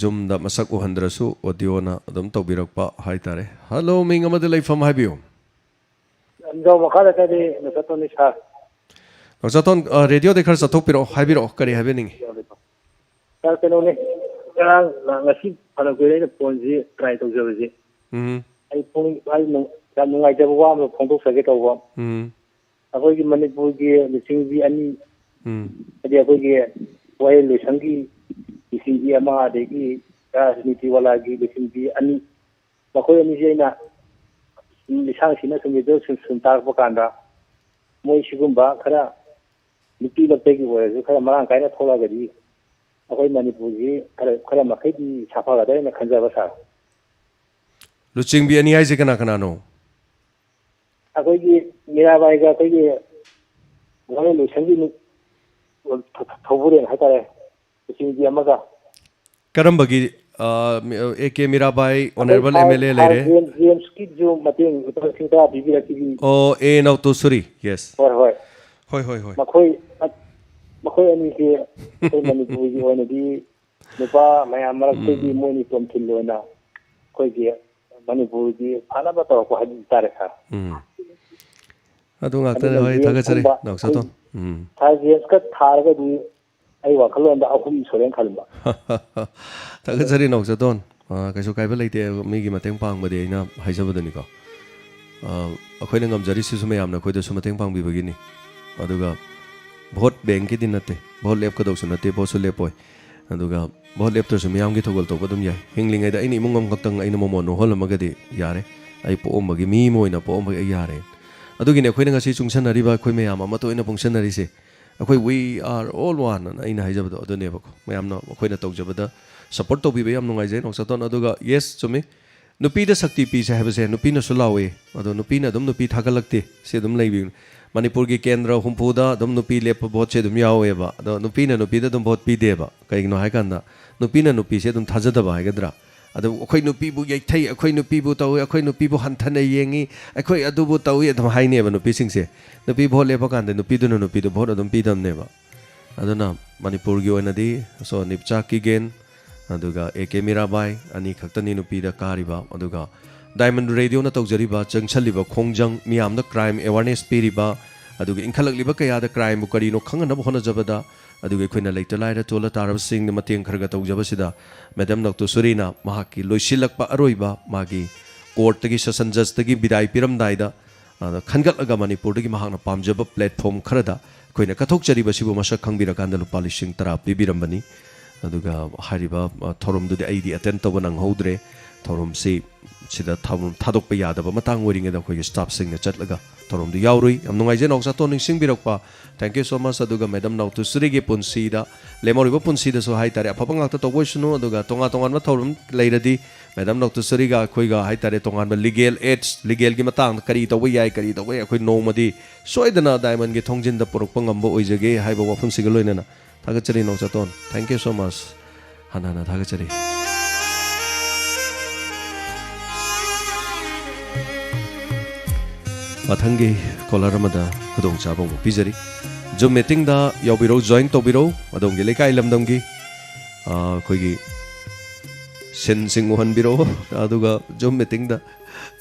Zoomꯗ ꯃꯁꯛ ꯎꯍꯟꯗ꯭ꯔꯁꯨ audioꯅ ꯑꯗꯨꯝ ꯇꯧꯕꯤꯔꯛꯄ ꯍꯥꯏꯇꯥꯔꯦ꯫ Hello, ꯃꯤꯡ ꯑꯃꯗꯤ ꯂꯩꯐꯝ ꯍꯥꯏꯕꯤꯌꯨ꯫ ꯂꯝꯖꯥꯎ ꯃꯈꯥ ꯂꯩꯀꯥꯏꯗꯤ ꯅꯣꯡꯆꯥꯊꯣꯟꯅꯤ ꯁꯥꯔ꯫ ꯅꯣꯡꯆꯥꯊꯣꯟ, ꯑ, radioꯗꯩ ꯈꯔ ꯆꯠꯊꯣꯛꯄꯤꯔꯛꯑꯣ, ꯍꯥꯏꯕꯤꯔꯛꯑꯣ, ꯀꯔꯤ ꯍꯥꯏꯕꯤꯅꯤꯡꯉꯤ? ꯁꯥꯔ, ꯀꯩꯅꯣꯅꯦ, ꯉꯔꯥꯡ, ꯉꯁꯤ ꯐꯅ ꯀꯨꯏꯔꯦ ꯑꯩꯅ phoneꯁꯤ try ꯇꯧꯖꯕꯁꯤ꯫ ꯎꯝ꯫ ꯑꯩ ꯄꯨꯛꯅꯤꯡ, ꯑꯩ ꯅꯨꯡ-, ꯌꯥꯝ ꯅꯨꯡꯉꯥꯏꯇꯕ ꯋꯥ ꯑꯃ ꯐꯣꯡꯗꯣꯛꯆꯒꯦ ꯇꯧꯕ꯫ ꯎꯝ꯫ ꯑꯩꯈꯣꯏꯒꯤ ꯃꯅꯤꯄꯨꯔꯒꯤ ꯂꯨꯆꯤꯡꯕꯤ ꯑꯅꯤ, ꯎꯝ꯫ ꯍꯥꯏꯗꯤ ꯑꯩꯈꯣꯏꯒꯤ ꯋꯥꯌꯦꯜ ꯂꯣꯏꯁꯪꯒꯤ ꯂꯨꯆꯤꯡꯕꯤ ꯑꯃ, ꯑꯗꯒꯤ ꯔꯥꯖꯅꯤꯇꯤ ꯋꯥꯂꯥꯒꯤ ꯂꯨꯆꯤꯡꯕꯤ ꯑꯅꯤ, ꯃꯈꯣꯏ ꯑꯅꯤꯁꯦ ꯑꯩꯅ ꯁꯨꯝ ꯂꯤꯁꯥꯡ ꯁꯤꯠꯅ ꯁꯨꯝ ꯔꯦꯗꯤꯑꯣ ꯁꯨꯝ, ꯁꯨꯝ ꯇꯥꯔꯛꯄ ꯀꯥꯟꯗ, ꯃꯣꯏ ꯁꯤꯒꯨꯝꯕ ꯈꯔ ꯅꯨꯄꯤ ꯂꯛꯇꯒꯤ ꯑꯣꯏꯔꯁꯨ ꯈꯔ ꯃꯔꯥꯡ ꯀꯥꯏꯅ ꯊꯣꯛꯂꯛꯑꯒꯗꯤ ꯑꯩꯈꯣꯏ ꯃꯅꯤꯄꯨꯔꯁꯤ ꯈꯔ, ꯈꯔ ꯃꯈꯩꯗꯤ ꯁꯥꯐꯒꯗ꯭ꯔꯥ ꯍꯥꯏꯅ ꯈꯟꯖꯕ, ꯁꯥꯔ꯫ ꯂꯨꯆꯤꯡꯕꯤ ꯑꯅꯤ ꯍꯥꯏꯁꯦ ꯀꯅꯥ ꯀꯅꯥꯅꯣ? ꯑꯩꯈꯣꯏꯒꯤ ꯃꯤꯔꯥꯕꯥꯏꯒ ꯑꯩꯈꯣꯏꯒꯤ ꯒꯣꯔꯃꯦꯟ ꯏꯂꯦꯛꯁꯟꯒꯤ ꯅꯨ-, ꯊ-, ꯊ-, ꯊꯧꯕꯨꯔꯦꯟ ꯍꯥꯏꯇꯥꯔꯦ, ꯀꯛꯆꯤꯡꯒꯤ ꯑꯃꯒ꯫ ꯀꯔꯝꯕꯒꯤ? ꯑ, ꯃꯤ- ꯑ, A K Mirabai, honourable M L A ꯂꯩꯔꯦ꯫ ꯖꯦꯝꯁ, ꯖꯦꯝꯁꯀꯤꯁꯨ ꯃꯇꯦꯡ ꯂꯨꯄꯥ ꯂꯤꯁꯤꯡ ꯇꯔꯥ ꯄꯤꯕꯤꯔꯛꯈꯤꯕꯤ꯫ ꯑꯣ, ꯑꯦ ꯅꯥꯎꯇꯣꯁꯨꯔꯤ, ꯌꯦꯁ꯫ ꯍꯣꯏ, ꯍꯣꯏ꯫ ꯍꯣꯏ, ꯍꯣꯏ, ꯍꯣꯏ꯫ ꯃꯈꯣꯏ, ꯃꯈꯣꯏ ꯑꯅꯤꯁꯦ ꯑꯩꯈꯣꯏ ꯃꯅꯤꯄꯨꯔꯒꯤ ꯑꯣꯏꯅꯗꯤ ꯅꯨꯄꯥ ꯃꯌꯥꯝ ꯃꯔꯛꯇꯒꯤ ꯃꯣꯏꯅꯤ ꯇꯣꯝꯊꯤꯟ ꯑꯣꯏꯅ ꯑꯩꯈꯣꯏꯒꯤ ꯃꯅꯤꯄꯨꯔꯒꯤ ꯐꯅꯕ ꯇꯧꯔꯛꯄ ꯍꯥꯏꯕ ꯇꯥꯔꯦ, ꯁꯥꯔ꯫ ꯎꯝ꯫ ꯑꯗꯨ ꯉꯥꯛꯇꯅꯦ꯫ ꯑꯗꯨꯅ ꯍꯣꯏ, ꯌꯦꯡ ꯊꯥꯒꯠꯆꯔꯤ, ꯈꯪꯕ ꯅꯥꯎꯆꯥꯇꯣꯟ꯫ ꯑꯩꯈꯣꯏ ꯎꯝ꯫ ꯁꯥꯔ ꯖꯦꯝꯁꯀ ꯊꯥꯔꯒꯗꯤ ꯑꯩ ꯋꯥꯈꯜꯂꯣꯟꯗ ꯑꯍꯨꯝ ꯁꯨꯔꯦꯅ ꯈꯟꯕ꯫ ꯊꯥꯒꯠꯆꯔꯤ, ꯅꯥꯎꯆꯥꯇꯣꯟ꯫ ꯑ, ꯀꯩꯁꯨ ꯀꯥꯏꯕ ꯂꯩꯇꯦ, ꯃꯤꯒꯤ ꯃꯇꯦꯡ ꯄꯥꯡꯕꯗꯤ ꯑꯩꯅ ꯍꯥꯏꯖꯕꯗꯨꯅꯤꯀꯣ꯫ ꯑ, ꯑꯩꯈꯣꯏꯅ ꯉꯝꯖꯔꯤꯁꯤꯁꯨ ꯃꯌꯥꯝꯅ ꯑꯩꯈꯣꯏꯗꯁꯨ ꯃꯇꯦꯡ ꯄꯥꯡꯕꯤꯕꯒꯤꯅꯤ꯫ ꯑꯗꯨꯒ ꯚꯣꯠ ꯕꯦꯡꯀꯤꯗꯤ ꯅꯠꯇꯦ, ꯚꯣꯠ ꯂꯦꯞꯀꯗꯧꯁꯨ ꯅꯠꯇꯦ, ꯚꯣꯠꯁꯨ ꯂꯦꯞꯄꯣꯏ꯫ ꯑꯗꯨꯒ ꯚꯣꯠ ꯂꯦꯞꯇ꯭ꯔꯁꯨ ꯃꯤꯌꯥꯝꯒꯤ ꯊꯧꯒꯜ ꯇꯧꯕ ꯑꯗꯨꯝ ꯌꯥꯏ꯫ ꯍꯤꯡꯂꯤꯉꯩꯗ ꯑꯩꯅ ꯏꯃꯨꯡ ꯑꯃꯈꯛꯇꯪ ꯑꯩꯅ ꯃꯣꯃꯣꯟ ꯅꯣꯛꯍꯜꯂꯝꯃꯒꯗꯤ ꯌꯥꯔꯦ꯫ ꯑꯩ ꯄꯣꯛꯑꯝꯕꯒꯤ ꯃꯤ ꯑꯃ ꯑꯣꯏꯅ ꯄꯣꯛꯑꯝꯕꯒꯤ ꯑꯩ ꯌꯥꯔꯦ꯫ ꯑꯗꯨꯒꯤꯅꯤ ꯑꯩꯈꯣꯏꯅ ꯉꯁꯤ ꯆꯨꯡꯁꯟꯅꯔꯤꯕ, ꯑꯩꯈꯣꯏ ꯃꯌꯥꯝ ꯑꯃꯠꯇ ꯑꯣꯏꯅ ꯄꯨꯟꯁꯟꯅꯔꯤꯁꯦ꯫ ꯑꯩꯈꯣꯏ "We are all one" ꯑꯅ ꯑꯩꯅ ꯍꯥꯏꯖꯕꯗꯣ ꯑꯗꯨꯅꯦꯕꯀꯣ꯫ ꯃꯌꯥꯝꯅ ꯑꯩꯈꯣꯏꯅ ꯇꯧꯖꯕꯗ ꯁꯞꯄꯣꯔꯠ ꯇꯧꯕꯤꯕ ꯌꯥꯝ ꯅꯨꯡꯉꯥꯏꯖꯩ, ꯅꯥꯎꯆꯥꯇꯣꯟ꯫ ꯑꯗꯨꯒ ꯌꯦꯁ, ꯆꯨꯝꯃꯤ, ꯅꯨꯄꯤꯗ ꯁꯛꯇꯤ ꯄꯤꯁꯦ ꯍꯥꯏꯕꯁꯦ ꯅꯨꯄꯤꯅꯁꯨ ꯂꯥꯎꯏ꯫ ꯑꯗꯣ ꯅꯨꯄꯤꯅ ꯑꯗꯨꯝ ꯅꯨꯄꯤ ꯊꯥꯒꯠꯂꯛꯇꯦ, ꯁꯤ ꯑꯗꯨꯝ ꯂꯩꯕꯤ꯫ ꯃꯅꯤꯄꯨꯔꯒꯤ ꯀꯦꯟꯗ꯭ꯔ ꯍꯨꯝꯐꯨꯗ ꯑꯗꯨꯝ ꯅꯨꯄꯤ ꯂꯦꯞꯄ ꯚꯣꯠꯁꯦ ꯑꯗꯨꯝ ꯌꯥꯎꯋꯦꯕ꯫ ꯑꯗꯣ ꯅꯨꯄꯤꯅ ꯅꯨꯄꯤꯗ ꯑꯗꯨꯝ ꯚꯣꯠ ꯄꯤꯗꯦꯕ꯫ ꯀꯩꯒꯤꯅꯣ ꯍꯥꯏꯀꯥꯟꯗ ꯅꯨꯄꯤꯅ ꯅꯨꯄꯤꯁꯦ ꯑꯗꯨꯝ ꯊꯥꯖꯗꯕ ꯍꯥꯏꯒꯗ꯭ꯔꯥ, ꯑꯗꯨ ꯑꯩꯈꯣꯏ ꯅꯨꯄꯤꯕꯨ ꯌꯩꯊꯩ, ꯑꯩꯈꯣꯏ ꯅꯨꯄꯤꯕꯨ ꯇꯧꯏ, ꯑꯩꯈꯣꯏ ꯅꯨꯄꯤꯕꯨ ꯍꯟꯊꯅ ꯌꯦꯡꯉꯤ, ꯑꯩꯈꯣꯏ ꯑꯗꯨꯕꯨ ꯇꯧꯏ ꯑꯗꯨꯝ ꯍꯥꯏꯅꯦꯕ ꯅꯨꯄꯤꯁꯤꯡꯁꯦ꯫ ꯅꯨꯄꯤ ꯚꯣꯠ ꯂꯦꯞꯄ ꯀꯥꯟꯗ ꯅꯨꯄꯤꯗꯨꯅ ꯅꯨꯄꯤꯗ ꯚꯣꯠ ꯑꯗꯨꯝ ꯄꯤꯗꯕꯅꯦꯕ꯫ ꯑꯗꯨꯅ ꯃꯅꯤꯄꯨꯔꯒꯤ ꯑꯣꯏꯅꯗꯤ ꯁꯣ ꯅꯤꯞꯆꯥ ꯀꯤꯒꯦꯟ ꯑꯗꯨꯒ ꯑꯦ ꯀꯦ ꯃꯤꯔꯥꯕꯥꯏ ꯑꯅꯤ ꯈꯛꯇꯅꯤ ꯅꯨꯄꯤꯗ ꯀꯥꯔꯤꯕ꯫ ꯑꯗꯨꯒ ꯗꯥꯏꯃꯟ ꯔꯦꯗꯤꯑꯣꯅ ꯇꯧꯖꯔꯤꯕ, ꯆꯪꯁꯜꯂꯤꯕ ꯈꯣꯡꯖꯪ, ꯃꯤꯌꯥꯝꯗ ꯀ꯭ꯔꯥꯏꯝ ꯑꯦꯋꯥꯔꯅꯦꯁ ꯄꯤꯔꯤꯕ, ꯑꯗꯨꯒ ꯏꯟꯈꯠꯂꯛꯂꯤꯕ ꯀꯌꯥꯗ ꯀ꯭ꯔꯥꯏꯝꯕꯨ ꯀꯔꯤꯅꯣ ꯈꯪꯍꯟꯅꯕ ꯍꯣꯠꯅꯖꯕꯗ, ꯑꯗꯨꯒ ꯑꯩꯈꯣꯏꯅ ꯂꯩꯇ ꯂꯥꯏꯔ ꯆꯣꯜꯂ ꯇꯥꯔꯕꯁꯤꯡꯗ ꯃꯇꯦꯡ ꯈꯔ ꯈꯔ ꯇꯧꯖꯕꯁꯤꯗ ꯃꯦꯗꯥꯝ ꯅꯥꯎꯇꯣꯁꯨꯔꯤꯅ ꯃꯍꯥꯛꯀꯤ ꯂꯣꯏꯁꯤꯜꯂꯛꯄ ꯑꯔꯣꯏꯕ ꯃꯥꯒꯤ ꯀꯣꯔꯠꯇꯒꯤ, ꯁꯦꯁꯟ ꯖꯖꯇꯒꯤ ꯕꯤꯗꯥꯏ ꯄꯤꯔꯝꯗꯥꯏꯗ, ꯑ, ꯈꯟꯒꯠꯂꯒ ꯃꯅꯤꯄꯨꯔꯗꯒꯤ ꯃꯍꯥꯛꯅ ꯄꯥꯝꯖꯕ ꯄ꯭ꯂꯦꯠꯐꯣꯝ ꯈꯔꯗ ꯑꯩꯈꯣꯏꯅ ꯀꯠꯊꯣꯛꯆꯔꯤꯕꯁꯤꯕꯨ ꯃꯁꯛ ꯈꯪꯕꯤꯔꯀꯥꯟꯗ ꯂꯨꯄꯥ ꯂꯤꯁꯤꯡ ꯇꯔꯥ ꯄꯤꯕꯤꯔꯝꯕꯅꯤ꯫ ꯑꯗꯨꯒ ꯍꯥꯏꯔꯤꯕ, ꯑ, ꯊꯧꯔꯝꯗꯨꯗꯤ ꯑꯩꯗꯤ ꯑꯦꯇꯦꯟ ꯇꯧꯕ ꯅꯪꯍꯧꯗ꯭ꯔꯦ꯫ ꯊꯧꯔꯝꯁꯤ ꯁꯤꯗ ꯊꯧꯔꯝ ꯊꯥꯗꯣꯛꯄ ꯌꯥꯗꯕ ꯃꯇꯥꯡ ꯑꯣꯏꯔꯤꯉꯩꯗ ꯑꯩꯈꯣꯏꯒꯤ staff ꯁꯤꯡꯅ ꯆꯠꯂꯒ ꯊꯧꯔꯝꯗꯨ ꯌꯥꯎꯔꯨꯏ꯫ ꯌꯥꯝ ꯅꯨꯡꯉꯥꯏꯖꯩ ꯅꯥꯎꯆꯥꯇꯣꯟ ꯅꯤꯡꯁꯤꯡꯕꯤꯔꯛꯄ꯫ Thank you so much꯫ ꯑꯗꯨꯒ ꯃꯦꯗꯥꯝ ꯅꯥꯎꯇꯨꯁꯔꯤꯒꯤ ꯄꯨꯟꯁꯤꯗ, ꯂꯦꯝꯍꯧꯔꯤꯕ ꯄꯨꯟꯁꯤꯗꯁꯨ ꯍꯥꯏꯇꯥꯔꯦ, ꯑꯐꯕ ꯉꯥꯛꯇ ꯇꯧꯕ ꯑꯣꯏꯁꯅꯨ꯫ ꯑꯗꯨꯒ ꯇꯣꯉꯥꯟ ꯇꯣꯉꯥꯟꯕ ꯊꯧꯔꯝ ꯂꯩꯔꯗꯤ ꯃꯦꯗꯥꯝ ꯅꯥꯎꯇꯨꯁꯔꯤꯒ ꯑꯩꯈꯣꯏꯒ ꯍꯥꯏꯇꯥꯔꯦ, ꯇꯣꯉꯥꯟꯕ legal aids, legal ꯒꯤ ꯃꯇꯥꯡꯗ ꯀꯔꯤ ꯇꯧꯕ ꯌꯥꯏ, ꯀꯔꯤ ꯇꯧꯕ ꯌꯥꯏ, ꯑꯩꯈꯣꯏ ꯅꯣꯡꯃꯗꯤ ꯁꯣꯏꯗꯅ diamond ꯒꯤ ꯊꯣꯡꯖꯤꯟꯗ ꯄꯨꯔꯛꯄ ꯉꯝꯕ ꯑꯣꯏꯖꯒꯦ ꯍꯥꯏꯕ ꯋꯥꯐꯝꯁꯤꯒ ꯂꯣꯏꯅꯅ ꯊꯥꯒꯠꯆꯔꯤ ꯅꯥꯎꯆꯥꯇꯣꯟ꯫ Thank you so much꯫ ꯍꯟꯅ ꯍꯟꯅ ꯊꯥꯒꯠꯆꯔꯤ꯫ ꯃꯊꯪꯒꯤ caller ꯑꯃꯗ ꯈꯨꯗꯣꯡꯆꯥꯕ ꯑꯃꯨꯛ ꯄꯤꯖꯔꯤ꯫ Zoom meeting ꯗ ꯌꯥꯎꯕꯤꯔꯧ, join ꯇꯧꯕꯤꯔꯧ, ꯑꯗꯣꯝꯒꯤ ꯂꯩꯀꯥꯏ ꯂꯝꯗꯝꯒꯤ, ꯑ, ꯑꯩꯈꯣꯏꯒꯤ ꯁꯤꯟꯁꯤꯡ ꯎꯍꯟꯕꯤꯔꯛꯎ꯫ ꯑꯗꯨꯒ Zoom meeting ꯗ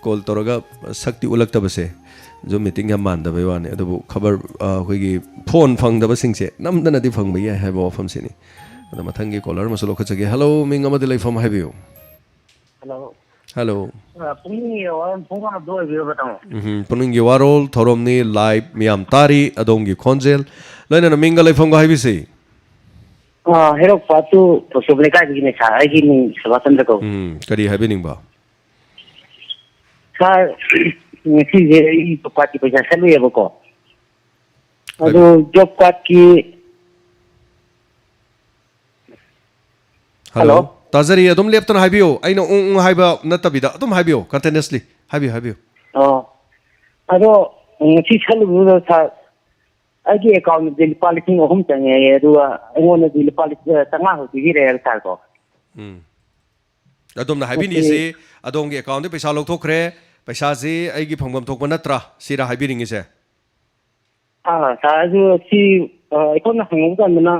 call ꯇꯧꯔꯒ ꯁꯛꯇꯤ ꯎꯠꯂꯛꯇꯕꯁꯦ Zoom meeting ꯌꯥꯝ ꯃꯥꯟꯗꯕꯩ ꯋꯥꯅꯤ꯫ ꯑꯗꯨꯕꯨ ꯈꯕꯔ, ꯑ, ꯑꯩꯈꯣꯏꯒꯤ phone ꯐꯪꯗꯕꯁꯤꯡꯁꯦ ꯅꯝꯗꯅꯗꯤ ꯐꯪꯕ ꯌꯥꯏ ꯍꯥꯏꯕ ꯋꯥꯐꯝꯁꯤꯅꯤ꯫ ꯑꯗꯣ ꯃꯊꯪꯒꯤ caller ꯑꯃꯁꯨ ꯂꯧꯈꯠꯆꯒꯦ꯫ Hello, ꯃꯤꯡ ꯑꯃꯗꯤ ꯂꯩꯐꯝ ꯍꯥꯏꯕꯤꯌꯨ꯫ Hello꯫ Hello꯫ ꯑ, ꯄꯨꯛꯅꯤꯡꯒꯤ ꯋꯥꯔꯣꯜ ꯐꯣꯡꯕ ꯉꯝꯗ ꯑꯣꯏꯕꯤꯔꯕ꯭ꯔꯥ, ꯇꯥꯃꯣ? ꯎꯝꯍꯨꯝ, ꯄꯨꯛꯅꯤꯡꯒꯤ ꯋꯥꯔꯣꯜ ꯊꯧꯔꯝꯅꯤ, live ꯃꯤꯌꯥꯝ ꯇꯥꯔꯤ, ꯑꯗꯣꯝꯒꯤ ꯈꯣꯟꯖꯦꯜ꯫ ꯂꯣꯏꯅꯅ ꯃꯤꯡꯒ ꯂꯩꯐꯝꯒ ꯍꯥꯏꯕꯤꯁꯤ꯫ ꯑ, ꯍꯩꯔꯣꯛ ꯄꯥꯠꯇꯨ ꯄꯣꯁꯣꯝ ꯂꯩꯀꯥꯏꯗꯒꯤꯅꯦ ꯁꯥꯔ꯫ ꯑꯩꯒꯤ ꯃꯤꯡ ꯁꯕꯥꯆꯟꯗ꯭ꯔ ꯀꯧꯏ꯫ ꯎꯝ, ꯀꯔꯤ ꯍꯥꯏꯕꯤꯅꯤꯡꯕ? ꯁꯥꯔ, ꯉꯁꯤꯁꯦ ꯑꯩ ꯖꯣꯕ ꯀꯥꯔꯗꯀꯤ ꯄꯩꯁꯥ ꯆꯠꯂꯨꯏꯌꯦꯕꯀꯣ꯫ ꯑꯗꯨ ꯍꯥꯏꯕꯤꯌꯨ꯫ ꯖꯣꯕ ꯀꯥꯔꯗꯀꯤ ꯍꯜꯂꯣ? ꯍꯜꯂꯣ? ꯇꯥꯖꯔꯤ, ꯑꯗꯨꯝ ꯂꯦꯞꯇꯅ ꯍꯥꯏꯕꯤꯌꯨ꯫ ꯑꯩꯅ ꯎꯪ ꯎꯪ ꯍꯥꯏꯕ ꯅꯠꯇꯕꯤꯗ ꯑꯗꯨꯝ ꯍꯥꯏꯕꯤꯌꯨ, continuously꯫ ꯍꯥꯏꯕꯤꯌꯨ, ꯍꯥꯏꯕꯤꯌꯨ꯫ ꯑꯣ, ꯑꯗꯣ ꯉꯁꯤ ꯆꯠꯂꯨꯕꯗꯨꯗ ꯁꯥꯔ, ꯑꯩꯒꯤ ꯑꯦꯀꯥꯎꯟꯗꯗꯤ ꯂꯨꯄꯥ ꯂꯤꯁꯤꯡ ꯑꯍꯨꯝ ꯆꯪꯉꯦ ꯍꯥꯏꯌꯦ, ꯑꯗꯨꯒ ꯑꯩꯉꯣꯟꯗꯗꯤ ꯂꯨꯄꯥ ꯂꯤꯁꯤꯡ ꯆꯥꯝꯃꯉꯥ ꯈꯛ ꯄꯤꯕꯤꯔꯛꯑꯦ ꯁꯥꯔ ꯀꯣ꯫ ꯎꯝ꯫ ꯑꯗꯣꯝꯅ ꯍꯥꯏꯕꯤꯅꯤꯡꯉꯤꯁꯤ, ꯑꯗꯣꯝꯒꯤ ꯑꯦꯀꯥꯎꯟꯗꯒꯤ ꯄꯩꯁꯥ ꯂꯧꯊꯣꯛꯈ꯭ꯔꯦ, ꯄꯩꯁꯥꯁꯤ ꯑꯩꯒꯤ ꯐꯪꯐꯝ ꯊꯣꯛꯄ ꯅꯠꯇ꯭ꯔꯥ? ꯁꯤꯔꯥ ꯍꯥꯏꯕꯤꯅꯤꯡꯉꯤꯁꯦ? ꯑꯥ, ꯁꯥꯔ, ꯑꯗꯨ ꯁꯤ, ꯑ, ꯑꯩꯈꯣꯏꯅ ꯍꯪꯉꯨꯕ ꯀꯥꯟꯗꯅ,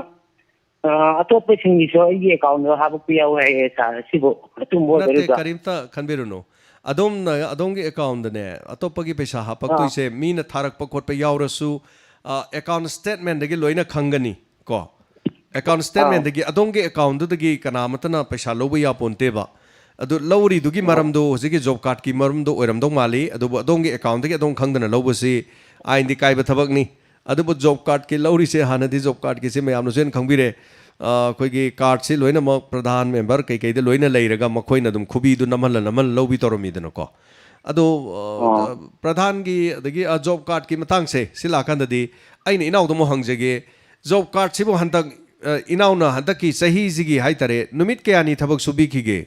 ꯑ, ꯑꯇꯣꯞꯄꯁꯤꯡꯒꯤꯁꯨ ꯑꯩꯒꯤ ꯑꯦꯀꯥꯎꯟꯗ ꯍꯥꯞꯄꯛꯄ ꯌꯥꯎꯋꯦ ꯍꯥꯏꯌꯦ, ꯁꯥꯔ꯫ ꯁꯤꯕꯨ ꯑꯆꯨꯝꯕ ꯅꯠꯇꯦ, ꯑꯣꯏꯗꯣꯔꯤꯕ꯭ꯔꯥ? ꯀꯔꯤꯝꯇ ꯈꯟꯕꯤꯔꯨꯅꯨ꯫ ꯑꯗꯣꯝꯅ, ꯑꯗꯣꯝꯒꯤ ꯑꯦꯀꯥꯎꯟꯗꯅꯦ, ꯑꯇꯣꯞꯄꯒꯤ ꯄꯩꯁꯥ ꯑꯥ꯫ ꯍꯥꯞꯄꯛꯇꯣꯏꯁꯦ, ꯃꯤꯅ ꯊꯥꯔꯛꯄ ꯈꯣꯠꯄ ꯌꯥꯎꯔꯁꯨ, ꯑ, ꯑꯦꯀꯥꯎꯟ ꯁ꯭ꯇꯦꯠꯃꯦꯟꯗꯒꯤ ꯂꯣꯏꯅ ꯈꯪꯒꯅꯤ ꯀꯣ꯫ ꯑꯦꯀꯥꯎꯟ ꯑꯥ꯫ ꯁ꯭ꯇꯦꯠꯃꯦꯟꯗꯒꯤ, ꯑꯗꯣꯝꯒꯤ ꯑꯦꯀꯥꯎꯟꯗꯨꯗꯒꯤ ꯀꯅꯥꯃꯠꯇꯅ ꯄꯩꯁꯥ ꯂꯧꯕ ꯌꯥꯄꯣꯟꯇꯦꯕ꯫ ꯑꯗꯨ ꯂꯧꯔꯤꯗꯨꯒꯤ ꯑꯥ꯫ ꯃꯔꯝꯗꯣ ꯍꯧꯖꯤꯛꯀꯤ ꯖꯣꯕ ꯀꯥꯔꯗꯀꯤ ꯃꯔꯝꯗꯣ ꯑꯣꯏꯔꯝꯗꯧ ꯃꯥꯜꯂꯤ꯫ ꯑꯗꯨꯕꯨ ꯑꯗꯣꯝꯒꯤ ꯑꯦꯀꯥꯎꯟꯗꯒꯤ ꯑꯗꯣꯝ ꯈꯪꯗꯅ ꯂꯧꯕꯁꯤ ꯑꯥꯏꯟꯗꯤ ꯀꯥꯏꯕ ꯊꯕꯛꯅꯤ꯫ ꯑꯗꯨꯕꯨ ꯖꯣꯕ ꯀꯥꯔꯗꯀꯤ ꯂꯧꯔꯤꯁꯦ, ꯍꯥꯟꯅꯗꯤ ꯖꯣꯕ ꯀꯥꯔꯗꯀꯤꯁꯦ ꯃꯌꯥꯝꯅꯁꯨ ꯍꯦꯟꯅ ꯈꯪꯕꯤꯔꯦ, ꯑ, ꯑꯩꯈꯣꯏꯒꯤ ꯀꯥꯔꯗꯁꯤ ꯂꯣꯏꯅꯃꯛ ꯄ꯭ꯔꯙꯥꯟ ꯃꯦꯝꯕꯔ ꯀꯩꯀꯩꯗ ꯂꯣꯏꯅ ꯂꯩꯔꯒ ꯃꯈꯣꯏꯅ ꯑꯗꯨꯝ ꯈꯨꯕꯤꯗꯨ ꯅꯝꯍꯜꯂ ꯅꯝꯍꯜꯂ ꯂꯧꯕꯤ ꯇꯧꯔꯝꯃꯤꯗꯅꯀꯣ꯫ ꯑꯗꯣ, ꯑ, ꯑꯣ꯫ ꯄ꯭ꯔꯙꯥꯟꯒꯤ ꯑꯗꯒꯤ, ꯑ, ꯖꯣꯕ ꯀꯥꯔꯗꯀꯤ ꯃꯇꯥꯡꯁꯦ ꯁꯤ ꯂꯥꯛꯀꯥꯟꯗꯗꯤ ꯑꯩꯅ ꯏꯅꯥꯎꯗ ꯑꯃꯨꯛ ꯍꯪꯖꯒꯦ꯫ ꯖꯣꯕ ꯀꯥꯔꯗꯁꯤꯕꯨ ꯍꯟꯗꯛ, ꯑ, ꯏꯅꯥꯎꯅ ꯍꯟꯗꯛꯀꯤ ꯆꯍꯤꯁꯤꯒꯤ ꯍꯥꯏꯇꯥꯔꯦ, ꯅꯨꯃꯤꯠ ꯀꯌꯥꯅꯤ ꯊꯕꯛ ꯁꯨꯕꯤꯈꯤꯒꯦ?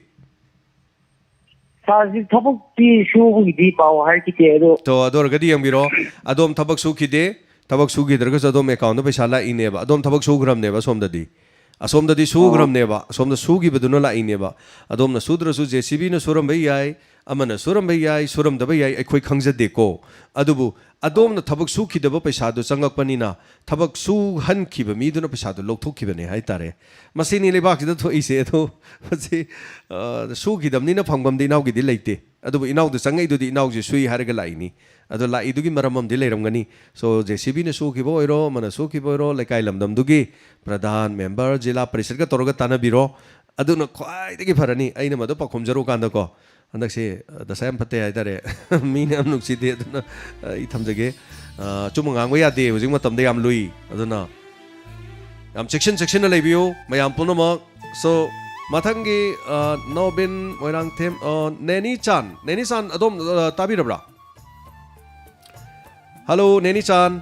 ꯁꯥꯔꯁꯤ ꯊꯕꯛꯇꯤ ꯁꯨꯕꯒꯤꯗꯤ ꯄꯥꯎ ꯍꯥꯏꯔꯛꯈꯤꯗꯦ, ꯑꯗꯣ꯫ ꯇꯣ, ꯑꯗꯨ ꯑꯣꯏꯔꯒꯗꯤ ꯌꯦꯡꯕꯤꯔꯣ, ꯑꯗꯣꯝ ꯊꯕꯛ ꯁꯨꯈꯤꯗꯦ, ꯊꯕꯛ ꯁꯨꯈꯤꯗ꯭ꯔꯒꯁꯨ ꯑꯗꯣꯝ ꯑꯦꯀꯥꯎꯟꯗ ꯄꯩꯁꯥ ꯂꯥꯛꯏꯅꯦꯕ, ꯑꯗꯣꯝ ꯊꯕꯛ ꯁꯨꯈ꯭ꯔꯕꯅꯦꯕ ꯑꯁꯣꯝꯗꯗꯤ, ꯑꯁꯣꯝꯗꯗꯤ ꯑꯣ꯫ ꯁꯨꯈ꯭ꯔꯕꯅꯦꯕ, ꯑꯁꯣꯝꯗ ꯁꯨꯈꯤꯕꯗꯨꯅ ꯂꯥꯛꯏꯅꯦꯕ꯫ ꯑꯗꯣꯝꯅ ꯁꯨꯗ꯭ꯔꯁꯨ ꯖꯦ ꯁꯤ ꯕꯤꯅ ꯁꯨꯔꯝꯕ ꯌꯥꯏ, ꯑꯃꯅ ꯁꯨꯔꯝꯕ ꯌꯥꯏ, ꯁꯨꯔꯝꯗꯕ ꯌꯥꯏ, ꯑꯩꯈꯣꯏ ꯈꯪꯖꯗꯦꯀꯣ꯫ ꯑꯗꯨꯕꯨ ꯑꯗꯣꯝꯅ ꯊꯕꯛ ꯁꯨꯈꯤꯗꯕ ꯄꯩꯁꯥꯗꯨ ꯆꯪꯉꯛꯄꯅꯤꯅ ꯊꯕꯛ ꯁꯨꯍꯟꯈꯤꯕ ꯃꯤꯗꯨꯅ ꯄꯩꯁꯥꯗꯨ ꯂꯧꯊꯣꯛꯈꯤꯕꯅꯦ ꯍꯥꯏꯇꯥꯔꯦ꯫ ꯃꯁꯤꯅꯤ ꯂꯩꯕꯥꯛꯁꯤꯗ ꯊꯣꯛꯏꯁꯦ꯫ ꯑꯗꯣ ꯃꯁꯤ, ꯑ, ꯁꯨꯈꯤꯗꯕꯅꯤꯅ ꯐꯪꯐꯝꯗꯤ ꯏꯅꯥꯎꯒꯤꯗꯤ ꯂꯩꯇꯦ꯫ ꯑꯗꯨꯕꯨ ꯏꯅꯥꯎꯗ ꯆꯪꯉꯛꯏꯗꯨꯗꯤ ꯏꯅꯥꯎꯁꯦ ꯁꯨꯏ ꯍꯥꯏꯔꯒ ꯂꯥꯛꯏꯅꯤ꯫ ꯑꯗꯣ ꯂꯥꯛꯏꯗꯨꯒꯤ ꯃꯔꯝ ꯑꯃꯗꯤ ꯂꯩꯔꯝꯒꯅꯤ꯫ So, ꯖꯦ ꯁꯤ ꯕꯤꯅ ꯁꯨꯈꯤꯕ ꯑꯣꯏꯔꯣ, ꯑꯃꯅ ꯁꯨꯈꯤꯕ ꯑꯣꯏꯔꯣ, ꯂꯩꯀꯥꯏ ꯂꯝꯗꯝꯗꯨꯒꯤ ꯄ꯭ꯔꯙꯥꯟ, ꯃꯦꯝꯕꯔ, ꯖꯤꯂꯥ ꯄꯔꯤꯁꯠꯀ ꯇꯧꯔꯒ ꯇꯥꯟꯅꯕꯤꯔꯣ꯫ ꯑꯗꯨꯅ ꯈ꯭ꯋꯥꯏꯗꯒꯤ ꯐꯔꯅꯤ꯫ ꯑꯩꯅ ꯃꯗꯨ ꯄꯥꯎꯈꯨꯝꯖꯔꯨꯀꯥꯟꯗꯀꯣ, ꯍꯟꯗꯛꯁꯦ, ꯑ, ꯗꯁꯥ ꯌꯥꯝ ꯐꯠꯇꯦ ꯍꯥꯏꯇꯥꯔꯦ꯫ ꯃꯤꯅ ꯌꯥꯝ ꯅꯨꯡꯁꯤꯗꯦ꯫ ꯑꯗꯨꯅ, ꯑ, ꯑꯩ ꯊꯝꯖꯒꯦ꯫ ꯑ, ꯑꯆꯨꯝꯕ ꯉꯥꯡꯕ ꯌꯥꯗꯦ꯫ ꯍꯧꯖꯤꯛ ꯃꯇꯝꯗ ꯌꯥꯝ ꯂꯨꯏ꯫ ꯑꯗꯨꯅ ꯌꯥꯝ ꯆꯦꯛꯁꯤꯟ ꯆꯦꯛꯁꯤꯟꯅ ꯂꯩꯕꯤꯌꯨ ꯃꯌꯥꯝ ꯄꯨꯝꯅꯃꯛ꯫ So, ꯃꯊꯪꯒꯤ, ꯑ, ꯅꯣꯕꯤꯟ ꯃꯣꯏꯔꯥꯡꯊꯦꯝ, ꯑ, ꯅꯦꯅꯤ ꯆꯥꯟ, ꯅꯦꯅꯤ ꯆꯥꯟ ꯑꯗꯣꯝ, ꯑ, ꯇꯥꯕꯤꯔꯕ꯭ꯔꯥ? ꯍꯜꯂꯣ, ꯅꯦꯅꯤ ꯆꯥꯟ꯫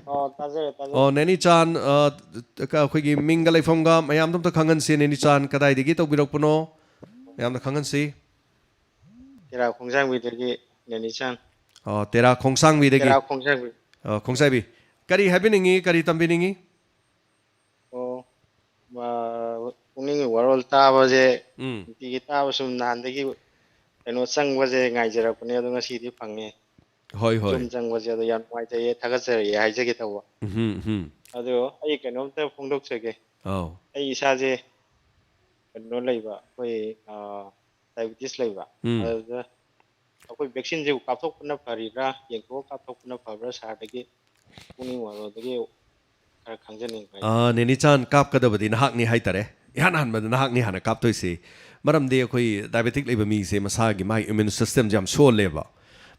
ꯑꯣ, ꯇꯥꯖꯔꯦ, ꯇꯥꯖꯔꯦ꯫ ꯑꯣ, ꯅꯦꯅꯤ ꯆꯥꯟ, ꯑ, ꯀ-, ꯑꯩꯈꯣꯏꯒꯤ ꯃꯤꯡꯒ ꯂꯩꯐꯝꯒ ꯃꯌꯥꯝꯗꯣ ꯑꯝꯇ ꯈꯪꯍꯟꯁꯤ꯫ ꯅꯦꯅꯤ ꯆꯥꯟ ꯀꯗꯥꯏꯗꯒꯤ ꯇꯧꯕꯤꯔꯛꯄꯅꯣ? ꯃꯌꯥꯝꯗ ꯈꯪꯍꯟꯁꯤ꯫ ꯇꯦꯔꯥ ꯈꯣꯡꯖꯥꯡꯕꯤꯗꯒꯤ ꯅꯦꯅꯤ ꯆꯥꯟ꯫ ꯑꯣ, ꯇꯦꯔꯥ ꯈꯣꯡꯁꯥꯡꯕꯤꯗꯒꯤ꯫ ꯇꯦꯔꯥ ꯈꯣꯡꯖꯥꯡꯕꯤ꯫ ꯑꯣ, ꯈꯣꯡꯁꯥꯏꯕꯤ꯫ ꯀꯔꯤ ꯍꯥꯏꯕꯤꯅꯤꯡꯉꯤ? ꯀꯔꯤ ꯇꯝꯕꯤꯅꯤꯡꯉꯤ? ꯑꯣ, ꯃꯥ-, ꯄꯨꯛꯅꯤꯡꯒꯤ ꯋꯥꯔꯣꯜ ꯇꯥꯕꯁꯦ ꯎꯝ꯫ ꯅꯨꯡꯇꯤꯒꯤ ꯇꯥꯕ ꯁꯨꯝ ꯅꯍꯥꯟꯗꯒꯤ ꯀꯩꯅꯣ ꯆꯪꯕꯁꯦ ꯉꯥꯏꯖꯔꯛꯄꯅꯦ, ꯑꯗꯣ ꯉꯁꯤꯗꯤ ꯐꯪꯉꯦ꯫ ꯍꯣꯏ, ꯍꯣꯏ꯫ ꯁꯨꯝ ꯆꯪꯕꯁꯦ ꯑꯗꯣ ꯌꯥꯝ ꯅꯨꯡꯉꯥꯏꯖꯩꯌꯦ, ꯊꯥꯒꯠꯆꯔꯤꯑꯦ ꯍꯥꯏꯖꯒꯦ ꯇꯧꯕ꯫ ꯎꯝ, ꯎꯝ꯫ ꯑꯗꯣ ꯑꯩ ꯀꯩꯅꯣꯝꯇ ꯐꯣꯡꯗꯣꯛꯆꯒꯦ꯫ ꯑꯧ꯫ ꯑꯩ ꯏꯁꯥꯁꯦ ꯀꯩꯅꯣ ꯂꯩꯕ, ꯑꯩꯈꯣꯏ, ꯑ, ꯗꯥꯏꯕꯤꯇꯤꯁ ꯂꯩꯕ꯫ ꯎꯝ꯫ ꯑꯗꯨꯗ ꯑꯩꯈꯣꯏ ꯚꯦꯛꯁꯤꯟꯁꯤꯕꯨ ꯀꯥꯞꯊꯣꯛꯄꯅ ꯐꯔꯤꯕ꯭ꯔꯥ, ꯌꯦꯡꯊꯣꯛꯑ ꯀꯥꯞꯊꯣꯛꯄꯅ ꯐꯕ꯭ꯔꯥ? ꯁꯥꯔꯗꯒꯤ ꯄꯨꯛꯅꯤꯡ ꯋꯥꯔꯣꯜꯗꯒꯤ ꯈꯔ ꯈꯪꯖꯅꯤꯡꯕ ꯍꯥꯏꯇꯥꯔꯦ꯫ ꯑꯥ, ꯅꯦꯅꯤꯆꯥꯟ ꯀꯥꯞꯀꯗꯕꯗꯤ ꯅꯍꯥꯛꯅꯤ ꯍꯥꯏꯇꯥꯔꯦ꯫ ꯏꯍꯥꯟ ꯍꯥꯟꯕꯗ ꯅꯍꯥꯛꯅꯤ ꯍꯥꯟꯅ ꯀꯥꯞꯇꯣꯏꯁꯤ꯫ ꯃꯔꯝꯗꯤ ꯑꯩꯈꯣꯏ ꯗꯥꯏꯕꯦꯇꯤꯛ ꯂꯩꯕ ꯃꯤꯁꯦ ꯃꯁꯥꯒꯤ ꯃꯥꯒꯤ ꯏꯃ꯭ꯌꯨꯟ ꯁꯤꯁꯇꯦꯝꯁꯦ ꯌꯥꯝ ꯁꯣꯜꯂꯦꯕ꯫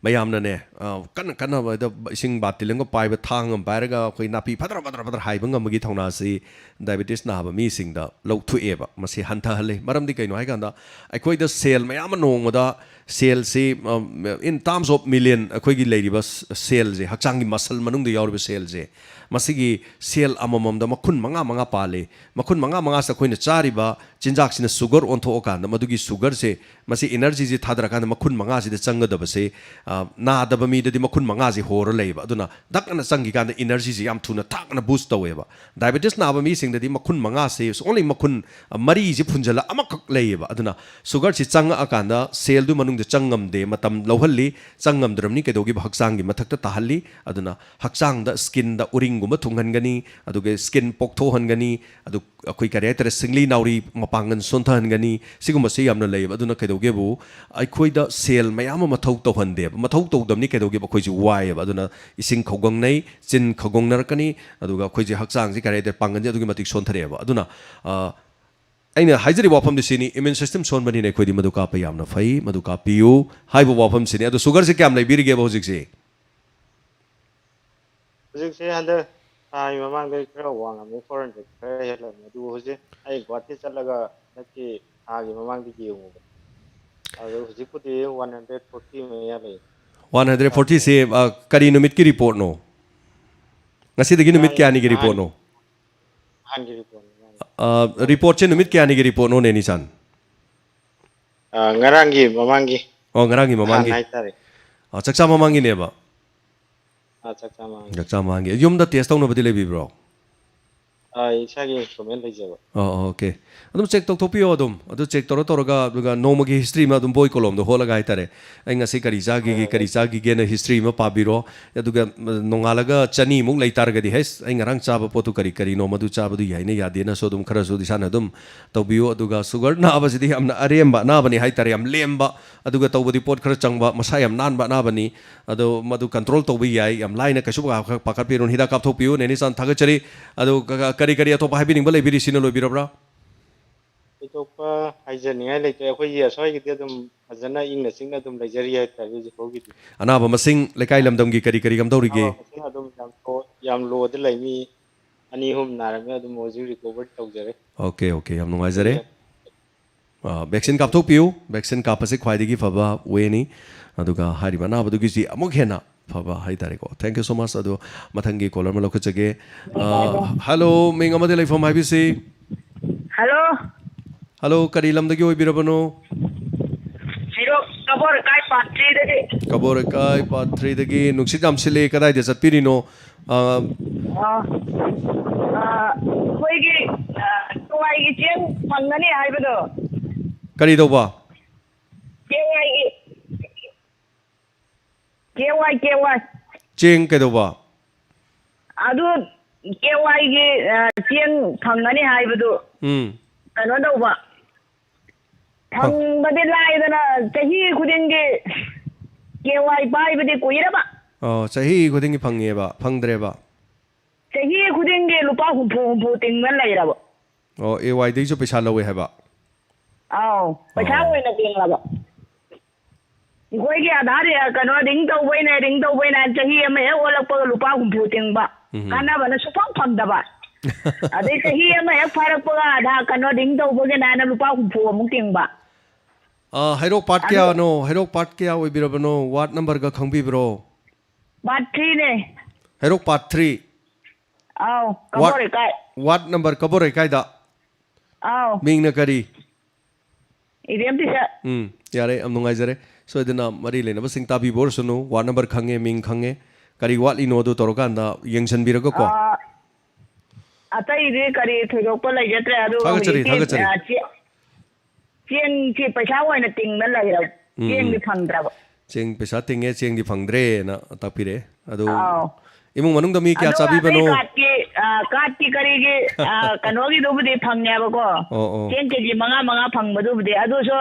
ꯃꯌꯥꯝꯅꯅꯦ, ꯑ, ꯀꯟꯅ ꯀꯟꯅ ꯏꯁꯤꯡ ꯕꯥꯇꯤꯜ ꯑꯃꯒ ꯄꯥꯏꯕ, ꯊꯥꯡ ꯑꯃ ꯄꯥꯏꯔꯒ ꯑꯩꯈꯣꯏ ꯅꯥꯄꯤ ꯐꯗ꯭ꯔ ꯐꯗ꯭ꯔ ꯐꯗ꯭ꯔ ꯍꯥꯏꯕ ꯉꯝꯕꯒꯤ ꯊꯧꯅꯥꯁꯤ ꯗꯥꯏꯕꯦꯇꯤꯁ ꯅꯥꯕ ꯃꯤꯁꯤꯡꯗ ꯂꯧꯊꯣꯛꯑꯦꯕ꯫ ꯃꯁꯤ ꯍꯟꯊꯍꯜꯂꯤ꯫ ꯃꯔꯝꯗꯤ ꯀꯩꯅꯣ ꯍꯥꯏꯀꯥꯟꯗ, ꯑꯩꯈꯣꯏꯗ ꯁꯦꯜ ꯃꯌꯥꯝ ꯑꯃ ꯅꯣꯡꯃꯗ ꯁꯦꯜꯁꯤ, ꯑ, in terms of million, ꯑꯩꯈꯣꯏꯒꯤ ꯂꯩꯔꯤꯕ ꯁꯦꯜꯁꯦ, ꯍꯛꯆꯥꯡꯒꯤ ꯃꯁꯜ ꯃꯅꯨꯡꯗ ꯌꯥꯎꯔꯤꯕ ꯁꯦꯜꯁꯦ, ꯃꯁꯤꯒꯤ ꯁꯦꯜ ꯑꯃꯃꯝꯗ ꯃꯈꯨꯟ ꯃꯉꯥ ꯃꯉꯥ ꯄꯥꯜꯂꯤ꯫ ꯃꯈꯨꯟ ꯃꯉꯥ ꯃꯉꯥꯁꯤꯗ ꯑꯩꯈꯣꯏꯅ ꯆꯥꯔꯤꯕ ꯆꯤꯟꯖꯥꯛꯁꯤꯅ ꯁꯨꯒꯔ ꯑꯣꯟꯊꯣꯛꯑꯀꯥꯟꯗ, ꯃꯗꯨꯒꯤ ꯁꯨꯒꯔꯁꯦ, ꯃꯁꯤ ꯏꯅꯔꯖꯤꯁꯤ ꯊꯥꯗꯔꯀꯥꯟꯗ ꯃꯈꯨꯟ ꯃꯉꯥꯁꯤꯗ ꯆꯪꯒꯗꯕꯁꯦ, ꯑ, ꯅꯥꯗꯕ ꯃꯤꯗꯗꯤ ꯃꯈꯨꯟ ꯃꯉꯥꯁꯤ ꯍꯣꯔ ꯂꯩꯌꯦꯕ꯫ ꯑꯗꯨꯅ ꯗꯛ ꯑꯅ ꯆꯪꯈꯤꯀꯥꯟꯗ ꯏꯅꯔꯖꯤꯁꯤ ꯌꯥꯝ ꯊꯨꯅ ꯊꯥꯛꯅ ꯕꯨꯁ ꯇꯧꯋꯦꯕ꯫ ꯗꯥꯏꯕꯦꯇꯤꯁ ꯅꯥꯕ ꯃꯤꯁꯤꯡꯗꯗꯤ ꯃꯈꯨꯟ ꯃꯉꯥꯁꯤ, only ꯃꯈꯨꯟ, ꯑ, ꯃꯔꯤꯁꯤ ꯐꯨꯟꯖꯜꯂ ꯑꯃꯈꯛ ꯂꯩꯌꯦꯕ꯫ ꯑꯗꯨꯅ ꯁꯨꯒꯔꯁꯤ ꯆꯪꯉꯛꯑꯀꯥꯟꯗ ꯁꯦꯜꯗꯨ ꯃꯅꯨꯡꯗ ꯆꯪ ꯉꯝꯗꯦ, ꯃꯇꯝ ꯂꯧꯍꯜꯂꯤ, ꯆꯪ ꯉꯝꯗ꯭ꯔꯕꯅꯤ ꯀꯩꯗꯧꯒꯦꯕ? ꯍꯛꯆꯥꯡꯒꯤ ꯃꯊꯛꯇ ꯇꯥꯍꯜꯂꯤ꯫ ꯑꯗꯨꯅ ꯍꯛꯆꯥꯡꯗ, ꯁ꯭ꯀꯤꯟꯗ ꯎꯔꯤꯡꯒꯨꯝꯕ ꯊꯨꯡꯍꯟꯒꯅꯤ, ꯑꯗꯨꯒ ꯁ꯭ꯀꯤꯟ ꯄꯣꯛꯊꯣꯛꯍꯟꯒꯅꯤ, ꯑꯗꯨ ꯑꯩꯈꯣꯏ ꯀꯔꯤ ꯍꯥꯏꯇꯥꯔꯦ, ꯁꯤꯡꯂꯤ ꯅꯥꯎꯔꯤ ꯃꯄꯥꯡꯒꯜ ꯁꯣꯟꯊꯍꯟꯒꯅꯤ꯫ ꯁꯤꯒꯨꯝꯕꯁꯤ ꯌꯥꯝꯅ ꯂꯩꯌꯦꯕ꯫ ꯑꯗꯨꯅ ꯀꯩꯗꯧꯒꯦꯕꯨ, ꯑꯩꯈꯣꯏꯗ ꯁꯦꯜ ꯃꯌꯥꯝ ꯑꯃ ꯃꯊꯧ ꯇꯧꯍꯟꯗꯦꯕ꯫ ꯃꯊꯧ ꯇꯧꯗꯕꯅꯤ ꯀꯩꯗꯧꯒꯦꯕ? ꯑꯩꯈꯣꯏꯁꯤ ꯋꯥꯏꯑꯦꯕ꯫ ꯑꯗꯨꯅ ꯏꯁꯤꯡ ꯈꯧꯒꯪꯅꯩ, ꯆꯤꯟ ꯈꯧꯒꯪꯅꯔꯛꯀꯅꯤ, ꯑꯗꯨꯒ ꯑꯩꯈꯣꯏꯁꯦ ꯍꯛꯆꯥꯡꯁꯤ ꯀꯔꯤ ꯍꯥꯏꯇꯥꯔꯦ, ꯄꯥꯡꯒꯜꯁꯦ ꯑꯗꯨꯛꯀꯤ ꯃꯇꯤꯛ ꯁꯣꯟꯊꯔꯛꯑꯦꯕ꯫ ꯑꯗꯨꯅ, ꯑ, ꯑꯩꯅ ꯍꯥꯏꯖꯔꯤꯕ ꯋꯥꯐꯝꯗꯤ ꯁꯤꯅꯤ, ꯏꯃ꯭ꯌꯨꯟ ꯁꯤꯁꯇꯦꯝ ꯁꯣꯟꯕꯅꯤꯅ ꯑꯩꯈꯣꯏꯗꯤ ꯃꯗꯨ ꯀꯥꯞꯄ ꯌꯥꯝꯅ ꯐꯩ, ꯃꯗꯨ ꯀꯥꯞꯄꯤꯌꯨ ꯍꯥꯏꯕ ꯋꯥꯐꯝꯁꯤꯅꯤ꯫ ꯑꯗꯣ ꯁꯨꯒꯔꯁꯦ ꯀꯌꯥꯝ ꯂꯩꯕꯤꯔꯤꯒꯦꯕ ꯍꯧꯖꯤꯛꯁꯦ? ꯍꯧꯖꯤꯛꯁꯦ ꯍꯟꯗꯛ ꯊꯥꯒꯤ ꯃꯃꯥꯡꯗ ꯈꯔ ꯋꯥꯡꯉꯝꯃꯦ, ꯐꯣꯔ ꯍꯟꯗ꯭ꯔꯦꯗ ꯈꯔ ꯍꯦꯜꯂꯝꯃꯦ꯫ ꯑꯗꯨꯕꯨ ꯍꯧꯖꯤꯛ ꯑꯩ ꯒꯨꯍꯥꯇꯤ ꯆꯠꯂꯒ ꯍꯟꯗꯛꯀꯤ ꯊꯥꯒꯤ ꯃꯃꯥꯡꯗ ꯌꯦꯡꯉꯨꯕ, ꯑꯗꯨ ꯍꯧꯖꯤꯛꯄꯨꯗꯤ ꯋꯥꯟ ꯍꯟꯗ꯭ꯔꯦꯗ ꯐꯣꯔꯇꯤ ꯃꯌꯥ ꯂꯩ꯫ ꯋꯥꯟ ꯍꯟꯗ꯭ꯔꯦꯗ ꯐꯣꯔꯇꯤꯁꯤ, ꯑ, ꯀꯔꯤ ꯅꯨꯃꯤꯠꯀꯤ ꯔꯤꯄꯣꯔꯠꯅꯣ? ꯉꯁꯤꯗꯒꯤ ꯅꯨꯃꯤꯠ ꯉꯔꯥꯡ, ꯀꯌꯥꯅꯤꯒꯤ ꯅꯍꯥꯟꯒꯤ, ꯔꯤꯄꯣꯔꯠꯅꯣ? ꯅꯍꯥꯟꯒꯤ ꯔꯤꯄꯣꯔꯠꯅꯤ, ꯅꯍꯥꯟꯒꯤ꯫ ꯑ, ꯔꯤꯄꯣꯔꯠꯁꯦ ꯅꯨꯃꯤꯠ ꯀꯌꯥꯅꯤꯒꯤ ꯔꯤꯄꯣꯔꯠꯅꯣ, ꯅꯦꯅꯤꯁꯥꯟ? ꯑ, ꯉꯔꯥꯡꯒꯤ ꯃꯃꯥꯡꯒꯤ꯫ ꯑꯣ, ꯉꯔꯥꯡꯒꯤ ꯅꯍꯥꯟ ꯃꯃꯥꯡꯒꯤ꯫ ꯍꯥꯏꯇꯥꯔꯦ꯫ ꯑ, ꯆꯥꯛꯆꯥ ꯃꯃꯥꯡꯒꯤꯅꯦꯕ? ꯑ, ꯆꯥꯛꯆꯥ ꯃꯃꯥꯡꯒꯤ꯫ ꯆꯥꯛꯆꯥ ꯃꯃꯥꯡꯒꯤ꯫ ꯌꯨꯝꯗ ꯇꯦꯁ ꯇꯧꯅꯕꯗꯤ ꯂꯩꯕꯤꯕ꯭ꯔꯣ? ꯑ, ꯏꯁꯥꯒꯤ ꯏꯟꯁꯇ꯭ꯔꯨꯃꯦꯟ ꯂꯩꯖꯕ꯫ ꯑꯣ, ꯑꯣ, ꯑꯣꯀꯦ꯫ ꯑꯗꯨꯝ ꯆꯦꯛ ꯇꯧꯊꯣꯛꯄꯤꯌꯣ ꯑꯗꯨꯝ꯫ ꯑꯗꯨ ꯆꯦꯛ ꯇꯧꯔ ꯇꯧꯔꯒ, ꯑꯗꯨꯒ ꯅꯣꯡꯃꯒꯤ ꯍꯤꯁꯇ꯭ꯔꯤ ꯑꯃ ꯑꯗꯨꯝ ꯕꯣꯏ ꯀꯣꯂꯣꯝꯗ ꯍꯣꯠꯂꯒ ꯍꯥꯏꯇꯥꯔꯦ꯫ ꯑꯩ ꯉꯁꯤ ꯀꯔꯤ ꯆꯥꯈꯤꯒꯦ, ꯍꯣꯏ, ꯍꯣꯏ꯫ ꯀꯔꯤ ꯆꯥꯈꯤꯒꯦꯅ ꯍꯤꯁꯇ꯭ꯔꯤ ꯑꯃ ꯄꯥꯕꯤꯔꯣ꯫ ꯑꯗꯨꯒ, ꯎꯝ, ꯅꯣꯡꯉꯥꯜꯂꯒ ꯆꯅꯤꯃꯨꯛ ꯂꯩ ꯇꯥꯔꯒꯗꯤ, "ꯍꯩꯁ, ꯑꯩ ꯉꯔꯥꯡ ꯆꯥꯕ ꯄꯣꯠꯇꯨ ꯀꯔꯤ ꯀꯔꯤꯅꯣ, ꯃꯗꯨ ꯆꯥꯕꯗꯨ ꯌꯥꯏꯅ ꯌꯥꯗꯦꯅꯁꯨ" ꯑꯗꯨꯝ ꯈꯔꯁꯨ ꯏꯁꯥꯅ ꯑꯗꯨꯝ ꯇꯧꯕꯤꯌꯨ꯫ ꯑꯗꯨꯒ ꯁꯨꯒꯔ ꯅꯥꯕꯁꯤꯗꯤ ꯌꯥꯝꯅ ꯑꯔꯦꯝꯕ ꯑꯅꯥꯕꯅꯤ ꯍꯥꯏꯇꯥꯔꯦ, ꯌꯥꯝ ꯂꯦꯝꯕ, ꯑꯗꯨꯒ ꯇꯧꯕꯗꯤ ꯄꯣꯠ ꯈꯔ ꯆꯪꯕ, ꯃꯁꯥ ꯌꯥꯝ ꯅꯥꯟꯕ ꯑꯅꯥꯕꯅꯤ꯫ ꯑꯗꯣ ꯃꯗꯨ ꯀꯟꯇ꯭ꯔꯣꯜ ꯇꯧꯕ ꯌꯥꯏ, ꯌꯥꯝ ꯂꯥꯏꯅ, ꯀꯩꯁꯨ ꯄꯥꯈꯠ-, ꯄꯥꯈꯠꯄꯤꯔꯨꯅꯨ꯫ ꯍꯤꯗꯥꯛ ꯀꯥꯞꯊꯣꯛꯄꯤꯌꯨ꯫ ꯅꯦꯅꯤꯁꯥꯟ, ꯊꯥꯒꯠꯆꯔꯤ꯫ ꯑꯗꯨ ꯀ-, ꯀ-, ꯀꯔꯤ ꯀꯔꯤ ꯑꯇꯣꯞꯄ ꯍꯥꯏꯕꯤꯅꯤꯡꯕ ꯂꯩꯕꯤꯔꯤ? ꯁꯤꯅ ꯂꯣꯏꯕꯤꯔꯕ꯭ꯔꯥ? ꯊꯣꯏꯗꯣꯛꯄ ꯍꯥꯏꯖꯅꯤꯡꯉꯥꯏ ꯂꯩꯇ꯭ꯔꯦ꯫ ꯑꯩꯈꯣꯏꯒꯤ ꯑꯁ꯭ꯋꯥꯏꯒꯤꯗꯤ ꯑꯗꯨꯝ ꯐꯖꯅ ꯏꯪꯅ ꯆꯤꯛꯅ ꯑꯗꯨꯝ ꯂꯩꯖꯔꯤ ꯍꯥꯏꯇꯥꯔꯦ ꯍꯧꯖꯤꯛ ꯐꯥꯎꯒꯤꯗꯤ꯫ ꯑꯅꯥꯕ ꯃꯁꯤꯡ ꯂꯩꯀꯥꯏ ꯂꯝꯗꯝꯒꯤ ꯀꯔꯤ ꯀꯔꯤ ꯀꯝꯗꯧꯔꯤꯒꯦ? ꯑꯅꯥꯕ ꯃꯁꯤꯡ ꯑꯗꯨꯝ ꯌꯥꯝ ꯂꯣ-, ꯌꯥꯝ ꯂꯣꯗ ꯂꯩ꯫ ꯃꯤ ꯑꯅꯤ ꯑꯍꯨꯝ ꯅꯥꯔꯝꯃꯦ, ꯑꯗꯨꯝ ꯍꯧꯖꯤꯛ ꯔꯤꯀꯣꯚꯔ ꯇꯧꯖꯔꯦ꯫ ꯑꯣꯀꯦ, ꯑꯣꯀꯦ, ꯌꯥꯝ ꯅꯨꯡꯉꯥꯏꯖꯔꯦ꯫ ꯚꯦꯛꯁꯤꯟ ꯀꯥꯞꯊꯣꯛꯄꯤꯌꯨ꯫ ꯚꯦꯛꯁꯤꯟ ꯀꯥꯞꯄꯁꯤ ꯈ꯭ꯋꯥꯏꯗꯒꯤ ꯐꯕ ꯋꯦꯅꯤ꯫ ꯑꯗꯨꯒ ꯍꯥꯏꯔꯤꯕ ꯑꯅꯥꯕꯗꯨꯒꯤꯁꯤ ꯑꯃꯨꯛ ꯍꯦꯟꯅ ꯐꯕ ꯍꯥꯏꯇꯥꯔꯦꯀꯣ꯫ Thank you so much꯫ ꯑꯗꯣ ꯃꯊꯪꯒꯤ ꯀꯣꯂꯔ ꯑꯃ ꯂꯧꯈꯠꯆꯒꯦ꯫ ꯑ, ꯍꯜꯂꯣ, ꯃꯤꯡ ꯑꯃꯗꯤ ꯂꯩꯐꯝ ꯍꯥꯏꯕꯤꯁꯤ? ꯍꯜꯂꯣ꯫ ꯍꯜꯂꯣ, ꯀꯔꯤ ꯂꯝꯗꯒꯤ ꯑꯣꯏꯕꯤꯔꯕꯅꯣ? ꯍꯩꯔꯣꯛ ꯀꯕꯣꯔ ꯂꯩꯀꯥꯏ ꯄꯥꯔꯠ ꯊ꯭ꯔꯤꯗꯒꯤ꯫ ꯀꯕꯣꯔ ꯂꯩꯀꯥꯏ ꯄꯥꯔꯠ ꯊ꯭ꯔꯤꯗꯒꯤ꯫ ꯅꯨꯡꯁꯤꯠ ꯌꯥꯝ ꯁꯤꯠꯂꯦ, ꯀꯗꯥꯏꯗ ꯆꯠꯄꯤꯔꯤꯅꯣ? ꯑ, ꯑ, ꯑ, ꯑꯩꯈꯣꯏꯒꯤ, ꯑ, ꯀꯦ ꯋꯥꯏꯒꯤ ꯆꯦꯡ ꯐꯪꯒꯅꯤ ꯍꯥꯏꯕꯗꯣ꯫ ꯀꯔꯤ ꯇꯧꯕ? ꯀꯦ ꯋꯥꯏꯒꯤ꯫ K Y, K Y. ꯆꯦꯡ ꯀꯩꯗꯧꯕ? ꯑꯗꯨ ꯀꯦ ꯋꯥꯏꯒꯤ, ꯑ, ꯆꯦꯡ ꯐꯪꯒꯅꯤ ꯍꯥꯏꯕꯗꯨ ꯎꯝ꯫ ꯀꯩꯅꯣ ꯇꯧꯕ꯫ ꯐꯪꯕꯗꯤ ꯂꯥꯏꯗꯅ ꯆꯍꯤ ꯈꯨꯗꯤꯡꯒꯤ ꯀꯦ ꯋꯥꯏ ꯄꯥꯏꯕꯗꯤ ꯀꯨꯏꯔꯕ꯫ ꯑꯣ, ꯆꯍꯤ ꯈꯨꯗꯤꯡꯒꯤ ꯐꯪꯉꯦꯕ, ꯐꯪꯗ꯭ꯔꯦꯕ? ꯆꯍꯤ ꯈꯨꯗꯤꯡꯒꯤ ꯂꯨꯄꯥ ꯍꯨꯝꯐꯨ ꯍꯨꯝꯐꯨ ꯇꯤꯡꯅ ꯂꯩꯔꯕ꯫ ꯑꯣ, ꯑꯦ ꯋꯥꯏꯗꯒꯤꯁꯨ ꯄꯩꯁꯥ ꯂꯧꯋꯦ ꯍꯥꯏꯕ? ꯑꯥꯎ, ꯄꯩꯁꯥ ꯑꯣ꯫ ꯑꯣꯏꯅ ꯇꯤꯡꯂꯕ꯫ ꯑꯩꯈꯣꯏꯒꯤ ꯑꯙꯥꯔ ꯀꯩꯅꯣ ꯔꯤꯡ ꯇꯧꯕꯩꯅꯦ, ꯔꯤꯡ ꯇꯧꯕꯩꯅꯦ, ꯆꯍꯤ ꯑꯃ ꯍꯦꯛ ꯑꯣꯜꯂꯛꯄꯒ ꯂꯨꯄꯥ ꯍꯨꯝꯐꯨ ꯇꯤꯡꯕ꯫ ꯎꯝ꯫ ꯀꯥꯟꯅꯕꯅ ꯁꯨꯐꯪ ꯐꯪꯗꯕ꯫ ꯑꯗꯩ ꯆꯍꯤ ꯑꯃ ꯍꯦꯛ ꯐꯥꯔꯛꯄꯒ ꯑꯙꯥꯔ ꯀꯩꯅꯣ ꯔꯤꯡ ꯇꯧꯕꯒꯤꯅꯦꯅ ꯂꯨꯄꯥ ꯍꯨꯝꯐꯨ ꯑꯃꯨꯛ ꯇꯤꯡꯕ꯫ ꯑ, ꯍꯩꯔꯣꯛ ꯄꯥꯔꯠ ꯑꯗꯨ ꯀꯌꯥꯅꯣ? ꯍꯩꯔꯣꯛ ꯄꯥꯔꯠ ꯀꯌꯥ ꯑꯣꯏꯕꯤꯔꯕꯅꯣ? ꯋꯥꯔꯠ ꯅꯝꯕꯔꯒ ꯈꯪꯕꯤꯕ꯭ꯔꯣ? ꯄꯥꯔꯠ ꯊ꯭ꯔꯤꯅꯦ꯫ ꯍꯩꯔꯣꯛ ꯄꯥꯔꯠ ꯊ꯭ꯔꯤ? ꯑꯥꯎ, ꯋꯥꯔꯠ, ꯀꯕꯣꯔ ꯂꯩꯀꯥꯏ꯫ ꯋꯥꯔꯠ ꯅꯝꯕꯔ ꯀꯕꯣꯔ ꯂꯩꯀꯥꯏꯗ? ꯑꯥꯎ꯫ ꯃꯤꯡꯅ ꯀꯔꯤ? ꯏꯕꯦꯝ ꯇꯤꯁꯛ꯫ ꯎꯝ, ꯌꯥꯔꯦ, ꯌꯥꯝ ꯅꯨꯡꯉꯥꯏꯖꯔꯦ꯫ ꯁꯣꯏꯗꯅ ꯃꯔꯤ ꯂꯩꯅꯕꯁꯤꯡ ꯇꯥꯕꯤꯕ ꯑꯣꯏꯔꯁꯅꯨ, ꯋꯥꯔꯠ ꯅꯝꯕꯔ ꯈꯪꯉꯦ, ꯃꯤꯡ ꯈꯪꯉꯦ, ꯀꯔꯤ ꯋꯥꯠꯂꯤꯅꯣ ꯑꯗꯨ ꯇꯧꯔꯀꯥꯟꯗ ꯌꯦꯡꯁꯤꯟꯕꯤꯔꯒꯀꯣ꯫ ꯑ, ꯑꯇꯩꯗꯤ ꯀꯔꯤ ꯊꯣꯏꯗꯣꯛꯄ ꯂꯩꯖꯗ꯭ꯔꯦ꯫ ꯑꯗꯨ ꯊꯥꯒꯠꯆꯔꯤ, ꯍꯧꯖꯤꯛꯇꯤ, ꯊꯥꯒꯠꯆꯔꯤ꯫ ꯑ, ꯆꯦ-, ꯆꯦꯡꯁꯤ ꯄꯩꯁꯥ ꯑꯣꯏꯅ ꯇꯤꯡꯅ ꯂꯩꯔꯕ꯫ ꯎꯝ, ꯆꯦꯡꯗꯤ ꯎꯝ꯫ ꯐꯪꯗ꯭ꯔꯕ꯫ ꯆꯦꯡ ꯄꯩꯁꯥ ꯇꯤꯡꯉꯦ, ꯆꯦꯡꯗꯤ ꯐꯪꯗ꯭ꯔꯦꯅ ꯇꯥꯛꯄꯤꯔꯛꯑꯦ꯫ ꯑꯗꯨ ꯑꯥꯎ꯫ ꯏꯃꯨꯡ ꯃꯅꯨꯡꯗ ꯃꯤ ꯀꯌꯥ ꯑꯗꯨꯒ ꯑꯇꯩ ꯆꯥꯕꯤꯕꯅꯣ? ꯀꯥꯔꯠꯀꯤ, ꯑ, ꯀꯥꯔꯠꯀꯤ ꯀꯔꯤꯒꯤ, ꯑ, ꯀꯩꯅꯣꯒꯤꯗꯨꯕꯨꯗꯤ ꯐꯪꯉꯦꯕꯀꯣ꯫ ꯑꯣ, ꯑꯣ꯫ ꯆꯦꯡ ꯀꯦꯖꯤ ꯃꯉꯥ ꯃꯉꯥ ꯐꯪꯕꯗꯨꯕꯨꯗꯤ꯫ ꯑꯗꯨꯁꯨ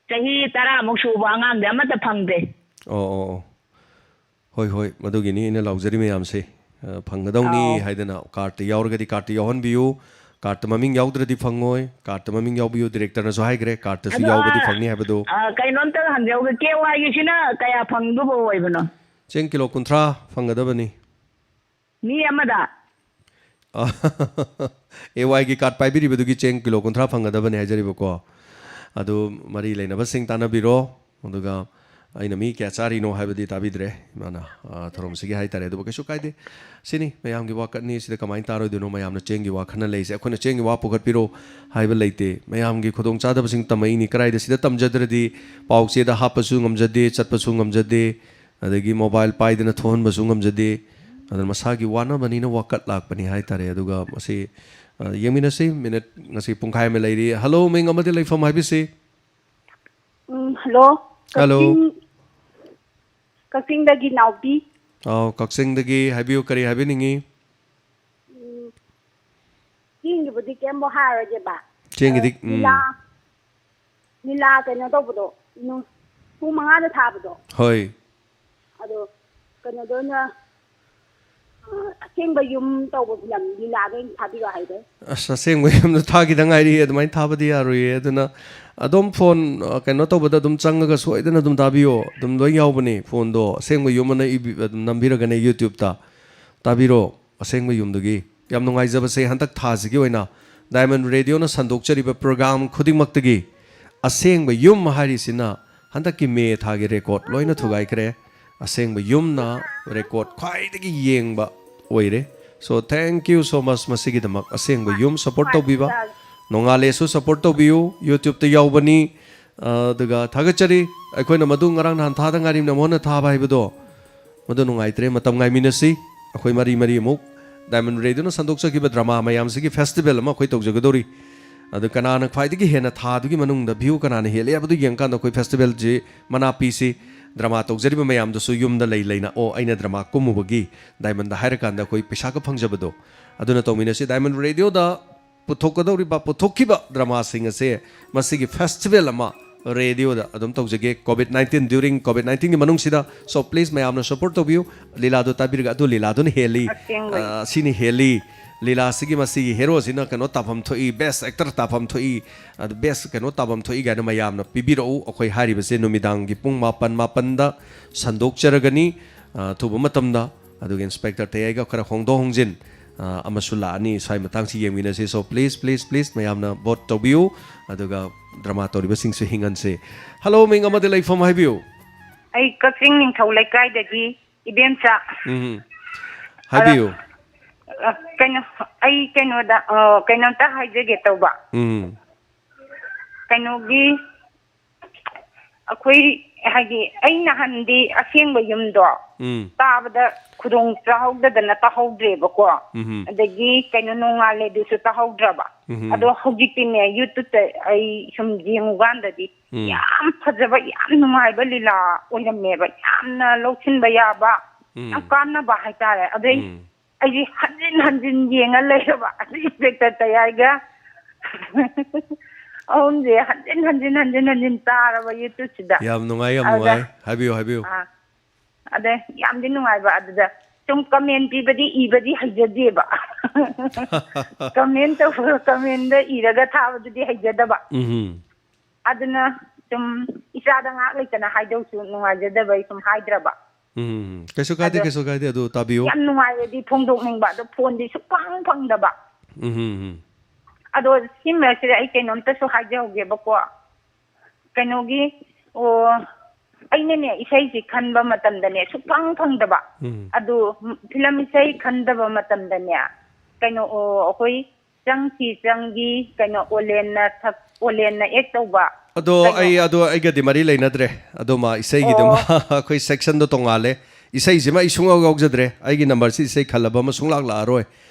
ꯆꯍꯤ ꯇꯔꯥꯃꯨꯛ ꯁꯨꯕ ꯑꯉꯥꯡꯗꯤ ꯑꯃꯠꯇ ꯐꯪꯗꯦ꯫ ꯑꯣ, ꯑꯣ, ꯑꯣ꯫ ꯍꯣꯏ, ꯍꯣꯏ, ꯃꯗꯨꯒꯤꯅꯤ ꯑꯩꯅ ꯂꯥꯎꯖꯔꯤ ꯃꯌꯥꯝꯁꯦ꯫ ꯑ, ꯐꯪꯒꯗꯧꯅꯤ ꯑꯥꯎ꯫ ꯍꯥꯏꯗꯅ ꯀꯥꯔꯠꯇ ꯌꯥꯎꯔꯒꯗꯤ ꯀꯥꯔꯠꯇ ꯌꯥꯎꯍꯟꯕꯤꯌꯨ꯫ ꯀꯥꯔꯠꯇ ꯃꯃꯤꯡ ꯌꯥꯎꯗ꯭ꯔꯗꯤ ꯐꯪꯉꯣꯏ꯫ ꯀꯥꯔꯠꯇ ꯃꯃꯤꯡ ꯌꯥꯎꯕꯤꯌꯨ, ꯗꯤꯔꯦꯛꯇꯔꯅꯁꯨ ꯍꯥꯏꯈ꯭ꯔꯦ, ꯀꯥꯔꯠꯇꯁꯨ ꯑꯗꯣ, ꯌꯥꯎꯕꯗꯤ ꯐꯪꯅꯤ ꯍꯥꯏꯕꯗꯣ꯫ ꯑ, ꯀꯩꯅꯣꯝꯇ ꯍꯪꯖꯍꯧꯒꯦ, ꯀꯦ ꯋꯥꯏꯒꯤꯁꯤꯅ ꯀꯌꯥ ꯐꯪꯗꯨꯕ ꯑꯣꯏꯕꯅꯣ? ꯆꯦꯡ ꯀꯤꯂꯣ ꯀꯨꯟꯊ꯭ꯔꯥ ꯐꯪꯒꯗꯕꯅꯤ꯫ ꯃꯤ ꯑꯃꯗ? ꯑꯦ ꯋꯥꯏꯒꯤ ꯀꯥꯔꯠ ꯄꯥꯏꯕꯤꯔꯤꯕꯗꯨꯒꯤ ꯆꯦꯡ ꯀꯤꯂꯣ ꯀꯨꯟꯊ꯭ꯔꯥ ꯐꯪꯒꯗꯕꯅꯤ ꯍꯥꯏꯖꯔꯤꯕꯀꯣ꯫ ꯑꯗꯨ ꯃꯔꯤ ꯂꯩꯅꯕꯁꯤꯡ ꯇꯥꯟꯅꯕꯤꯔꯣ꯫ ꯑꯗꯨꯒ ꯑꯩꯅ ꯃꯤ ꯀꯌꯥ ꯆꯥꯔꯤꯅꯣ ꯍꯥꯏꯕꯗꯤ ꯇꯥꯕꯤꯗ꯭ꯔꯦ ꯏꯃꯥꯅ, ꯑ, ꯊꯧꯔꯝꯁꯤꯒꯤ ꯍꯥꯏꯇꯥꯔꯦ꯫ ꯑꯗꯨꯕꯨ ꯀꯩꯁꯨ ꯀꯥꯏꯗꯦ꯫ ꯁꯤꯅꯤ ꯃꯌꯥꯝꯒꯤ ꯋꯥꯀꯠꯅꯤ, ꯁꯤꯗ ꯀꯃꯥꯏꯅ ꯇꯥꯔꯣꯏꯗꯣꯏꯅꯣ? ꯃꯌꯥꯝꯅ ꯆꯦꯡꯒꯤ ꯋꯥꯈꯜꯅ ꯂꯩꯔꯤꯁꯦ꯫ ꯑꯩꯈꯣꯏꯅ ꯆꯦꯡꯒꯤ ꯋꯥ ꯄꯨꯈꯠꯄꯤꯔꯣ ꯍꯥꯏꯕ ꯂꯩꯇꯦ꯫ ꯃꯌꯥꯝꯒꯤ ꯈꯨꯗꯣꯡꯆꯥꯗꯕꯁꯤꯡ ꯇꯝꯃꯛꯏꯅꯤ꯫ ꯀꯗꯥꯏꯗ ꯁꯤꯗ ꯇꯝꯖꯗ꯭ꯔꯗꯤ ꯄꯥꯎ ꯆꯦꯗ ꯍꯥꯞꯄꯁꯨ ꯉꯝꯖꯗꯦ, ꯆꯠꯄꯁꯨ ꯉꯝꯖꯗꯦ, ꯑꯗꯒꯤ ꯃꯣꯕꯥꯏꯜ ꯄꯥꯏꯗꯅ ꯊꯣꯛꯍꯟꯕꯁꯨ ꯉꯝꯖꯗꯦ꯫ ꯑꯗꯨꯅ ꯃꯁꯥꯒꯤ ꯋꯥꯅꯕꯅꯤꯅ ꯋꯥꯀꯠ ꯂꯥꯛꯄꯅꯤ ꯍꯥꯏꯇꯥꯔꯦ꯫ ꯑꯗꯨꯒ ꯃꯁꯤ, ꯑ, ꯌꯦꯡꯃꯤꯟꯅꯁꯤ꯫ ꯃꯤꯅꯤꯠ ꯉꯁꯤ ꯄꯨꯡꯈꯥꯏ ꯑꯃ ꯂꯩꯔꯤ꯫ ꯍꯜꯂꯣ, ꯃꯤꯡ ꯑꯃꯗꯤ ꯂꯩꯐꯝ ꯍꯥꯏꯕꯤꯁꯤ? ꯎꯝ, ꯍꯜꯂꯣ꯫ ꯍꯜꯂꯣ꯫ ꯀꯛꯆꯤꯡ, ꯀꯛꯆꯤꯡꯗꯒꯤ ꯅꯥꯎꯕꯤ꯫ ꯑꯥꯎ, ꯀꯛꯆꯤꯡꯗꯒꯤ ꯍꯥꯏꯕꯤꯌꯨ, ꯀꯔꯤ ꯍꯥꯏꯕꯤꯅꯤꯡꯉꯤ? ꯎꯝ, ꯆꯦꯡꯒꯤꯕꯨꯗꯤ ꯀꯩꯝꯕꯨ ꯍꯥꯏꯔꯣꯏꯒꯦꯕ꯫ ꯆꯦꯡꯒꯤꯗꯤ, ꯑ, ꯎꯝ꯫ ꯂꯤꯂꯥ, ꯂꯤꯂꯥ ꯀꯩꯅꯣ ꯇꯧꯕꯗꯣ, ꯅꯨ-, ꯄꯨꯡ ꯃꯉꯥꯗ ꯊꯥꯕꯗꯣ꯫ ꯍꯣꯏ꯫ ꯑꯗꯣ ꯀꯩꯅꯣꯗ ꯑꯣꯏꯅ, ꯑ, ꯑꯁꯦꯡꯕ ꯌꯨꯝ ꯇꯧꯕ ꯐꯤꯂꯝ ꯂꯤꯂꯥꯗ ꯑꯣꯏꯅ ꯊꯥꯕꯤꯔꯣ ꯍꯥꯏꯗꯣ꯫ ꯑꯁ, ꯑꯁꯦꯡꯕ ꯌꯨꯝꯗꯣ ꯊꯥꯈꯤꯗ ꯉꯥꯏꯔꯤ, ꯑꯗꯨꯃꯥꯏꯅ ꯊꯥꯕꯗꯤ ꯌꯥꯔꯣꯏꯌꯦ꯫ ꯑꯗꯨꯅ ꯑꯗꯣꯝ ꯐꯣꯟ, ꯑ, ꯀꯩꯅꯣ ꯇꯧꯕꯗ ꯑꯗꯨꯝ ꯆꯪꯉꯒ ꯁꯣꯏꯗꯅ ꯑꯗꯨꯝ ꯇꯥꯕꯤꯌꯣ꯫ ꯑꯗꯨꯝ ꯂꯣꯏ ꯌꯥꯎꯕꯅꯦ꯫ ꯐꯣꯟꯗꯣ ꯑꯁꯦꯡꯕ ꯌꯨꯝ ꯑꯅ ꯏꯕꯤ-, ꯑꯗꯨꯝ ꯅꯝꯕꯤꯔꯒꯅꯦ YouTube-ꯇ꯫ ꯇꯥꯕꯤꯔꯣ꯫ ꯑꯁꯦꯡꯕ ꯌꯨꯝꯗꯨꯒꯤ꯫ ꯌꯥꯝ ꯅꯨꯡꯉꯥꯏꯖꯕꯁꯦ ꯍꯟꯗꯛ ꯊꯥꯁꯤꯒꯤ ꯑꯣꯏꯅ Diamond Radio-ꯅ ꯁꯟꯗꯣꯛꯆꯔꯤꯕ program ꯈꯨꯗꯤꯡꯃꯛꯇꯒꯤ ꯑꯁꯦꯡꯕ ꯌꯨꯝ ꯍꯥꯏꯔꯤꯁꯤꯅ ꯍꯟꯗꯛꯀꯤ ꯃꯦ ꯊꯥꯒꯤ record ꯂꯣꯏꯅ ꯊꯨꯒꯥꯏꯈ꯭ꯔꯦ꯫ ꯑꯁꯦꯡꯕ ꯌꯨꯝꯅ record ꯈ꯭ꯋꯥꯏꯗꯒꯤ ꯌꯦꯡꯕ ꯑꯣꯏꯔꯦ꯫ So, thank you so much ꯃꯁꯤꯒꯤꯗꯃꯛ꯫ ꯑꯁꯦꯡꯕ ꯌꯨꯝ support ꯇꯧꯕꯤꯕ꯫ ꯅꯣꯡꯉꯥꯜꯂꯦꯁꯨ support ꯇꯧꯕꯤꯌꯨ, YouTube-ꯇ ꯌꯥꯎꯕꯅꯤ꯫ ꯑꯗꯨꯒ ꯊꯥꯒꯠꯆꯔꯤ꯫ ꯑꯩꯈꯣꯏꯅ ꯃꯗꯨ ꯉꯔꯥꯡ ꯅꯍꯥꯟ ꯊꯥꯗ ꯉꯥꯏꯔꯤ, ꯅꯃꯣꯟꯅ ꯊꯥꯕ ꯍꯥꯏꯕꯗꯣ꯫ ꯃꯗꯨ ꯅꯨꯡꯉꯥꯏꯇ꯭ꯔꯦ꯫ ꯃꯇꯝ ꯉꯥꯏꯃꯤꯟꯅꯁꯤ꯫ ꯑꯩꯈꯣꯏ ꯃꯔꯤ ꯃꯔꯤ ꯑꯃꯨꯛ Diamond Radio-ꯅ ꯁꯟꯗꯣꯛꯆꯈꯤꯕ drama ꯃꯌꯥꯝꯁꯤꯒꯤ festival ꯑꯃ ꯑꯩꯈꯣꯏ ꯇꯧꯖꯒꯗꯧꯔꯤ꯫ ꯑꯗꯨ ꯀꯅꯥꯅ ꯈ꯭ꯋꯥꯏꯗꯒꯤ ꯍꯦꯟꯅ ꯊꯥꯗꯨꯒꯤ ꯃꯅꯨꯡꯗ view ꯀꯅꯥꯅ ꯍꯦꯜꯂꯤ ꯍꯥꯏꯕꯗꯨ ꯌꯦꯡꯀꯥꯟꯗ ꯑꯩꯈꯣꯏ festival-ꯁꯤ ꯃꯅꯥ ꯄꯤꯁꯤ꯫ Drama ꯇꯧꯖꯔꯤꯕ ꯃꯌꯥꯝꯗꯨꯁꯨ ꯌꯨꯝꯗ ꯂꯩ ꯂꯩꯅ, "ꯑꯣ, ꯑꯩꯅ drama ꯀꯨꯝꯃꯨꯕꯒꯤ Diamond-ꯗ" ꯍꯥꯏꯔꯀꯥꯟꯗ ꯑꯩꯈꯣꯏ ꯄꯩꯁꯥꯒ ꯐꯪꯖꯕꯗꯣ꯫ ꯑꯗꯨꯅ ꯇꯧꯃꯤꯟꯅꯁꯤ꯫ Diamond Radio-ꯗ ꯄꯨꯊꯣꯛꯀꯗꯧꯔꯤꯕ, ꯄꯨꯊꯣꯛꯈꯤꯕ drama-ꯁꯤꯡ ꯑꯁꯦ ꯃꯁꯤꯒꯤ festival ꯑꯃ radio-ꯗ ꯑꯗꯨꯝ ꯇꯧꯖꯒꯦ, COVID nineteen, during COVID nineteen-ꯒꯤ ꯃꯅꯨꯡꯁꯤꯗ꯫ So, please, ꯃꯌꯥꯝꯅ support ꯇꯧꯕꯤꯌꯨ꯫ ꯂꯤꯂꯥꯗꯣ ꯇꯥꯕꯤꯔꯒ, "ꯑꯗꯨ ꯂꯤꯂꯥꯗꯨꯅ ꯍꯦꯜꯂꯤ, ꯑꯁꯦꯡꯕꯩ꯫ ꯑ, ꯁꯤꯅ ꯍꯦꯜꯂꯤ", ꯂꯤꯂꯥꯁꯤꯒꯤ ꯃꯁꯤꯒꯤ ꯍꯦꯔꯣꯁꯤꯅ ꯀꯩꯅꯣ ꯇꯥꯐꯝ ꯊꯣꯛꯏ, ꯕꯦꯁ ꯑꯦꯛꯇꯔ ꯇꯥꯐꯝ ꯊꯣꯛꯏ, ꯑꯗꯨ ꯕꯦꯁ ꯀꯩꯅꯣ ꯇꯥꯐꯝ ꯊꯣꯛꯏ ꯀꯥꯏꯅ ꯃꯌꯥꯝꯅ ꯄꯤꯕꯤꯔꯛꯎ꯫ ꯑꯩꯈꯣꯏ ꯍꯥꯏꯔꯤꯕꯁꯦ ꯅꯨꯃꯤꯗꯥꯡꯒꯤ ꯄꯨꯡ ꯃꯥꯄꯟ, ꯃꯥꯄꯟꯗ ꯁꯟꯗꯣꯛꯆꯔꯒꯅꯤ꯫ ꯑ, ꯑꯊꯨꯕ ꯃꯇꯝꯗ꯫ ꯑꯗꯨꯒ ꯏꯟꯁꯄꯦꯛꯇꯔ ꯇꯌꯥꯏꯒ ꯈꯔ ꯍꯣꯡꯗꯣꯛ ꯍꯣꯡꯖꯤꯟ, ꯑ, ꯑꯃꯁꯨ ꯂꯥꯛꯑꯅꯤ꯫ ꯁ꯭ꯋꯥꯏ ꯃꯇꯥꯡꯁꯤ ꯌꯦꯡꯃꯤꯟꯅꯁꯤ꯫ So please, please, please ꯃꯌꯥꯝꯅ ꯚꯣꯠ ꯇꯧꯕꯤꯌꯨ꯫ ꯑꯗꯨꯒ ꯗ꯭ꯔꯃꯥ ꯇꯧꯔꯤꯕꯁꯤꯡꯁꯨ ꯍꯤꯡꯍꯟꯁꯤ꯫ ꯍꯜꯂꯣ, ꯃꯤꯡ ꯑꯃꯗꯤ ꯂꯩꯐꯝ ꯍꯥꯏꯕꯤꯌꯨ꯫ ꯑꯩ ꯀꯛꯆꯤꯡ ꯅꯤꯡꯊꯧ ꯂꯩꯀꯥꯏꯗꯒꯤ ꯏꯕꯦꯝꯆꯥ꯫ ꯎꯝ꯫ ꯍꯥꯏꯕꯤꯌꯨ꯫ ꯑ, ꯀꯩꯅꯣ, ꯑꯩ ꯀꯩꯅꯣꯗ, ꯑ, ꯀꯩꯅꯣꯝꯇ ꯍꯥꯏꯖꯒꯦ ꯇꯧꯕ꯫ ꯎꯝ꯫ ꯀꯩꯅꯣꯒꯤ, ꯑꯩꯈꯣꯏ, ꯍꯥꯏꯗꯤ, ꯑꯩ ꯅꯍꯥꯟꯗꯤ ꯑꯁꯦꯡꯕ ꯌꯨꯝꯗꯣ ꯎꯝ꯫ ꯇꯥꯕꯗ ꯈꯨꯗꯣꯡ ꯆꯥꯍꯧꯗꯗꯅ ꯇꯥꯍꯧꯗ꯭ꯔꯦꯕꯀꯣ꯫ ꯎꯝ꯫ ꯑꯗꯒꯤ ꯀꯩꯅꯣ, ꯅꯣꯡꯉꯥꯜꯂꯦ ꯑꯗꯨꯁꯨ ꯇꯥꯍꯧꯗ꯭ꯔꯕ꯫ ꯎꯝ꯫ ꯑꯗꯣ ꯍꯧꯖꯤꯛꯇꯤꯅꯦ, YouTube-ꯇ ꯑꯩ ꯁꯨꯝ ꯌꯦꯡꯉꯨꯀꯥꯟꯗꯗꯤ ꯎꯝ꯫ ꯌꯥꯝ ꯐꯖꯕ, ꯌꯥꯝ ꯅꯨꯡꯉꯥꯏꯕ ꯂꯤꯂꯥ ꯑꯣꯏꯔꯝꯃꯦꯕ꯫ ꯌꯥꯝꯅ ꯂꯧꯁꯤꯟꯕ ꯌꯥꯕ, ꯎꯝ꯫ ꯌꯥꯝ ꯀꯥꯟꯅꯕ ꯍꯥꯏꯇꯥꯔꯦ꯫ ꯑꯗꯩ ꯎꯝ꯫ ꯑꯩꯗꯤ ꯍꯟꯖꯤꯟ ꯍꯟꯖꯤꯟ ꯌꯦꯡꯉ ꯂꯩꯔꯕ꯫ ꯑꯗꯨ ꯏꯟꯁꯄꯦꯛꯇꯔ ꯇꯌꯥꯏꯒ ꯑꯍꯨꯝꯁꯦ ꯍꯟꯖꯤꯟ ꯍꯟꯖꯤꯟ, ꯍꯟꯖꯤꯟ ꯍꯟꯖꯤꯟ ꯇꯥꯔꯕ YouTube-ꯁꯤꯗ꯫ ꯌꯥꯝ ꯅꯨꯡꯉꯥꯏ, ꯌꯥꯝ ꯑꯗ ꯅꯨꯡꯉꯥꯏ꯫ ꯍꯥꯏꯕꯤꯌꯨ, ꯍꯥꯏꯕꯤꯌꯨ꯫ ꯑꯥ, ꯑꯗ ꯌꯥꯝꯗꯤ ꯅꯨꯡꯉꯥꯏꯕ꯫ ꯑꯗꯨꯗ ꯁꯨꯝ comment ꯄꯤꯕꯗꯤ, ꯏꯕꯗꯤ ꯍꯩꯖꯗꯦꯕ꯫ Comment ꯇꯧꯕ, comment-ꯗ ꯏꯔꯒ ꯊꯥꯕꯗꯨꯗꯤ ꯍꯩꯖꯗꯕ꯫ ꯎꯝ꯫ ꯑꯗꯨꯅ ꯁꯨꯝ ꯏꯆꯥꯗ ꯉꯥꯏꯍꯥꯛ ꯂꯩꯇꯅ ꯍꯥꯏꯗꯧꯁꯨ ꯅꯨꯡꯉꯥꯏꯖꯗꯕꯩ ꯁꯨꯝ ꯍꯥꯏꯗ꯭ꯔꯕ꯫ ꯎꯝ, ꯀꯩꯁꯨ ꯀꯥꯏꯗꯦ, ꯑꯗꯣ ꯀꯩꯁꯨ ꯀꯥꯏꯗꯦ, ꯑꯗꯨ ꯇꯥꯕꯤꯌꯨ꯫ ꯌꯥꯝ ꯅꯨꯡꯉꯥꯏꯔꯗꯤ ꯐꯣꯡꯗꯣꯛꯅꯤꯡꯕ, ꯑꯗꯣ ꯐꯣꯟꯗꯤ ꯁꯨꯛꯐꯪ ꯐꯪꯗꯕ꯫ ꯎꯝ, ꯎꯝ, ꯎꯝ꯫ ꯑꯗꯣ ꯁꯤ ꯃꯔꯛꯁꯤꯗ ꯑꯩ ꯀꯩꯅꯣꯝꯇꯁꯨ ꯍꯥꯏꯖꯍꯧꯒꯦꯕꯀꯣ꯫ ꯀꯩꯅꯣꯒꯤ, ꯑꯣ, ꯑꯩꯅꯅꯦ, ꯏꯁꯩꯁꯤ ꯈꯟꯕ ꯃꯇꯝꯗꯅꯦ ꯁꯨꯛꯐꯪ ꯐꯪꯗꯕ꯫ ꯎꯝ꯫ ꯑꯗꯨ ꯐꯤꯂꯝ ꯏꯁꯩ ꯈꯟꯗꯕ ꯃꯇꯝꯗꯅꯦ, ꯀꯩꯅꯣ, ꯑꯣ, ꯑꯩꯈꯣꯏ ꯆꯪꯁꯤ ꯆꯪꯒꯤ, ꯀꯩꯅꯣ, ꯑꯣꯂꯦꯟꯅ ꯁꯛ-, ꯑꯣꯂꯦꯟꯅ act ꯇꯧꯕ꯫ ꯑꯗꯣ ꯀꯩꯅꯣ꯫ ꯑꯩ, ꯑꯗꯣ ꯑꯩꯒꯗꯤ ꯃꯔꯤ ꯂꯩꯅꯗ꯭ꯔꯦ꯫ ꯑꯗꯨꯃ ꯏꯁꯩꯒꯤꯗꯃꯛ ꯑꯣ꯫ ꯑꯩꯈꯣꯏ section-ꯗꯣ ꯇꯣꯡꯉꯥꯜꯂꯦ꯫ ꯏꯁꯩꯁꯤꯃ ꯑꯩ ꯁꯨꯡꯌꯥꯎ ꯌꯥꯎꯖꯗ꯭ꯔꯦ꯫ ꯑꯩꯒꯤ number-ꯁꯤ ꯏꯁꯩ ꯈꯜꯂꯕ ꯑꯃ ꯁꯨꯡꯂꯥꯛ ꯂꯥꯛꯑꯔꯣꯏ꯫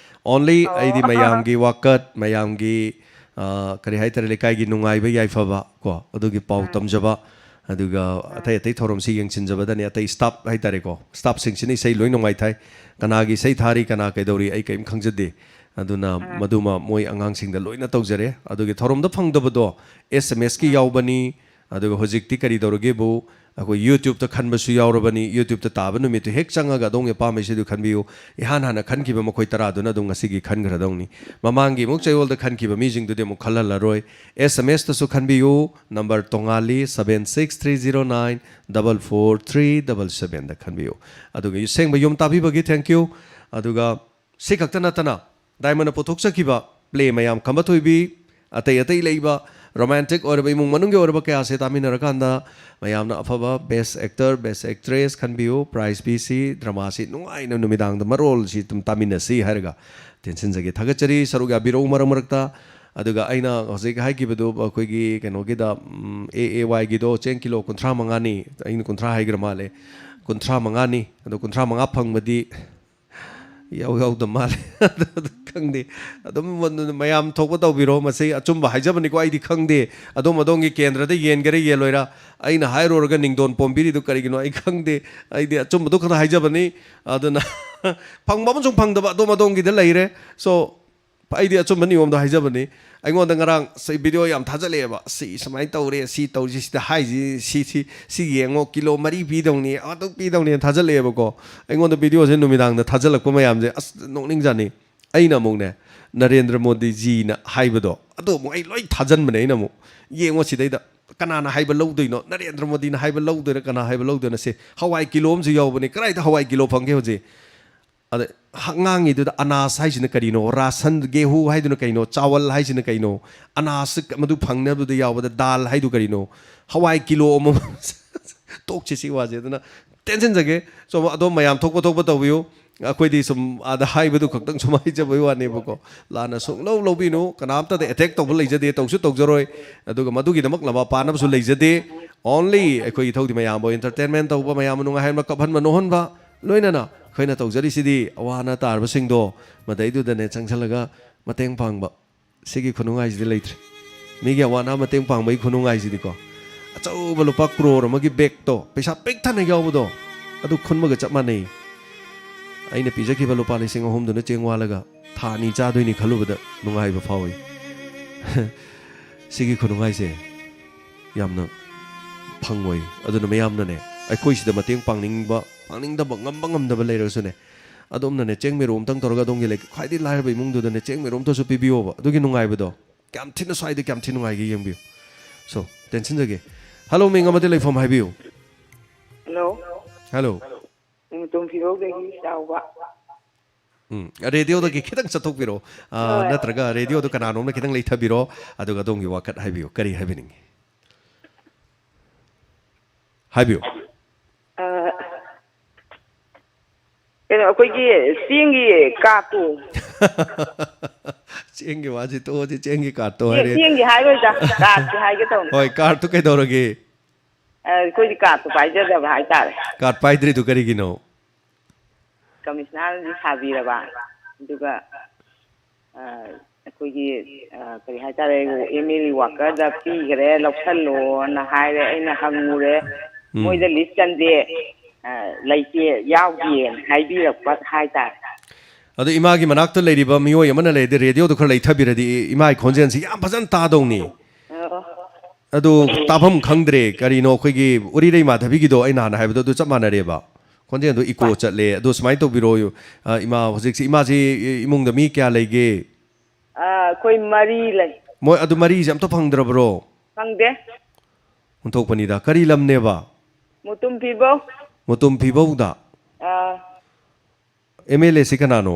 Only ꯑꯣ꯫ ꯑꯩꯗꯤ ꯃꯌꯥꯝꯒꯤ ꯋꯥꯀꯠ, ꯃꯌꯥꯝꯒꯤ, ꯑ, ꯀꯔꯤ ꯍꯥꯏꯇꯥꯔꯦ, ꯂꯩꯀꯥꯏꯒꯤ ꯅꯨꯡꯉꯥꯏꯕ ꯌꯥꯏꯐꯕ ꯀꯣ, ꯑꯗꯨꯒꯤ ꯄꯥꯎ ꯎꯝ꯫ ꯇꯝꯖꯕ, ꯑꯗꯨꯒ ꯎꯝ꯫ ꯑꯇꯩ ꯑꯇꯩ ꯊꯧꯔꯝꯁꯤ ꯌꯦꯡꯁꯤꯟꯖꯕꯗꯅꯤ꯫ ꯑꯇꯩ staff ꯍꯥꯏꯇꯥꯔꯦꯀꯣ, staff-ꯁꯤꯡꯁꯤꯅ ꯏꯁꯩ ꯂꯣꯏ ꯅꯨꯡꯉꯥꯏ ꯊꯥꯏ꯫ ꯀꯅꯥꯒꯤ ꯏꯁꯩ ꯊꯥꯔꯤ, ꯀꯅꯥ ꯀꯩꯗꯧꯔꯤ, ꯑꯩ ꯀꯔꯤꯝ ꯈꯪꯖꯗꯦ꯫ ꯑꯗꯨꯅ ꯎꯝ꯫ ꯃꯗꯨꯃ ꯃꯣꯏ ꯑꯉꯥꯡꯁꯤꯡꯗ ꯂꯣꯏꯅ ꯇꯧꯖꯔꯦ꯫ ꯑꯗꯨꯒꯤ ꯊꯧꯔꯝꯗ ꯐꯪꯗꯕꯗꯣ S M S-ꯀꯤ ꯎꯝ꯫ ꯌꯥꯎꯕꯅꯤ꯫ ꯑꯗꯨꯒ ꯍꯧꯖꯤꯛꯇꯤ ꯀꯔꯤ ꯇꯧꯔꯒꯦꯕꯨ, ꯑꯩꯈꯣꯏ YouTube-ꯇ ꯈꯟꯕꯁꯨ ꯌꯥꯎꯔꯕꯅꯤ꯫ YouTube-ꯇ ꯇꯥꯕ ꯅꯨꯃꯤꯠꯇꯨ ꯍꯦꯛ ꯆꯪꯉꯒ ꯑꯗꯣꯝꯒꯤ ꯑꯄꯥꯝꯕ ꯏꯁꯩꯗꯨ ꯈꯟꯕꯤꯌꯨ꯫ ꯏꯍꯥꯟ ꯍꯥꯟꯅ ꯈꯟꯈꯤꯕ ꯃꯈꯣꯏ ꯇꯔꯥꯗꯨꯅ ꯑꯗꯨꯝ ꯉꯁꯤꯒꯤ ꯈꯟꯈ꯭ꯔꯗꯧꯅꯤ꯫ ꯃꯃꯥꯡꯒꯤ ꯑꯃꯨꯛ ꯆꯌꯣꯜꯗ ꯈꯟꯈꯤꯕ ꯃꯤꯁꯤꯡꯗꯨꯗꯤ ꯑꯃꯨꯛ ꯈꯜꯍꯜꯂꯔꯣꯏ꯫ S M S-ꯇꯁꯨ ꯈꯟꯕꯤꯌꯨ꯫ ꯅꯝꯕꯔ ꯇꯣꯉꯥꯜꯂꯤ, seven six three zero nine double four three double seven-ꯗ ꯈꯟꯕꯤꯌꯨ꯫ ꯑꯗꯨꯒ ꯑꯁꯦꯡꯕ ꯌꯨꯝ ꯇꯥꯕꯤꯕꯒꯤ thank you꯫ ꯑꯗꯨꯒ ꯁꯤ ꯈꯛꯇ ꯅꯠꯇꯅ ꯗꯥꯏꯃꯟꯅ ꯄꯨꯊꯣꯛꯆꯈꯤꯕ ꯄ꯭ꯂꯦ ꯃꯌꯥꯝ, ꯈꯝꯕ ꯊꯣꯏꯕꯤ, ꯑꯇꯩ ꯑꯇꯩ ꯂꯩꯕ ꯔꯣꯃꯥꯟꯇꯤꯛ ꯑꯣꯏꯔꯕ ꯏꯃꯨꯡ ꯃꯅꯨꯡꯒꯤ ꯑꯣꯏꯔꯕ ꯀꯌꯥꯁꯦ ꯇꯥꯃꯤꯟꯅꯔꯀꯥꯟꯗ ꯃꯌꯥꯝꯅ ꯑꯐꯕ best actor, best actress ꯈꯟꯕꯤꯌꯨ, ꯄ꯭ꯔꯥꯏꯖ ꯄꯤꯁꯤ, ꯗ꯭ꯔꯃꯥꯁꯤ ꯅꯨꯡꯉꯥꯏꯅ ꯅꯨꯃꯤꯗꯥꯡꯗ ꯃꯔꯣꯜꯁꯤ ꯑꯗꯨꯝ ꯇꯥꯃꯤꯟꯅꯁꯤ ꯍꯥꯏꯔꯒ ꯇꯦꯟꯁꯤꯟꯖꯒꯦ꯫ ꯊꯥꯒꯠꯆꯔꯤ꯫ ꯁꯔꯨꯛ ꯌꯥꯕꯤꯔꯛꯎ ꯃꯔꯛ ꯃꯔꯛꯇ꯫ ꯑꯗꯨꯒ ꯑꯩꯅ ꯍꯧꯖꯤꯛ ꯍꯥꯏꯈꯤꯕꯗꯨ, ꯑꯩꯈꯣꯏꯒꯤ ꯀꯩꯅꯣꯒꯤꯗ, ꯎꯝ, A A Y-ꯒꯤꯗꯣ ꯆꯦꯡ ꯀꯤꯂꯣ ꯀꯨꯟꯊ꯭ꯔꯥ ꯃꯉꯥꯅꯤ, ꯑꯩꯅ ꯀꯨꯟꯊ꯭ꯔꯥ ꯍꯥꯏꯈ꯭ꯔ ꯃꯥꯜꯂꯦ, ꯀꯨꯟꯊ꯭ꯔꯥ ꯃꯉꯥꯅꯤ꯫ ꯑꯗꯣ ꯀꯨꯟꯊ꯭ꯔꯥ ꯃꯉꯥ ꯐꯪꯕꯗꯤ ꯌꯥꯎ ꯌꯥꯎꯗ ꯃꯥꯜꯂꯦ꯫ ꯑꯗꯨ ꯈꯪꯗꯦ꯫ ꯑꯗꯨꯝ ꯃꯌꯥꯝ ꯊꯣꯛꯄ ꯇꯧꯕꯤꯔꯣ꯫ ꯃꯁꯤ ꯑꯆꯨꯝꯕ ꯍꯥꯏꯖꯕꯅꯤꯀꯣ, ꯑꯩꯗꯤ ꯈꯪꯗꯦ꯫ ꯑꯗꯣꯝ ꯑꯗꯣꯝꯒꯤ ꯀꯦꯟꯗ꯭ꯔꯗ ꯌꯦꯟꯒꯦꯔꯥ ꯌꯦꯜꯂꯣꯏꯔꯥ, ꯑꯩꯅ ꯍꯥꯏꯔꯨꯔꯒ ꯅꯤꯡꯗꯣꯟ ꯄꯣꯝꯕꯤꯔꯤꯗꯨ ꯀꯔꯤꯒꯤꯅꯣ ꯑꯩ ꯈꯪꯗꯦ꯫ ꯑꯩꯗꯤ ꯑꯆꯨꯝꯕꯗꯨ ꯈꯛꯇ ꯍꯥꯏꯖꯕꯅꯤ꯫ ꯑꯗꯨꯅ ꯐꯪꯕ ꯑꯃꯁꯨꯡ ꯐꯪꯗꯕ ꯑꯗꯣꯝ ꯑꯗꯣꯝꯒꯤꯗ ꯂꯩꯔꯦ꯫ So, ꯑꯩꯗꯤ ꯑꯆꯨꯝꯕ ꯅꯤꯌꯣꯝꯗꯣ ꯍꯥꯏꯖꯕꯅꯤ꯫ ꯑꯩꯉꯣꯟꯗ ꯉꯔꯥꯡ ꯁꯤ ꯚꯤꯗꯤꯑꯣ ꯌꯥꯝ ꯊꯥꯖꯜꯂꯛꯑꯦꯕ, "ꯁꯤ ꯁꯨꯃꯥꯏꯅ ꯇꯧꯔꯦ, ꯁꯤ ꯇꯧꯔꯤ, ꯁꯤꯗ ꯍꯥꯏꯁꯤ, ꯁꯤ, ꯁꯤ, ꯁꯤ ꯌꯦꯡꯉꯣ, ꯀꯤꯂꯣ ꯃꯔꯤ ꯄꯤꯗꯧꯅꯤ, ꯑꯗꯨ ꯄꯤꯗꯧꯅꯤ" ꯊꯥꯖꯜꯂꯛꯑꯦꯕꯀꯣ꯫ ꯑꯩꯉꯣꯟꯗ ꯚꯤꯗꯤꯑꯣꯁꯦ ꯅꯨꯃꯤꯗꯥꯡꯗ ꯊꯥꯖꯜꯂꯛꯄ ꯃꯌꯥꯝꯁꯦ ꯑꯁ ꯅꯣꯛꯅꯤꯡꯖꯥꯠꯅꯤ꯫ ꯑꯩꯅ ꯑꯃꯨꯛꯅꯦ, ꯅꯔꯦꯟꯗ꯭ꯔ ꯃꯣꯗꯤꯖꯤꯅ ꯍꯥꯏꯕꯗꯣ ꯑꯗꯨ ꯑꯃꯨꯛ ꯑꯩ ꯂꯣꯏ ꯊꯥꯖꯟꯕꯅꯦ꯫ ꯑꯩꯅ ꯑꯃꯨꯛ, "ꯌꯦꯡꯉꯣ ꯁꯤꯗꯩꯗ ꯀꯅꯥꯅ ꯍꯥꯏꯕ ꯂꯧꯗꯣꯏꯅꯣ? ꯅꯔꯦꯟꯗ꯭ꯔ ꯃꯣꯗꯤꯅ ꯍꯥꯏꯕ ꯂꯧꯗꯣꯏꯔꯥ, ꯀꯅꯥ ꯍꯥꯏꯕ ꯂꯧꯗꯣꯏꯅꯣ?" ꯁꯤ ꯍꯋꯥꯏ ꯀꯤꯂꯣ ꯑꯃꯁꯨ ꯌꯥꯎꯕꯅꯦ꯫ ꯀꯗꯥꯏꯗ ꯍꯋꯥꯏ ꯀꯤꯂꯣ ꯐꯪꯒꯦ ꯍꯧꯖꯤꯛ? ꯑꯗ ꯉꯥꯡꯉꯤꯗꯨꯗ ꯑꯅꯥꯖ ꯍꯥꯏꯁꯤꯅ ꯀꯔꯤꯅꯣ, ꯔꯥꯁꯟ, ꯒꯦꯍꯨ ꯍꯥꯏꯗꯨꯅ ꯀꯩꯅꯣ, ꯆꯥꯋꯜ ꯍꯥꯏꯁꯤꯅ ꯀꯩꯅꯣ, ꯑꯅꯥꯖ ꯃꯗꯨ ꯐꯪꯅꯕꯗ ꯌꯥꯎꯕꯗ ꯗꯥꯜ ꯍꯥꯏꯗꯨ ꯀꯔꯤꯅꯣ, ꯍꯋꯥꯏ ꯀꯤꯂꯣ ꯑꯃꯃꯝ꯫ ꯇꯣꯛꯁꯤ ꯁꯤ ꯋꯥꯁꯦ꯫ ꯑꯗꯨꯅ ꯇꯦꯟꯁꯤꯟꯖꯒꯦ꯫ ꯁꯣꯝ ꯑꯗꯣꯝ ꯃꯌꯥꯝ ꯊꯣꯛꯄ ꯊꯣꯛꯄ ꯇꯧꯕꯤꯌꯨ꯫ ꯑꯩꯈꯣꯏꯗꯤ ꯁꯨꯝ ꯑꯥꯗ ꯍꯥꯏꯕꯗꯨ ꯈꯛꯇꯪ ꯁꯨꯝ ꯍꯥꯏꯖꯕꯩ ꯋꯥꯅꯦꯕꯀꯣ꯫ ꯂꯥꯟꯅ ꯁꯨꯡꯂꯧ ꯂꯧꯕꯤꯅꯨ꯫ ꯀꯅꯥꯝꯇꯗ ꯑꯦꯇꯦꯛ ꯇꯧꯕ ꯂꯩꯖꯗꯦ, ꯇꯧꯁꯨ ꯇꯧꯖꯔꯣꯏ꯫ ꯑꯗꯨꯒ ꯃꯗꯨꯒꯤꯗꯃꯛ ꯂꯝꯕꯥ ꯄꯥꯅꯕꯁꯨ ꯂꯩꯖꯗꯦ꯫ Only ꯑꯩꯈꯣꯏ ꯏꯊꯧꯗꯤ ꯃꯌꯥꯝꯕꯨ entertainment ꯇꯧꯕ, ꯃꯌꯥꯝꯕꯨ ꯅꯨꯡꯉꯥꯏꯍꯟꯕ, ꯀꯞꯍꯟꯕ, ꯅꯣꯛꯍꯟꯕ꯫ ꯂꯣꯏꯅꯅ ꯑꯩꯈꯣꯏꯅ ꯇꯧꯖꯔꯤꯁꯤꯗꯤ ꯑꯋꯥ ꯑꯅꯥ ꯇꯥꯔꯕꯁꯤꯡꯗꯣ ꯃꯗꯩꯗꯨꯗꯅꯦ ꯆꯪꯁꯤꯜꯂꯒ ꯃꯇꯦꯡ ꯄꯥꯡꯕ꯫ ꯁꯤꯒꯤ ꯈꯨꯅꯨꯡꯉꯥꯏꯁꯤꯗꯤ ꯂꯩꯇ꯭ꯔꯦ꯫ ꯃꯤꯒꯤ ꯑꯋꯥ ꯑꯅꯥ ꯃꯇꯦꯡ ꯄꯥꯡꯕꯒꯤ ꯈꯨꯅꯨꯡꯉꯥꯏꯁꯤꯗꯤꯀꯣ꯫ ꯑꯆꯧꯕ ꯂꯨꯄꯥ ꯀ꯭ꯔꯣꯔ ꯑꯃꯒꯤ ꯕꯦꯒꯇꯣ, ꯄꯩꯁꯥ ꯄꯤꯛ ꯊꯟꯅ ꯌꯥꯎꯕꯗꯣ, ꯑꯗꯨ ꯈꯨꯟꯕꯒ ꯆꯞ ꯃꯥꯟꯅꯩ꯫ ꯑꯩꯅ ꯄꯤꯖꯈꯤꯕ ꯂꯨꯄꯥ ꯂꯤꯁꯤꯡ ꯑꯍꯨꯝꯗꯨꯅ ꯆꯦꯡ ꯋꯥꯜꯂꯒ ꯊꯥ ꯑꯅꯤ ꯆꯥꯗꯣꯏꯅꯤ ꯈꯜꯂꯨꯕꯗ ꯅꯨꯡꯉꯥꯏꯕ ꯐꯥꯎꯏ꯫ ꯁꯤꯒꯤ ꯈꯨꯅꯨꯡꯉꯥꯏꯁꯦ ꯌꯥꯝꯅ ꯐꯪꯉꯣꯏ꯫ ꯑꯗꯨꯅ ꯃꯌꯥꯝꯅꯅꯦ, ꯑꯩꯈꯣꯏ ꯁꯤꯗ ꯃꯇꯦꯡ ꯄꯥꯡꯅꯤꯡꯕ, ꯄꯥꯡꯅꯤꯡꯗꯕ, ꯉꯝꯕ ꯉꯝꯗꯕ ꯂꯩꯔꯒꯁꯨꯅꯦ, ꯑꯗꯣꯝꯅꯅꯦ ꯆꯦꯡ ꯃꯦꯔꯨ ꯑꯝꯇꯪ ꯇꯧꯔꯒ ꯑꯗꯣꯝꯒꯤ ꯂꯩ-, ꯈ꯭ꯋꯥꯏꯗꯒꯤ ꯂꯥꯏꯔꯕ ꯏꯃꯨꯡꯗꯨꯗꯅꯦ ꯆꯦꯡ ꯃꯦꯔꯨ ꯑꯝꯇꯁꯨ ꯄꯤꯕꯤꯌꯣꯕ꯫ ꯑꯗꯨꯒꯤ ꯅꯨꯡꯉꯥꯏꯕꯗꯣ ꯀꯌꯥꯝ ꯊꯤꯅ ꯁ꯭ꯋꯥꯏꯗ ꯀꯌꯥꯝ ꯊꯤꯅ ꯅꯨꯡꯉꯥꯏꯒꯦ ꯌꯦꯡꯕꯤꯌꯨ꯫ So, ꯇꯦꯟꯁꯤꯟꯖꯒꯦ꯫ ꯍꯜꯂꯣ, ꯃꯤꯡ ꯑꯃꯗꯤ ꯂꯩꯐꯝ ꯍꯥꯏꯕꯤꯌꯨ꯫ ꯍꯜꯂꯣ꯫ ꯍꯜꯂꯣ꯫ ꯃꯇꯣꯝ ꯐꯤꯕꯧꯗꯒꯤ ꯆꯥꯎꯕ꯫ ꯎꯝ, ꯔꯦꯗꯤꯑꯣꯗꯒꯤ ꯈꯤꯇꯪ ꯆꯠꯊꯣꯛꯄꯤꯔꯣ, ꯑ, ꯍꯣꯏ꯫ ꯅꯠꯇ꯭ꯔꯒ ꯔꯦꯗꯤꯑꯣꯗꯣ ꯀꯅꯥꯅꯣꯝꯅ ꯈꯤꯇꯪ ꯂꯩꯊꯕꯤꯔꯣ, ꯑꯗꯨꯒ ꯑꯗꯣꯝꯒꯤ ꯋꯥꯀꯠ ꯍꯥꯏꯕꯤꯌꯨ꯫ ꯀꯔꯤ ꯍꯥꯏꯕꯤꯅꯤꯡꯉꯤ? ꯍꯥꯏꯕꯤꯌꯨ꯫ ꯑ, ꯀꯩꯅꯣ, ꯑꯩꯈꯣꯏꯒꯤ ꯆꯦꯡꯒꯤ ꯀꯥꯔꯠꯇꯣ꯫ ꯆꯦꯡꯒꯤ ꯋꯥꯁꯤ ꯇꯣꯛꯑꯁꯤ, ꯆꯦꯡꯒꯤ ꯀꯥꯔꯠꯇꯣ ꯆꯦꯡ-, ꯍꯥꯏꯔꯦ꯫ ꯆꯦꯡꯒꯤ ꯍꯥꯏꯔꯣꯏꯗ, ꯀꯥꯔꯠꯀꯤ ꯍꯥꯏꯒꯦ ꯇꯧꯅꯤ꯫ ꯍꯣꯏ, ꯀꯥꯔꯠꯇꯨ ꯀꯩꯗꯧꯔꯒꯦ? ꯑ, ꯑꯩꯈꯣꯏꯗꯤ ꯀꯥꯔꯠꯇꯨ ꯄꯥꯏꯖꯗꯕ ꯍꯥꯏꯇꯥꯔꯦ꯫ ꯀꯥꯔꯠ ꯄꯥꯏꯗ꯭ꯔꯤꯗꯨ ꯀꯔꯤꯒꯤꯅꯣ? ꯀꯃꯤꯁꯅꯔꯅꯗꯤ ꯁꯥꯕꯤꯔꯕ, ꯑꯗꯨꯒ, ꯑ, ꯑꯩꯈꯣꯏꯒꯤ, ꯑ, ꯀꯔꯤ ꯍꯥꯏꯇꯥꯔꯦ, ꯑꯦꯝ ꯑꯦꯜ ꯑꯦ ꯋꯥꯀꯔꯗ ꯄꯤꯈ꯭ꯔꯦ, ꯂꯧꯁꯜꯂꯣꯅ ꯍꯥꯏꯔꯦ꯫ ꯑꯩꯅ ꯍꯪꯉꯨꯔꯦ, ꯎꯝ꯫ ꯃꯣꯏꯗ ꯂꯤꯁ ꯆꯟꯗꯦ, ꯑ, ꯂꯩꯇꯦ, ꯌꯥꯎꯗꯦꯅ ꯍꯥꯏꯕꯤꯔꯛꯄ ꯍꯥꯏꯇꯥꯔꯦ꯫ ꯑꯗꯣ ꯏꯃꯥꯒꯤ ꯃꯅꯥꯛꯇ ꯂꯩꯔꯤꯕ ꯃꯤꯑꯣꯏ ꯑꯃꯅ ꯂꯩꯔꯗꯤ ꯔꯦꯗꯤꯑꯣꯗꯣ ꯈꯔ ꯂꯩꯊꯕꯤꯔꯗꯤ ꯏꯃꯥꯒꯤ ꯈꯣꯟꯖꯦꯜꯁꯤ ꯌꯥꯝ ꯐꯖꯅ ꯇꯥꯗꯧꯅꯤ꯫ ꯑꯣ꯫ ꯑꯗꯨ ꯇꯥꯐꯝ ꯈꯪꯗ꯭ꯔꯦ꯫ ꯀꯔꯤꯅꯣ, ꯑꯩꯈꯣꯏꯒꯤ ꯎꯔꯤꯔꯩ ꯃꯥꯙꯕꯤꯒꯤꯗꯣ ꯑꯩ ꯅꯍꯥꯟ ꯍꯥꯏꯕꯗꯣ ꯑꯗꯨ ꯆꯞ ꯃꯥꯟꯅꯔꯦꯕ꯫ ꯈꯣꯟꯖꯦꯜꯗꯣ ꯏꯀꯣ ꯆꯠꯂꯦ꯫ ꯑꯗꯣ ꯁꯨꯃꯥꯏꯅ ꯇꯧꯕꯤꯔꯣ, ꯑ, ꯏꯃꯥ, ꯍꯧꯖꯤꯛꯁꯤ ꯏꯃꯥꯁꯤ ꯏꯃꯨꯡꯗ ꯃꯤ ꯀꯌꯥ ꯂꯩꯒꯦ? ꯑ, ꯑꯩꯈꯣꯏ ꯃꯔꯤ ꯂꯩ꯫ ꯃꯣꯏ ꯑꯗꯨ ꯃꯔꯤꯁꯦ ꯑꯝꯇ ꯐꯪꯗ꯭ꯔꯕ꯭ꯔꯣ? ꯐꯪꯗꯦ꯫ ꯑꯣꯟꯊꯣꯛꯄꯅꯤꯗ꯫ ꯀꯔꯤ ꯂꯝꯅꯦꯕ? ꯃꯨꯇꯨꯝ ꯐꯤꯕꯧ꯫ ꯃꯨꯇꯨꯝ ꯐꯤꯕꯧꯗ? ꯑꯥ꯫ ꯑꯦꯝ ꯑꯦꯜ ꯑꯦꯁꯤ ꯀꯅꯥꯅꯣ?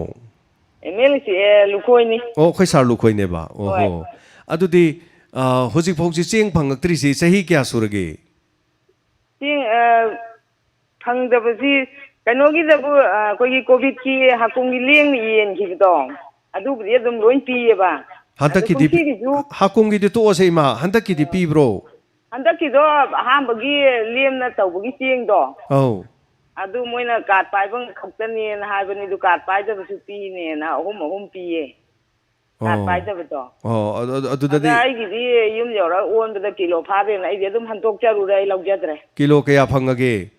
ꯑꯦꯝ ꯑꯦꯜ ꯑꯦꯁꯤ, ꯑꯦ, ꯂꯨꯈꯣꯏꯅꯤ꯫ ꯑꯣ, ꯑꯩꯈꯣꯏ ꯁꯥꯔ ꯂꯨꯈꯣꯏꯅꯦꯕ꯫ ꯍꯣꯏ꯫ ꯑꯣꯍꯣ꯫ ꯑꯗꯨꯗꯤ, ꯑ, ꯍꯧꯖꯤꯛ ꯐꯥꯎꯁꯤ ꯆꯦꯡ ꯐꯪꯉꯛꯇ꯭ꯔꯤꯁꯤ ꯆꯍꯤ ꯀꯌꯥ ꯁꯨꯔꯒꯦ? ꯆꯦꯡ, ꯑ, ꯐꯪꯗꯕꯁꯤ ꯀꯩꯅꯣꯒꯤꯗꯕꯨ, ꯑ, ꯑꯩꯈꯣꯏꯒꯤ ꯀꯣꯚꯤꯠꯀꯤ ꯍꯥꯀꯨꯝꯒꯤ ꯂꯦꯡꯅ ꯌꯦꯟꯈꯤꯕꯗꯣ, ꯑꯗꯨꯕꯨꯗꯤ ꯑꯗꯨꯝ ꯂꯣꯏ ꯄꯤꯌꯦꯕ꯫ ꯑꯗꯣ ꯍꯟꯗꯛꯀꯤꯗꯤ ꯀꯨꯝꯁꯤꯒꯤꯁꯨ ꯍꯥꯀꯨꯝꯒꯤꯗꯤ ꯇꯣꯛꯑꯁꯦ ꯏꯃꯥ, ꯍꯟꯗꯛꯀꯤꯗꯤ ꯄꯤꯕ꯭ꯔꯣ? ꯍꯟꯗꯛꯀꯤꯗꯣ ꯑꯍꯥꯟꯕꯒꯤ ꯂꯦꯝꯅ ꯇꯧꯕꯒꯤ ꯆꯦꯡꯗꯣ, ꯑꯧ꯫ ꯑꯗꯨ ꯃꯣꯏꯅ ꯀꯥꯔꯠ ꯄꯥꯏꯕ ꯈꯛꯇꯅꯦꯅ ꯍꯥꯏꯕꯅꯤ, ꯑꯗꯨ ꯀꯥꯔꯠ ꯄꯥꯏꯗꯕꯁꯨ ꯄꯤꯅꯦꯅ ꯑꯍꯨꯝ ꯑꯍꯨꯝ ꯄꯤꯌꯦ꯫ ꯀꯥꯔꯠ ꯑꯣ꯫ ꯄꯥꯏꯗꯕꯗꯣ꯫ ꯑꯣ, ꯑꯗꯨ, ꯑꯗꯨ, ꯑꯗꯨꯗꯗꯤ ꯑꯗ ꯑꯩꯒꯤꯗꯤ ꯌꯨꯝ ꯌꯧꯔꯒ ꯑꯣꯟꯕꯗ ꯀꯤꯂꯣ ꯐꯥꯗꯦꯅ ꯑꯩꯗꯤ ꯑꯗꯨꯝ ꯍꯟꯗꯣꯛꯆꯔꯨꯔꯦ, ꯑꯩ ꯂꯧꯖꯗ꯭ꯔꯦ꯫ ꯀꯤꯂꯣ ꯀꯌꯥ ꯐꯪꯉꯒꯦ?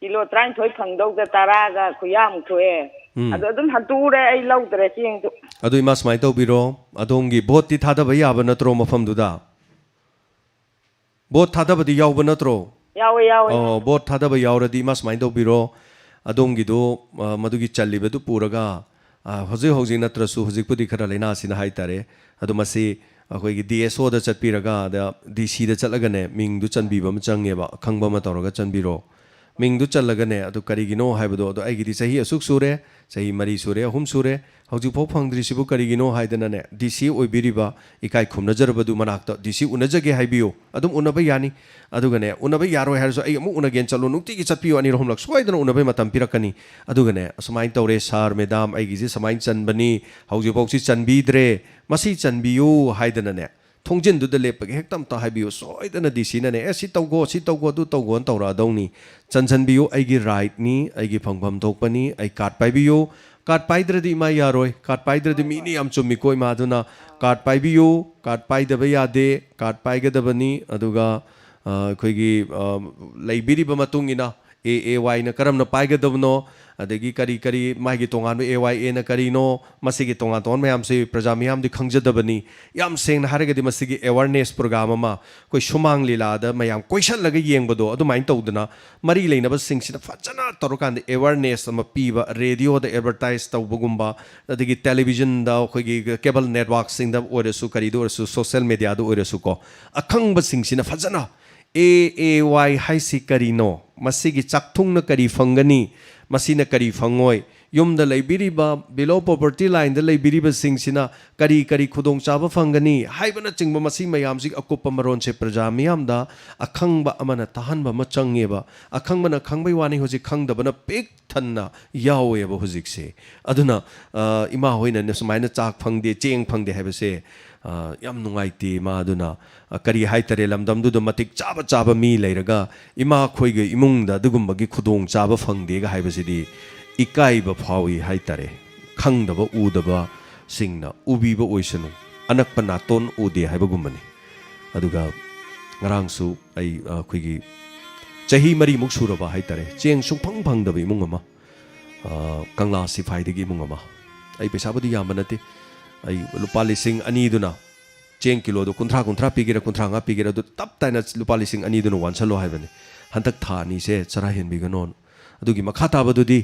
ꯀꯤꯂꯣ ꯇꯔꯥꯅꯤꯊꯣꯏ ꯐꯪꯗꯧꯗ ꯇꯔꯥꯒ ꯈꯨꯌꯥꯃꯨꯛ ꯊꯣꯛꯑꯦ꯫ ꯎꯝ꯫ ꯑꯗꯣ ꯑꯗꯨꯝ ꯍꯟꯇꯣꯛꯎꯔꯦ, ꯑꯩ ꯂꯧꯗ꯭ꯔꯦ ꯆꯦꯡꯗꯨ꯫ ꯑꯗꯨ ꯏꯃꯥ, ꯁꯨꯃꯥꯏꯅ ꯇꯧꯕꯤꯔꯣ, ꯑꯗꯣꯝꯒꯤ ꯚꯣꯠꯇꯤ ꯊꯥꯗꯕ ꯌꯥꯕ ꯅꯠꯇ꯭ꯔꯣ ꯃꯐꯝꯗꯨꯗ? ꯚꯣꯠ ꯊꯥꯗꯕꯗꯤ ꯌꯥꯎꯕ ꯅꯠꯇ꯭ꯔꯣ? ꯌꯥꯎꯋꯦ, ꯌꯥꯎꯋꯦ. ꯑꯣ, ꯚꯣꯠ ꯊꯥꯗꯕ ꯌꯥꯎꯔꯗꯤ ꯏꯃꯥ ꯁꯨꯃꯥꯏꯅ ꯇꯧꯕꯤꯔꯣ, ꯑꯗꯣꯝꯒꯤꯗꯣ, ꯑ, ꯃꯗꯨꯒꯤ ꯆꯜꯂꯤꯕꯗꯨ ꯄꯨꯔꯒ, ꯑ, ꯍꯧꯖꯤꯛ ꯍꯧꯖꯤꯛ ꯅꯠꯇ꯭ꯔꯁꯨ, ꯍꯧꯖꯤꯛꯄꯨꯗꯤ ꯈꯔ ꯂꯥꯏꯅꯥꯁꯤꯅ ꯍꯥꯏꯇꯥꯔꯦ, ꯑꯗꯣ ꯃꯁꯤ ꯑꯩꯈꯣꯏꯒꯤ ꯗꯤ ꯑꯦꯁ ꯑꯣꯗ ꯆꯠꯄꯤꯔꯒ, ꯑꯗ ꯗꯤ ꯁꯤꯗ ꯆꯠꯂꯒꯅꯦ, ꯃꯤꯡꯗꯨ ꯆꯟꯕꯤꯕ ꯑꯃ ꯆꯪꯉꯦꯕ, ꯑꯈꯪꯕ ꯑꯃ ꯇꯧꯔꯒ ꯆꯟꯕꯤꯔꯣ꯫ ꯃꯤꯡꯗꯨ ꯆꯜꯂꯒꯅꯦ, ꯑꯗꯨ ꯀꯔꯤꯒꯤꯅꯣ ꯍꯥꯏꯕꯗꯣ, ꯑꯗꯣ ꯑꯩꯒꯤꯗꯤ ꯆꯍꯤ ꯑꯁꯨꯛ ꯁꯨꯔꯦ, ꯆꯍꯤ ꯃꯔꯤ ꯁꯨꯔꯦ, ꯑꯍꯨꯝ ꯁꯨꯔꯦ, ꯍꯧꯖꯤꯛꯐꯥꯎ ꯐꯪꯗ꯭ꯔꯤꯁꯤꯕꯨ ꯀꯔꯤꯒꯤꯅꯣ ꯍꯥꯏꯗꯅꯅꯦ, ꯗꯤ ꯁꯤ ꯑꯣꯏꯕꯤꯔꯤꯕ ꯏꯀꯥꯏ ꯈꯨꯝꯅꯖꯔꯕꯗꯨ ꯃꯅꯥꯛꯇ ꯗꯤ ꯁꯤ ꯎꯅꯖꯒꯦ ꯍꯥꯏꯕꯤꯌꯨ꯫ ꯑꯗꯨꯝ ꯎꯅꯕ ꯌꯥꯅꯤ꯫ ꯑꯗꯨꯒꯅꯦ, ꯎꯅꯕ ꯌꯥꯔꯣꯏ ꯍꯥꯏꯔꯁꯨ ꯑꯩ ꯑꯃꯨꯛ ꯎꯅꯒꯦꯅ ꯆꯠꯂꯣ, ꯅꯨꯡꯇꯤꯒꯤ ꯆꯠꯄꯤꯌꯨ, ꯑꯅꯤꯔꯛ ꯑꯍꯨꯝꯂꯛ ꯁꯣꯏꯗꯅ ꯎꯅꯕꯩ ꯃꯇꯝ ꯄꯤꯔꯛꯀꯅꯤ꯫ ꯑꯗꯨꯒꯅꯦ, ꯑꯁꯨꯃꯥꯏꯅ ꯇꯧꯔꯦ ꯁꯥꯔ, ꯃꯦꯗꯥꯝ, ꯑꯩꯒꯤꯁꯤ ꯁꯨꯃꯥꯏꯅ ꯆꯟꯕꯅꯤ, ꯍꯧꯖꯤꯛꯐꯥꯎꯁꯤ ꯆꯟꯕꯤꯗ꯭ꯔꯦ, ꯃꯁꯤ ꯆꯟꯕꯤꯌꯨ ꯍꯥꯏꯗꯅꯅꯦ, ꯊꯣꯡꯖꯤꯟꯗꯨꯗ ꯂꯦꯞꯄꯒ ꯍꯦꯛꯇ ꯑꯝꯇ ꯍꯥꯏꯕꯤꯌꯨ꯫ ꯁꯣꯏꯗꯅ ꯗꯤ ꯁꯤꯅꯅꯦ, "ꯑꯦ, ꯁꯤ ꯇꯧꯒꯣ, ꯁꯤ ꯇꯧꯒꯣ, ꯑꯗꯨ ꯇꯧꯒꯣꯅ" ꯇꯧꯔꯛꯑꯗꯧꯅꯤ꯫ "ꯆꯟꯁꯤꯟꯕꯤꯌꯨ, ꯑꯩꯒꯤ ꯔꯥꯏꯠꯅꯤ, ꯑꯩꯒꯤ ꯐꯪꯐꯝ ꯊꯣꯛꯄꯅꯤ, ꯑꯩ ꯀꯥꯔꯠ ꯄꯥꯏꯕꯤꯌꯨ"꯫ ꯀꯥꯔꯠ ꯄꯥꯏꯗ꯭ꯔꯗꯤ ꯏꯃꯥ ꯌꯥꯔꯣꯏ꯫ ꯀꯥꯔꯠ ꯄꯥꯏꯗ꯭ꯔꯗꯤ ꯃꯤꯅꯤ ꯌꯥꯝ ꯆꯨꯝꯃꯤꯀꯣ ꯏꯃꯥ꯫ ꯑꯗꯨꯅ ꯀꯥꯔꯠ ꯄꯥꯏꯕꯤꯌꯨ, ꯀꯥꯔꯠ ꯄꯥꯏꯗꯕ ꯌꯥꯗꯦ, ꯀꯥꯔꯠ ꯄꯥꯏꯒꯗꯕꯅꯤ꯫ ꯑꯗꯨꯒ, ꯑ, ꯑꯩꯈꯣꯏꯒꯤ, ꯑ, ꯂꯩꯕꯤꯔꯤꯕ ꯃꯇꯨꯡ ꯏꯟꯅ ꯑꯦ ꯑꯦ ꯋꯥꯏꯅ ꯀꯔꯝꯅ ꯄꯥꯏꯒꯗꯕꯅꯣ, ꯑꯗꯒꯤ ꯀꯔꯤ ꯀꯔꯤ ꯃꯥꯒꯤ ꯇꯣꯉꯥꯟꯕ ꯑꯦ ꯋꯥꯏ ꯑꯦꯅ ꯀꯔꯤꯅꯣ, ꯃꯁꯤꯒꯤ ꯇꯣꯉꯥꯟ ꯇꯣꯉꯥꯟꯕ ꯃꯌꯥꯝꯁꯤ ꯄ꯭ꯔꯖꯥ ꯃꯤꯌꯥꯝꯗꯤ ꯈꯪꯖꯗꯕꯅꯤ꯫ ꯌꯥꯝ ꯁꯦꯡꯅ ꯍꯥꯏꯔꯒꯗꯤ ꯃꯁꯤꯒꯤ ꯑꯦꯋꯥꯔꯅꯦꯁ ꯄ꯭ꯔꯣꯒ꯭ꯔꯥꯝ ꯑꯃ ꯑꯩꯈꯣꯏ ꯁꯨꯃꯥꯡ ꯂꯤꯂꯥꯗ ꯃꯌꯥꯝ ꯀꯣꯏꯁꯜꯂꯒ ꯌꯦꯡꯕꯗꯣ, ꯑꯗꯨꯃꯥꯏꯅ ꯇꯧꯗꯅ ꯃꯔꯤ ꯂꯩꯅꯕꯁꯤꯡꯁꯤꯅ ꯐꯖꯅ ꯇꯧꯔꯀꯥꯟꯗ ꯑꯦꯋꯥꯔꯅꯦꯁ ꯑꯃ ꯄꯤꯕ, ꯔꯦꯗꯤꯑꯣꯗ ꯑꯦꯗꯚꯔꯇꯥꯏꯁ ꯇꯧꯕꯒꯨꯝꯕ, ꯑꯗꯒꯤ ꯇꯦꯂꯤꯚꯤꯖꯟꯗ, ꯑꯩꯈꯣꯏꯒꯤ ꯀꯦꯕꯜ ꯅꯦꯠꯋꯥꯛꯁꯤꯡꯗ ꯑꯣꯏꯔꯁꯨ, ꯀꯔꯤꯗ ꯑꯣꯏꯔꯁꯨ, ꯁꯣꯁꯦꯜ ꯃꯦꯗꯤꯌꯥꯗ ꯑꯣꯏꯔꯁꯨꯀꯣ, ꯑꯈꯪꯕꯁꯤꯡꯁꯤꯅ ꯐꯖꯅ ꯑꯦ ꯑꯦ ꯋꯥꯏ ꯍꯥꯏꯁꯤ ꯀꯔꯤꯅꯣ? ꯃꯁꯤꯒꯤ ꯆꯥꯛꯊꯨꯡꯅ ꯀꯔꯤ ꯐꯪꯒꯅꯤ? ꯃꯁꯤꯅ ꯀꯔꯤ ꯐꯪꯉꯣꯏ? ꯌꯨꯝꯗ ꯂꯩꯕꯤꯔꯤꯕ, below poverty line-ꯗ ꯂꯩꯕꯤꯔꯤꯕꯁꯤꯡꯁꯤꯅ ꯀꯔꯤ ꯀꯔꯤ ꯈꯨꯗꯣꯡꯆꯥꯕ ꯐꯪꯒꯅꯤ? ꯍꯥꯏꯕꯅꯆꯤꯡꯕ ꯃꯁꯤ ꯃꯌꯥꯝꯁꯤ ꯑꯀꯨꯞꯄ ꯃꯔꯣꯟꯁꯦ ꯄ꯭ꯔꯖꯥ ꯃꯤꯌꯥꯝꯗ ꯑꯈꯪꯕ ꯑꯃꯅ ꯇꯥꯍꯟꯕ ꯑꯃ ꯆꯪꯉꯦꯕ꯫ ꯑꯈꯪꯕꯅ ꯈꯪꯕꯩ ꯋꯥꯅꯤ, ꯍꯧꯖꯤꯛ ꯈꯪꯗꯕꯅ ꯄꯤꯛ ꯊꯟꯅ ꯌꯥꯎꯋꯦꯕ ꯍꯧꯖꯤꯛꯁꯦ꯫ ꯑꯗꯨꯅ, ꯑ, ꯏꯃꯥ ꯍꯣꯏꯅ ꯁꯨꯃꯥꯏꯅ ꯆꯥꯛ ꯐꯪꯗꯦ, ꯆꯦꯡ ꯐꯪꯗꯦ ꯍꯥꯏꯕꯁꯦ, ꯑ, ꯌꯥꯝ ꯅꯨꯡꯉꯥꯏꯇꯦ ꯏꯃꯥ꯫ ꯑꯗꯨꯅ, ꯑ, ꯀꯔꯤ ꯍꯥꯏꯇꯥꯔꯦ, ꯂꯝꯗꯝꯗꯨꯗ ꯃꯇꯤꯛ ꯆꯥꯕ ꯆꯥꯕ ꯃꯤ ꯂꯩꯔꯒ ꯏꯃꯥ ꯑꯩꯈꯣꯏꯒꯤ ꯏꯃꯨꯡꯗ ꯑꯗꯨꯒꯨꯝꯕꯒꯤ ꯈꯨꯗꯣꯡꯆꯥꯕ ꯐꯪꯗꯦꯒ ꯍꯥꯏꯕꯁꯤꯗꯤ ꯏꯀꯥꯏꯕ ꯐꯥꯎꯏ ꯍꯥꯏꯇꯥꯔꯦ꯫ ꯈꯪꯗꯕ ꯎꯗꯕꯁꯤꯡꯅ ꯎꯕꯤꯕ ꯑꯣꯏꯁꯅꯨ, ꯑꯅꯛꯄ ꯅꯥꯇꯣꯟ ꯎꯗꯦ ꯍꯥꯏꯕꯒꯨꯝꯕꯅꯤ꯫ ꯑꯗꯨꯒ ꯉꯔꯥꯡꯁꯨ ꯑꯩ, ꯑ, ꯑꯩꯈꯣꯏꯒꯤ ꯆꯍꯤ ꯃꯔꯤꯃꯨꯛ ꯁꯨꯔꯕ ꯍꯥꯏꯇꯥꯔꯦ, ꯆꯦꯡ ꯁꯨꯡꯐꯪ ꯐꯪꯗꯕ ꯏꯃꯨꯡ ꯑꯃ, ꯑ, ꯀꯪꯂꯥ ꯁꯤꯐꯥꯏꯗꯒꯤ ꯏꯃꯨꯡ ꯑꯃ꯫ ꯑꯩ ꯄꯩꯁꯥꯕꯨꯗꯤ ꯌꯥꯝꯕ ꯅꯠꯇꯦ, ꯑꯩ ꯂꯨꯄꯥ ꯂꯤꯁꯤꯡ ꯑꯅꯤꯗꯨꯅ ꯆꯦꯡ ꯀꯤꯂꯣꯗꯣ ꯀꯨꯟꯊ꯭ꯔꯥ, ꯀꯨꯟꯊ꯭ꯔꯥ ꯄꯤꯒꯦꯔꯥ, ꯀꯨꯟꯊ꯭ꯔꯥ ꯃꯉꯥ ꯄꯤꯒꯦꯔꯥ, ꯑꯗꯨ ꯇꯞ ꯇꯥꯏꯅ ꯂꯨꯄꯥ ꯂꯤꯁꯤꯡ ꯑꯅꯤꯗꯨꯅ ꯋꯥꯟꯁꯜꯂꯣ ꯍꯥꯏꯕꯅꯤ꯫ ꯍꯟꯗꯛ ꯊꯥ ꯑꯅꯤꯁꯦ ꯆꯔꯥ ꯍꯦꯟꯕꯤꯒꯅꯣꯅ꯫ ꯑꯗꯨꯒꯤ ꯃꯈꯥ ꯇꯥꯕꯗꯨꯗꯤ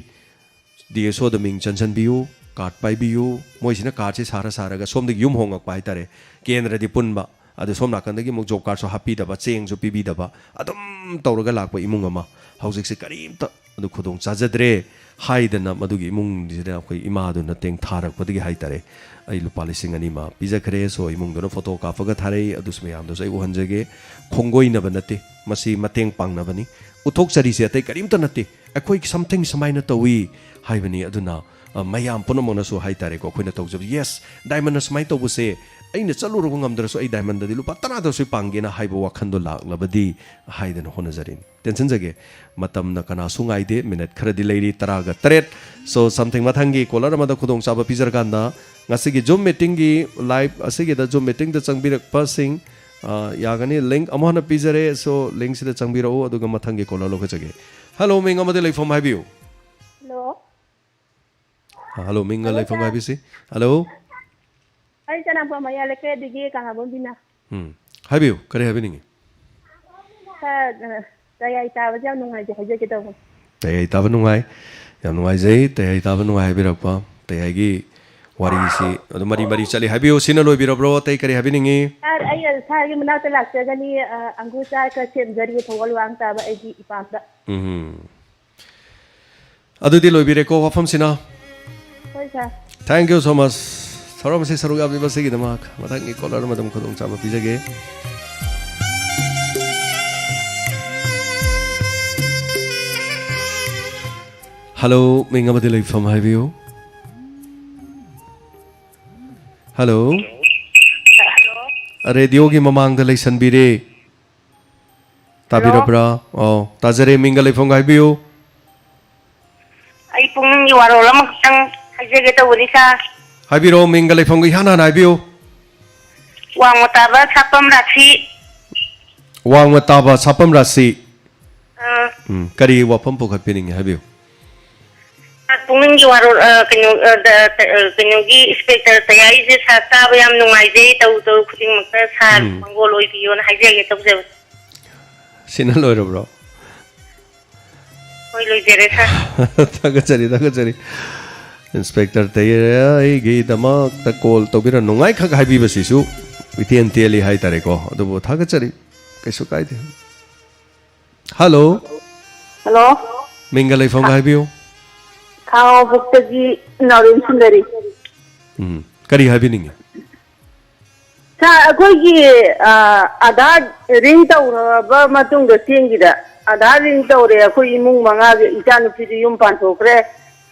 ꯗꯤ ꯑꯦꯁ ꯑꯣꯗ ꯃꯤꯡ ꯆꯟꯁꯟꯕꯤꯌꯨ, ꯀꯥꯔꯗ ꯄꯥꯏꯕꯤꯌꯨ꯫ ꯃꯣꯏꯁꯤꯅ ꯀꯥꯔꯗꯁꯦ ꯁꯥꯔ ꯁꯥꯔꯒ ꯁꯣꯝꯗꯒꯤ ꯌꯨꯝ ꯍꯣꯡꯉꯛꯄ ꯍꯥꯏꯇꯥꯔꯦ, ꯀꯦꯟꯗ꯭ꯔꯗꯤ ꯄꯨꯟꯕ, ꯑꯗꯣ ꯁꯣꯝ ꯅꯥꯀꯟꯗꯒꯤ ꯑꯃꯨꯛ ꯖꯣꯕ ꯀꯥꯔꯗꯁꯨ ꯍꯥꯞꯄꯤꯗꯕ, ꯆꯦꯡꯁꯨ ꯄꯤꯕꯤꯗꯕ, ꯑꯗꯨꯝ ꯇꯧꯔꯒ ꯂꯥꯛꯄ ꯏꯃꯨꯡ ꯑꯃ꯫ ꯍꯧꯖꯤꯛꯁꯦ ꯀꯔꯤꯝꯇ ꯑꯗꯨ ꯈꯨꯗꯣꯡ ꯆꯥꯖꯗ꯭ꯔꯦ ꯍꯥꯏꯗꯅ ꯃꯗꯨꯒꯤ ꯏꯃꯨꯡꯁꯤꯗ ꯑꯩꯈꯣꯏ ꯏꯃꯥꯗꯨꯅ ꯇꯦꯡꯊꯥꯔꯛꯄꯗꯒꯤ ꯍꯥꯏꯇꯥꯔꯦ, ꯑꯩ ꯂꯨꯄꯥ ꯂꯤꯁꯤꯡ ꯑꯅꯤ ꯑꯃ ꯄꯤꯖꯈ꯭ꯔꯦ꯫ ꯁꯣ ꯏꯃꯨꯡꯗꯨꯅ ꯐꯣꯇꯣ ꯀꯥꯞꯄꯒ ꯊꯥꯔꯛꯏ, ꯑꯗꯨꯁꯨ ꯃꯌꯥꯝꯗꯨꯁꯨ ꯑꯩ ꯎꯍꯟꯖꯒꯦ꯫ ꯈꯣꯡꯒꯣꯏꯅꯕ ꯅꯠꯇꯦ, ꯃꯁꯤ ꯃꯇꯦꯡ ꯄꯥꯡꯅꯕꯅꯤ꯫ ꯎꯠꯊꯣꯛꯆꯔꯤꯁꯦ ꯑꯇꯩ ꯀꯔꯤꯝꯇ ꯅꯠꯇꯦ, ꯑꯩꯈꯣꯏ something ꯁꯨꯃꯥꯏꯅ ꯇꯧꯏ ꯍꯥꯏꯕꯅꯤ꯫ ꯑꯗꯨꯅ, ꯑ, ꯃꯌꯥꯝ ꯄꯨꯝꯅꯃꯛꯅꯁꯨ ꯍꯥꯏꯇꯥꯔꯦꯀꯣ, ꯑꯩꯈꯣꯏꯅ ꯇꯧꯖꯕ, "ꯌꯦꯁ, ꯗꯥꯏꯃꯟꯅ ꯁꯨꯃꯥꯏꯅ ꯇꯧꯕꯁꯦ ꯑꯩꯅ ꯆꯠꯂꯨꯔꯕ ꯉꯝꯗ꯭ꯔꯁꯨ ꯑꯩ ꯗꯥꯏꯃꯟꯗꯗꯤ ꯂꯨꯄꯥ ꯇꯔꯥꯗ ꯁꯣꯏ ꯄꯥꯡꯒꯦꯅ" ꯍꯥꯏꯕ ꯋꯥꯈꯟꯗꯣ ꯂꯥꯛꯂꯕꯗꯤ ꯍꯥꯏꯗꯅ ꯍꯣꯠꯅꯖꯔꯤꯅꯤ꯫ ꯇꯦꯟꯁꯤꯟꯖꯒꯦ, ꯃꯇꯝꯅ ꯀꯅꯥꯁꯨ ꯉꯥꯏꯗꯦ, ꯃꯤꯅꯠ ꯈꯔꯗꯤ ꯂꯩꯔꯤ, ꯇꯔꯥꯒ ꯇꯔꯦꯠ꯫ So, something ꯃꯊꯪꯒꯤ ꯀꯣꯂꯔ ꯑꯃꯗ ꯈꯨꯗꯣꯡꯆꯥꯕ ꯄꯤꯖꯔꯀꯥꯟꯗ ꯉꯁꯤꯒꯤ ꯖꯨꯝ ꯃꯤꯇꯤꯡꯒꯤ ꯂꯥꯏꯚ ꯑꯁꯤꯒꯤꯗ ꯖꯨꯝ ꯃꯤꯇꯤꯡꯗ ꯆꯪꯕꯤꯔꯛꯄꯁꯤꯡ, ꯑ, ꯌꯥꯒꯅꯤ꯫ ꯂꯤꯡꯛ ꯑꯃꯨꯛ ꯍꯟꯅ ꯄꯤꯖꯔꯦ꯫ So, ꯂꯤꯡꯛꯁꯤꯗ ꯆꯪꯕꯤꯔꯛꯎ, ꯑꯗꯨꯒ ꯃꯊꯪꯒꯤ ꯀꯣꯂꯔ ꯂꯧꯈꯠꯆꯒꯦ꯫ ꯍꯜꯂꯣ, ꯃꯤꯡ ꯑꯃꯗꯤ ꯂꯩꯐꯝ ꯍꯥꯏꯕꯤꯌꯨ꯫ ꯍꯜꯂꯣ꯫ ꯑ, ꯍꯜꯂꯣ, ꯃꯤꯡꯒ ꯍꯜꯂꯣ, ꯂꯩꯐꯝꯒ ꯁꯥꯔ꯫ ꯍꯥꯏꯕꯤꯁꯤ꯫ ꯍꯜꯂꯣ꯫ ꯑꯩ ꯆꯅꯥꯝꯄꯨꯔ ꯃꯌꯥꯏ ꯂꯩꯀꯥꯏꯗꯒꯤ ꯀꯪꯂꯥꯕꯝ ꯕꯤꯅꯥ꯫ ꯎꯝ꯫ ꯍꯥꯏꯕꯤꯌꯨ, ꯀꯔꯤ ꯍꯥꯏꯕꯤꯅꯤꯡꯉꯤ? ꯁꯥꯔ, ꯑ, ꯇꯌꯥꯏ ꯇꯥꯕꯁꯦ ꯌꯥꯝ ꯅꯨꯡꯉꯥꯏꯖꯩ ꯍꯥꯏꯖꯒꯦ ꯇꯧꯕꯅꯤ꯫ ꯇꯌꯥꯏ ꯇꯥꯕ ꯅꯨꯡꯉꯥꯏ꯫ ꯌꯥꯝ ꯅꯨꯡꯉꯥꯏꯖꯩ, ꯇꯌꯥꯏ ꯇꯥꯕ ꯅꯨꯡꯉꯥꯏ ꯍꯥꯏꯕꯤꯔꯛꯄ꯫ ꯇꯌꯥꯏꯒꯤ ꯋꯥꯔꯤꯁꯤ ꯑꯗꯨꯝ ꯃꯔꯤ ꯃꯔꯤ ꯆꯠꯂꯤ꯫ ꯍꯥꯏꯕꯤꯌꯨ, ꯁꯤꯅ ꯂꯣꯏꯕꯤꯔꯕ꯭ꯔꯣ? ꯑꯇꯩ ꯀꯔꯤ ꯍꯥꯏꯕꯤꯅꯤꯡꯉꯤ? ꯁꯥꯔ, ꯑꯩ ꯁꯥꯔꯒꯤ ꯃꯅꯥꯛꯇ ꯂꯥꯛꯆꯒꯅꯤ, ꯑ, ꯑꯪꯒꯨꯔ ꯆꯥꯔ ꯈꯔ ꯁꯦꯝꯖꯔꯤ, ꯊꯧꯒꯜ ꯋꯥꯡ ꯇꯥꯕ ꯑꯩꯒꯤ ꯏꯄꯥꯝꯗ꯫ ꯎꯝ꯫ ꯑꯗꯨꯗꯤ ꯂꯣꯏꯕꯤꯔꯦꯀꯣ ꯋꯥꯐꯝꯁꯤꯅ? ꯍꯣꯏ, ꯁꯥꯔ꯫ Thank you so much꯫ ꯊꯧꯔꯝ ꯑꯁꯤ ꯁꯔꯨꯛ ꯌꯥꯕꯤꯕꯁꯤꯒꯤꯗꯃꯛ ꯃꯊꯪꯒꯤ ꯀꯣꯂꯔ ꯑꯃꯗ ꯑꯃꯨꯛ ꯈꯨꯗꯣꯡꯆꯥꯕ ꯄꯤꯖꯒꯦ꯫ ꯍꯜꯂꯣ, ꯃꯤꯡ ꯑꯃꯗꯤ ꯂꯩꯐꯝ ꯍꯥꯏꯕꯤꯌꯨ꯫ ꯍꯜꯂꯣ꯫ ꯍꯜꯂꯣ꯫ ꯔꯦꯗꯤꯑꯣꯒꯤ ꯃꯃꯥꯡꯗ ꯂꯩꯁꯟꯕꯤꯔꯦ꯫ ꯍꯜꯂꯣ꯫ ꯇꯥꯕꯤꯔꯕ꯭ꯔꯥ? ꯑꯧ, ꯇꯥꯖꯔꯦ꯫ ꯃꯤꯡꯒ ꯂꯩꯐꯝꯒ ꯍꯥꯏꯕꯤꯌꯨ꯫ ꯑꯩ ꯄꯨꯛꯅꯤꯡꯒꯤ ꯋꯥꯔꯣꯜ ꯑꯃꯈꯛꯇꯪ ꯍꯥꯏꯖꯒꯦ ꯇꯧꯕꯅꯤ, ꯁꯥꯔ꯫ ꯍꯥꯏꯕꯤꯔꯣ, ꯃꯤꯡꯒ ꯂꯩꯐꯝꯒ ꯏꯍꯥꯟ ꯍꯥꯟꯅ ꯍꯥꯏꯕꯤꯌꯨ꯫ ꯋꯥꯡꯃ ꯇꯥꯕ ꯁꯥꯄꯝ ꯔꯥꯁꯤ꯫ ꯋꯥꯡꯃ ꯇꯥꯕ ꯁꯥꯄꯝ ꯔꯥꯁꯤ꯫ ꯑꯥ꯫ ꯎꯝ, ꯀꯔꯤ ꯋꯥꯐꯝ ꯄꯨꯈꯠꯄꯤꯅꯤꯡꯉꯤ ꯍꯥꯏꯕꯤꯌꯨ꯫ ꯄꯨꯛꯅꯤꯡꯒꯤ ꯋꯥꯔꯣꯜ, ꯑ, ꯀꯩꯅꯣ, ꯑ, ꯗ-, ꯇ-, ꯑ, ꯀꯩꯅꯣꯒꯤ ꯏꯟꯁꯄꯦꯛꯇꯔ ꯇꯌꯥꯏꯁꯦ ꯁꯥꯔ ꯇꯥꯕ ꯌꯥꯝ ꯅꯨꯡꯉꯥꯏꯖꯩ, ꯇꯧ ꯇꯧ ꯈꯨꯗꯤꯡꯃꯛꯇ ꯁꯥꯔ ꯎꯝ꯫ ꯃꯪꯒꯣꯜ ꯑꯣꯏꯕꯤꯌꯣꯅ ꯍꯥꯏꯖꯒꯦ ꯇꯧꯖꯕ꯫ ꯁꯤꯅ ꯂꯣꯏꯔꯕ꯭ꯔꯣ? ꯍꯣꯏ, ꯂꯣꯏꯖꯔꯦ, ꯁꯥꯔ꯫ ꯊꯥꯒꯠꯆꯔꯤ, ꯊꯥꯒꯠꯆꯔꯤ꯫ ꯏꯟꯁꯄꯦꯛꯇꯔ ꯇꯌꯥꯏ ꯑꯩꯒꯤꯗꯃꯛꯇ ꯀꯣꯜ ꯇꯧꯕꯤꯔ ꯅꯨꯡꯉꯥꯏꯈꯛ ꯍꯥꯏꯕꯤꯕꯁꯤꯁꯨ ꯏꯇꯦꯟ ꯇꯦꯜꯂꯤ ꯍꯥꯏꯇꯥꯔꯦꯀꯣ꯫ ꯑꯗꯨꯕꯨ ꯊꯥꯒꯠꯆꯔꯤ, ꯀꯩꯁꯨ ꯀꯥꯏꯗꯦ꯫ ꯍꯜꯂꯣ꯫ ꯍꯜꯂꯣ꯫ ꯃꯤꯡꯒ ꯂꯩꯐꯝꯒ ꯍꯥꯏꯕꯤꯌꯨ꯫ ꯈꯥꯉꯕꯣꯛꯇꯒꯤ ꯅꯥꯎꯔꯦꯝ ꯁꯨꯟꯗꯔꯤ꯫ ꯎꯝ꯫ ꯀꯔꯤ ꯍꯥꯏꯕꯤꯅꯤꯡꯉꯤ? ꯁꯥꯔ, ꯑꯩꯈꯣꯏꯒꯤ, ꯑ, ꯑꯙꯥꯔ ꯂꯤꯡ ꯇꯧꯔꯕ ꯃꯇꯨꯡꯗ ꯆꯦꯡꯒꯤꯗ, ꯑꯙꯥꯔ ꯂꯤꯡ ꯇꯧꯔꯦ, ꯑꯩꯈꯣꯏ ꯏꯃꯨꯡ ꯃꯉꯥꯒꯤ, ꯏꯆꯥꯅꯨꯄꯤꯗꯨ ꯌꯨꯝ ꯄꯥꯟꯊꯣꯛꯈ꯭ꯔꯦ꯫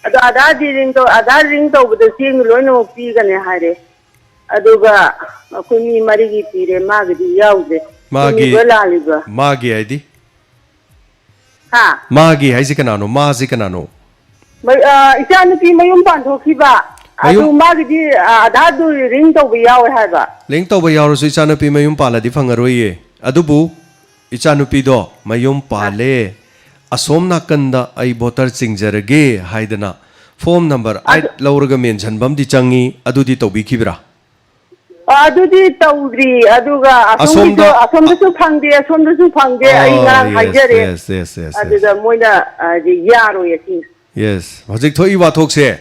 ꯑꯗꯣ ꯑꯙꯥꯔꯗꯤ ꯂꯤꯡ ꯇꯧ-, ꯑꯙꯥꯔ ꯂꯤꯡ ꯇꯧꯕꯗ ꯆꯦꯡ ꯂꯣꯏꯅꯃꯛ ꯄꯤꯒꯅꯤ ꯍꯥꯏꯔꯦ꯫ ꯑꯗꯨꯒ ꯑꯩꯈꯣꯏ ꯃꯤ ꯃꯔꯤꯒꯤ ꯄꯤꯔꯦ, ꯃꯥꯒꯤꯗꯤ ꯌꯥꯎꯗ꯭ꯔꯦ꯫ ꯃꯥꯒꯤ, ꯆꯨꯝꯃꯤꯕ꯭ꯔꯥ ꯂꯥꯜꯂꯤꯕ꯭ꯔꯥ? ꯃꯥꯒꯤ ꯍꯥꯏꯗꯤ? ꯍꯥ? ꯃꯥꯒꯤ ꯍꯥꯏꯁꯤ ꯀꯅꯥꯅꯣ? ꯃꯥꯁꯤ ꯀꯅꯥꯅꯣ? ꯃ-, ꯑ, ꯏꯆꯥꯅꯨꯄꯤ ꯃꯌꯨꯝ ꯄꯥꯟꯊꯣꯛꯈꯤꯕ, ꯃꯌꯨꯝ ꯑꯗꯨ ꯃꯥꯒꯤꯗꯤ, ꯑ, ꯑꯙꯥꯔꯗꯨ ꯂꯤꯡ ꯇꯧꯕ ꯌꯥꯎꯋꯦ ꯍꯥꯏꯕ꯫ ꯂꯤꯡ ꯇꯧꯕ ꯌꯥꯎꯔꯁꯨ ꯏꯆꯥꯅꯨꯄꯤ ꯃꯌꯨꯝ ꯄꯥꯜꯂꯗꯤ ꯐꯪꯉꯔꯣꯏꯌꯦ꯫ ꯑꯗꯨꯕꯨ ꯏꯆꯥꯅꯨꯄꯤꯗꯣ ꯃꯌꯨꯝ ꯑ꯫ ꯄꯥꯜꯂꯦ, ꯑꯁꯣꯝ ꯅꯥꯀꯟꯗ ꯑꯩ ꯚꯣꯇꯔ ꯆꯤꯡꯖꯔꯒꯦ ꯍꯥꯏꯗꯅ ꯐꯣꯝ ꯅꯝꯕꯔ ꯑꯗꯨ ꯑꯩꯠ ꯂꯧꯔꯒ ꯃꯦꯟꯁꯟꯕ ꯑꯃꯗꯤ ꯆꯪꯉꯤ, ꯑꯗꯨꯗꯤ ꯇꯧꯕꯤꯈꯤꯕ꯭ꯔꯥ? ꯑ, ꯑꯗꯨꯗꯤ ꯇꯧꯗ꯭ꯔꯤ꯫ ꯑꯗꯨꯒ ꯑꯁꯣꯝꯒꯤꯁꯨ, ꯑꯁꯣꯝꯗ ꯑꯁꯣꯝꯗꯁꯨ ꯐꯪꯗꯦ, ꯑꯁꯣꯝꯗꯁꯨ ꯐꯪꯗꯦ꯫ ꯑꯩ ꯑꯣ, ꯉꯔꯥꯡ yes, ꯍꯥꯏꯖꯔꯦ꯫ Yes, yes, yes, yes꯫ ꯑꯗꯨꯗ ꯃꯣꯏꯅ, ꯑ, ꯌꯥꯔꯣꯏ ꯑꯁꯤ꯫ Yes, ꯍꯧꯖꯤꯛ ꯊꯣꯛꯏ ꯋꯥꯊꯣꯛꯁꯦ,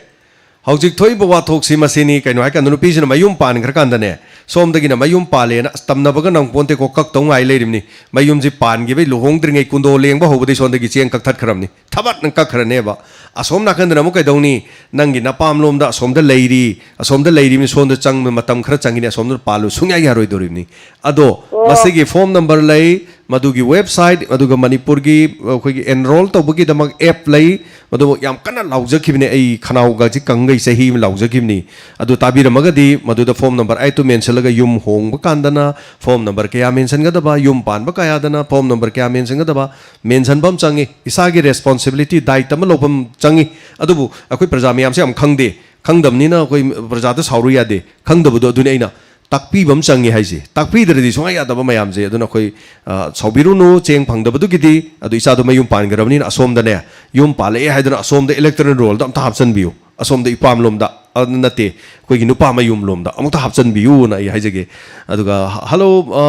ꯍꯧꯖꯤꯛ ꯊꯣꯛꯏꯕ ꯋꯥꯊꯣꯛꯁꯤ ꯃꯁꯤꯅꯤ꯫ ꯀꯩꯅꯣ ꯍꯥꯏꯀꯥꯟꯗ ꯅꯨꯄꯤꯁꯤꯅ ꯃꯌꯨꯝ ꯄꯥꯟꯈ꯭ꯔꯀꯥꯟꯗꯅꯦ, ꯁꯣꯝꯗꯒꯤꯅ ꯃꯌꯨꯝ ꯄꯥꯜꯂꯦꯅ, ꯑꯁ, ꯇꯝꯅꯕꯒ ꯅꯪꯄꯣꯟꯇꯦꯀꯣ, ꯀꯛꯇꯧ ꯉꯥꯏ ꯂꯩꯔꯤꯕꯅꯤ꯫ ꯃꯌꯨꯝꯁꯤ ꯄꯥꯟꯈꯤꯕꯩ, ꯂꯨꯍꯣꯡꯗ꯭ꯔꯤꯉꯩ ꯀꯨꯟꯗꯣ ꯂꯦꯡꯕ ꯍꯧꯕꯗꯩ ꯁꯣꯝꯗꯒꯤ ꯆꯦꯡ ꯀꯛꯊꯠꯈ꯭ꯔꯕꯅꯤ꯫ ꯊꯕꯠꯅ ꯀꯛꯈ꯭ꯔꯅꯦꯕ꯫ ꯑꯁꯣꯝ ꯅꯥꯀꯟꯗꯅ ꯑꯃꯨꯛ ꯀꯩꯗꯧꯅꯤ? ꯅꯪꯒꯤ ꯅꯄꯥꯝꯂꯣꯝꯗ ꯑꯁꯣꯝꯗ ꯂꯩꯔꯤ, ꯑꯁꯣꯝꯗ ꯂꯩꯔꯤꯕꯅꯤ, ꯁꯣꯝꯗ ꯆꯪꯕ ꯃꯇꯝ ꯈꯔ ꯆꯪꯒꯅꯤ, ꯑꯁꯣꯝꯗ ꯄꯥꯜꯂꯨ ꯁꯨꯡꯌꯥ ꯌꯥꯔꯣꯏꯗꯣꯔꯤꯕꯅꯤ꯫ ꯑꯗꯣ ꯑꯣ꯫ ꯃꯁꯤꯒꯤ ꯐꯣꯝ ꯅꯝꯕꯔ ꯂꯩ, ꯃꯗꯨꯒꯤ ꯋꯦꯕꯁꯥꯏꯠ, ꯑꯗꯨꯒ ꯃꯅꯤꯄꯨꯔꯒꯤ ꯑꯩꯈꯣꯏꯒꯤ ꯑꯦꯟꯔꯣꯜ ꯇꯧꯕꯒꯤꯗꯃꯛ ꯑꯦꯞ ꯂꯩ꯫ ꯃꯗꯨ ꯌꯥꯝ ꯀꯟꯅ ꯂꯥꯎꯖꯈꯤꯕꯅꯦ, ꯑꯩ ꯈꯅꯥꯎꯒꯁꯤ ꯀꯪꯒꯩ ꯆꯍꯤ ꯑꯃ ꯂꯥꯎꯖꯈꯤꯕꯅꯤ꯫ ꯑꯗꯨ ꯇꯥꯕꯤꯔꯝꯃꯒꯗꯤ ꯃꯗꯨꯗ ꯐꯣꯝ ꯅꯝꯕꯔ ꯑꯩꯠꯇꯨ ꯃꯦꯟꯁꯤꯜꯂꯒ ꯌꯨꯝ ꯍꯣꯡꯕ ꯀꯥꯟꯗꯅ ꯐꯣꯝ ꯅꯝꯕꯔ ꯀꯌꯥ ꯃꯦꯟꯁꯤꯟꯒꯗꯕ, ꯌꯨꯝ ꯄꯥꯟꯕ ꯀꯌꯥꯗꯅ ꯐꯣꯝ ꯅꯝꯕꯔ ꯀꯌꯥ ꯃꯦꯟꯁꯤꯟꯒꯗꯕ, ꯃꯦꯟꯁꯤꯟꯕ ꯑꯃ ꯆꯪꯉꯤ꯫ ꯏꯁꯥꯒꯤ ꯔꯦꯁꯄꯣꯟꯁꯤꯕꯤꯂꯤꯇꯤ, ꯗꯥꯏꯇ ꯑꯃ ꯂꯧꯕ ꯑꯃ ꯆꯪꯉꯤ꯫ ꯑꯗꯨꯕꯨ ꯑꯩꯈꯣꯏ ꯄ꯭ꯔꯖꯥ ꯃꯌꯥꯝꯁꯦ ꯌꯥꯝ ꯈꯪꯗꯦ꯫ ꯈꯪꯗꯕꯅꯤꯅ ꯑꯩꯈꯣꯏ ꯄ꯭ꯔꯖꯥꯗ ꯁꯥꯎꯔꯨ ꯌꯥꯗꯦ꯫ ꯈꯪꯗꯕꯗꯣ ꯑꯗꯨꯅꯤ ꯑꯩꯅ ꯇꯥꯛꯄꯤꯕ ꯑꯃ ꯆꯪꯉꯤ ꯍꯥꯏꯁꯦ꯫ ꯇꯥꯛꯄꯤꯗ꯭ꯔꯗꯤ ꯁꯨꯡꯌꯥ ꯌꯥꯗꯕ ꯃꯌꯥꯝꯁꯦ꯫ ꯑꯗꯨꯅ ꯑꯩꯈꯣꯏ, ꯑ, ꯁꯥꯎꯕꯤꯔꯨꯅꯨ ꯆꯦꯡ ꯐꯪꯗꯕꯗꯨꯒꯤꯗꯤ꯫ ꯑꯗꯨ ꯏꯆꯥꯗꯣ ꯃꯌꯨꯝ ꯄꯥꯟꯈ꯭ꯔꯕꯅꯤꯅ ꯑꯁꯣꯝꯗꯅꯦ, ꯌꯨꯝ ꯄꯥꯜꯂꯛꯑꯦ ꯍꯥꯏꯗꯨꯅ ꯑꯁꯣꯝꯗ electoral roll ꯗ ꯑꯝꯇ ꯍꯥꯞꯆꯤꯟꯕꯤꯌꯨ, ꯑꯁꯣꯝꯗ ꯏꯄꯥꯝ ꯂꯣꯝꯗ, ꯑ, ꯅꯠꯇꯦ, ꯑꯩꯈꯣꯏꯒꯤ ꯅꯨꯄꯥ ꯃꯌꯨꯝ ꯂꯣꯝꯗ ꯑꯃꯨꯛꯇ ꯍꯥꯞꯆꯤꯟꯕꯤꯌꯨꯅ ꯑꯩ ꯍꯥꯏꯖꯒꯦ꯫ ꯑꯗꯨꯒ, hello, ꯑ,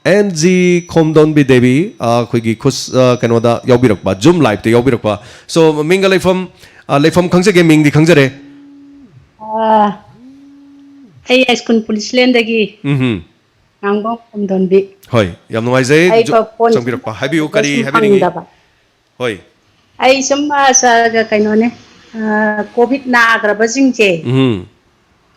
ꯑꯦꯟ ꯖꯤ ꯈꯣꯝꯗꯣꯟꯕꯤ ꯗꯦꯕꯤ, ꯑ, ꯑꯩꯈꯣꯏꯒꯤ ꯈꯨꯠ-, ꯑ, ꯀꯩꯅꯣꯗ ꯌꯥꯎꯕꯤꯔꯛꯄ, Zoom live ꯇ ꯌꯥꯎꯕꯤꯔꯛꯄ꯫ So, ꯃꯤꯡꯒ ꯂꯩꯐꯝ, ꯑ, ꯂꯩꯐꯝ ꯈꯪꯖꯒꯦ, ꯃꯤꯡꯗꯤ ꯈꯪꯖꯔꯦ꯫ ꯑꯥ, ꯑꯩ ꯌꯥꯏꯁ꯭ꯀꯨꯜ ꯄꯨꯂꯤꯁ ꯂꯦꯟꯗꯒꯤ ꯎꯝꯍꯨꯝ꯫ ꯉꯥꯡꯕꯝ ꯈꯣꯝꯗꯣꯟꯕꯤ꯫ ꯍꯣꯏ, ꯌꯥꯝ ꯅꯨꯡꯉꯥꯏꯖꯩ꯫ ꯑꯩ ꯖꯣ-, ꯐꯣꯟ ꯆꯪꯕꯤꯔꯛꯄ꯫ ꯍꯥꯏꯕꯤꯌꯨ, ꯀꯔꯤ ꯁꯨꯝ ꯍꯥꯏꯕꯤꯅꯤꯡꯉꯤ? ꯐꯪꯗꯕ꯫ ꯍꯣꯏ꯫ ꯑꯩ ꯁꯨꯝ, ꯑ, ꯁ-, ꯀꯩꯅꯣꯅꯦ, ꯑ, ꯀꯣꯚꯤꯗ ꯅꯥꯈ꯭ꯔꯕꯁꯤꯡꯁꯦ ꯎꯝ꯫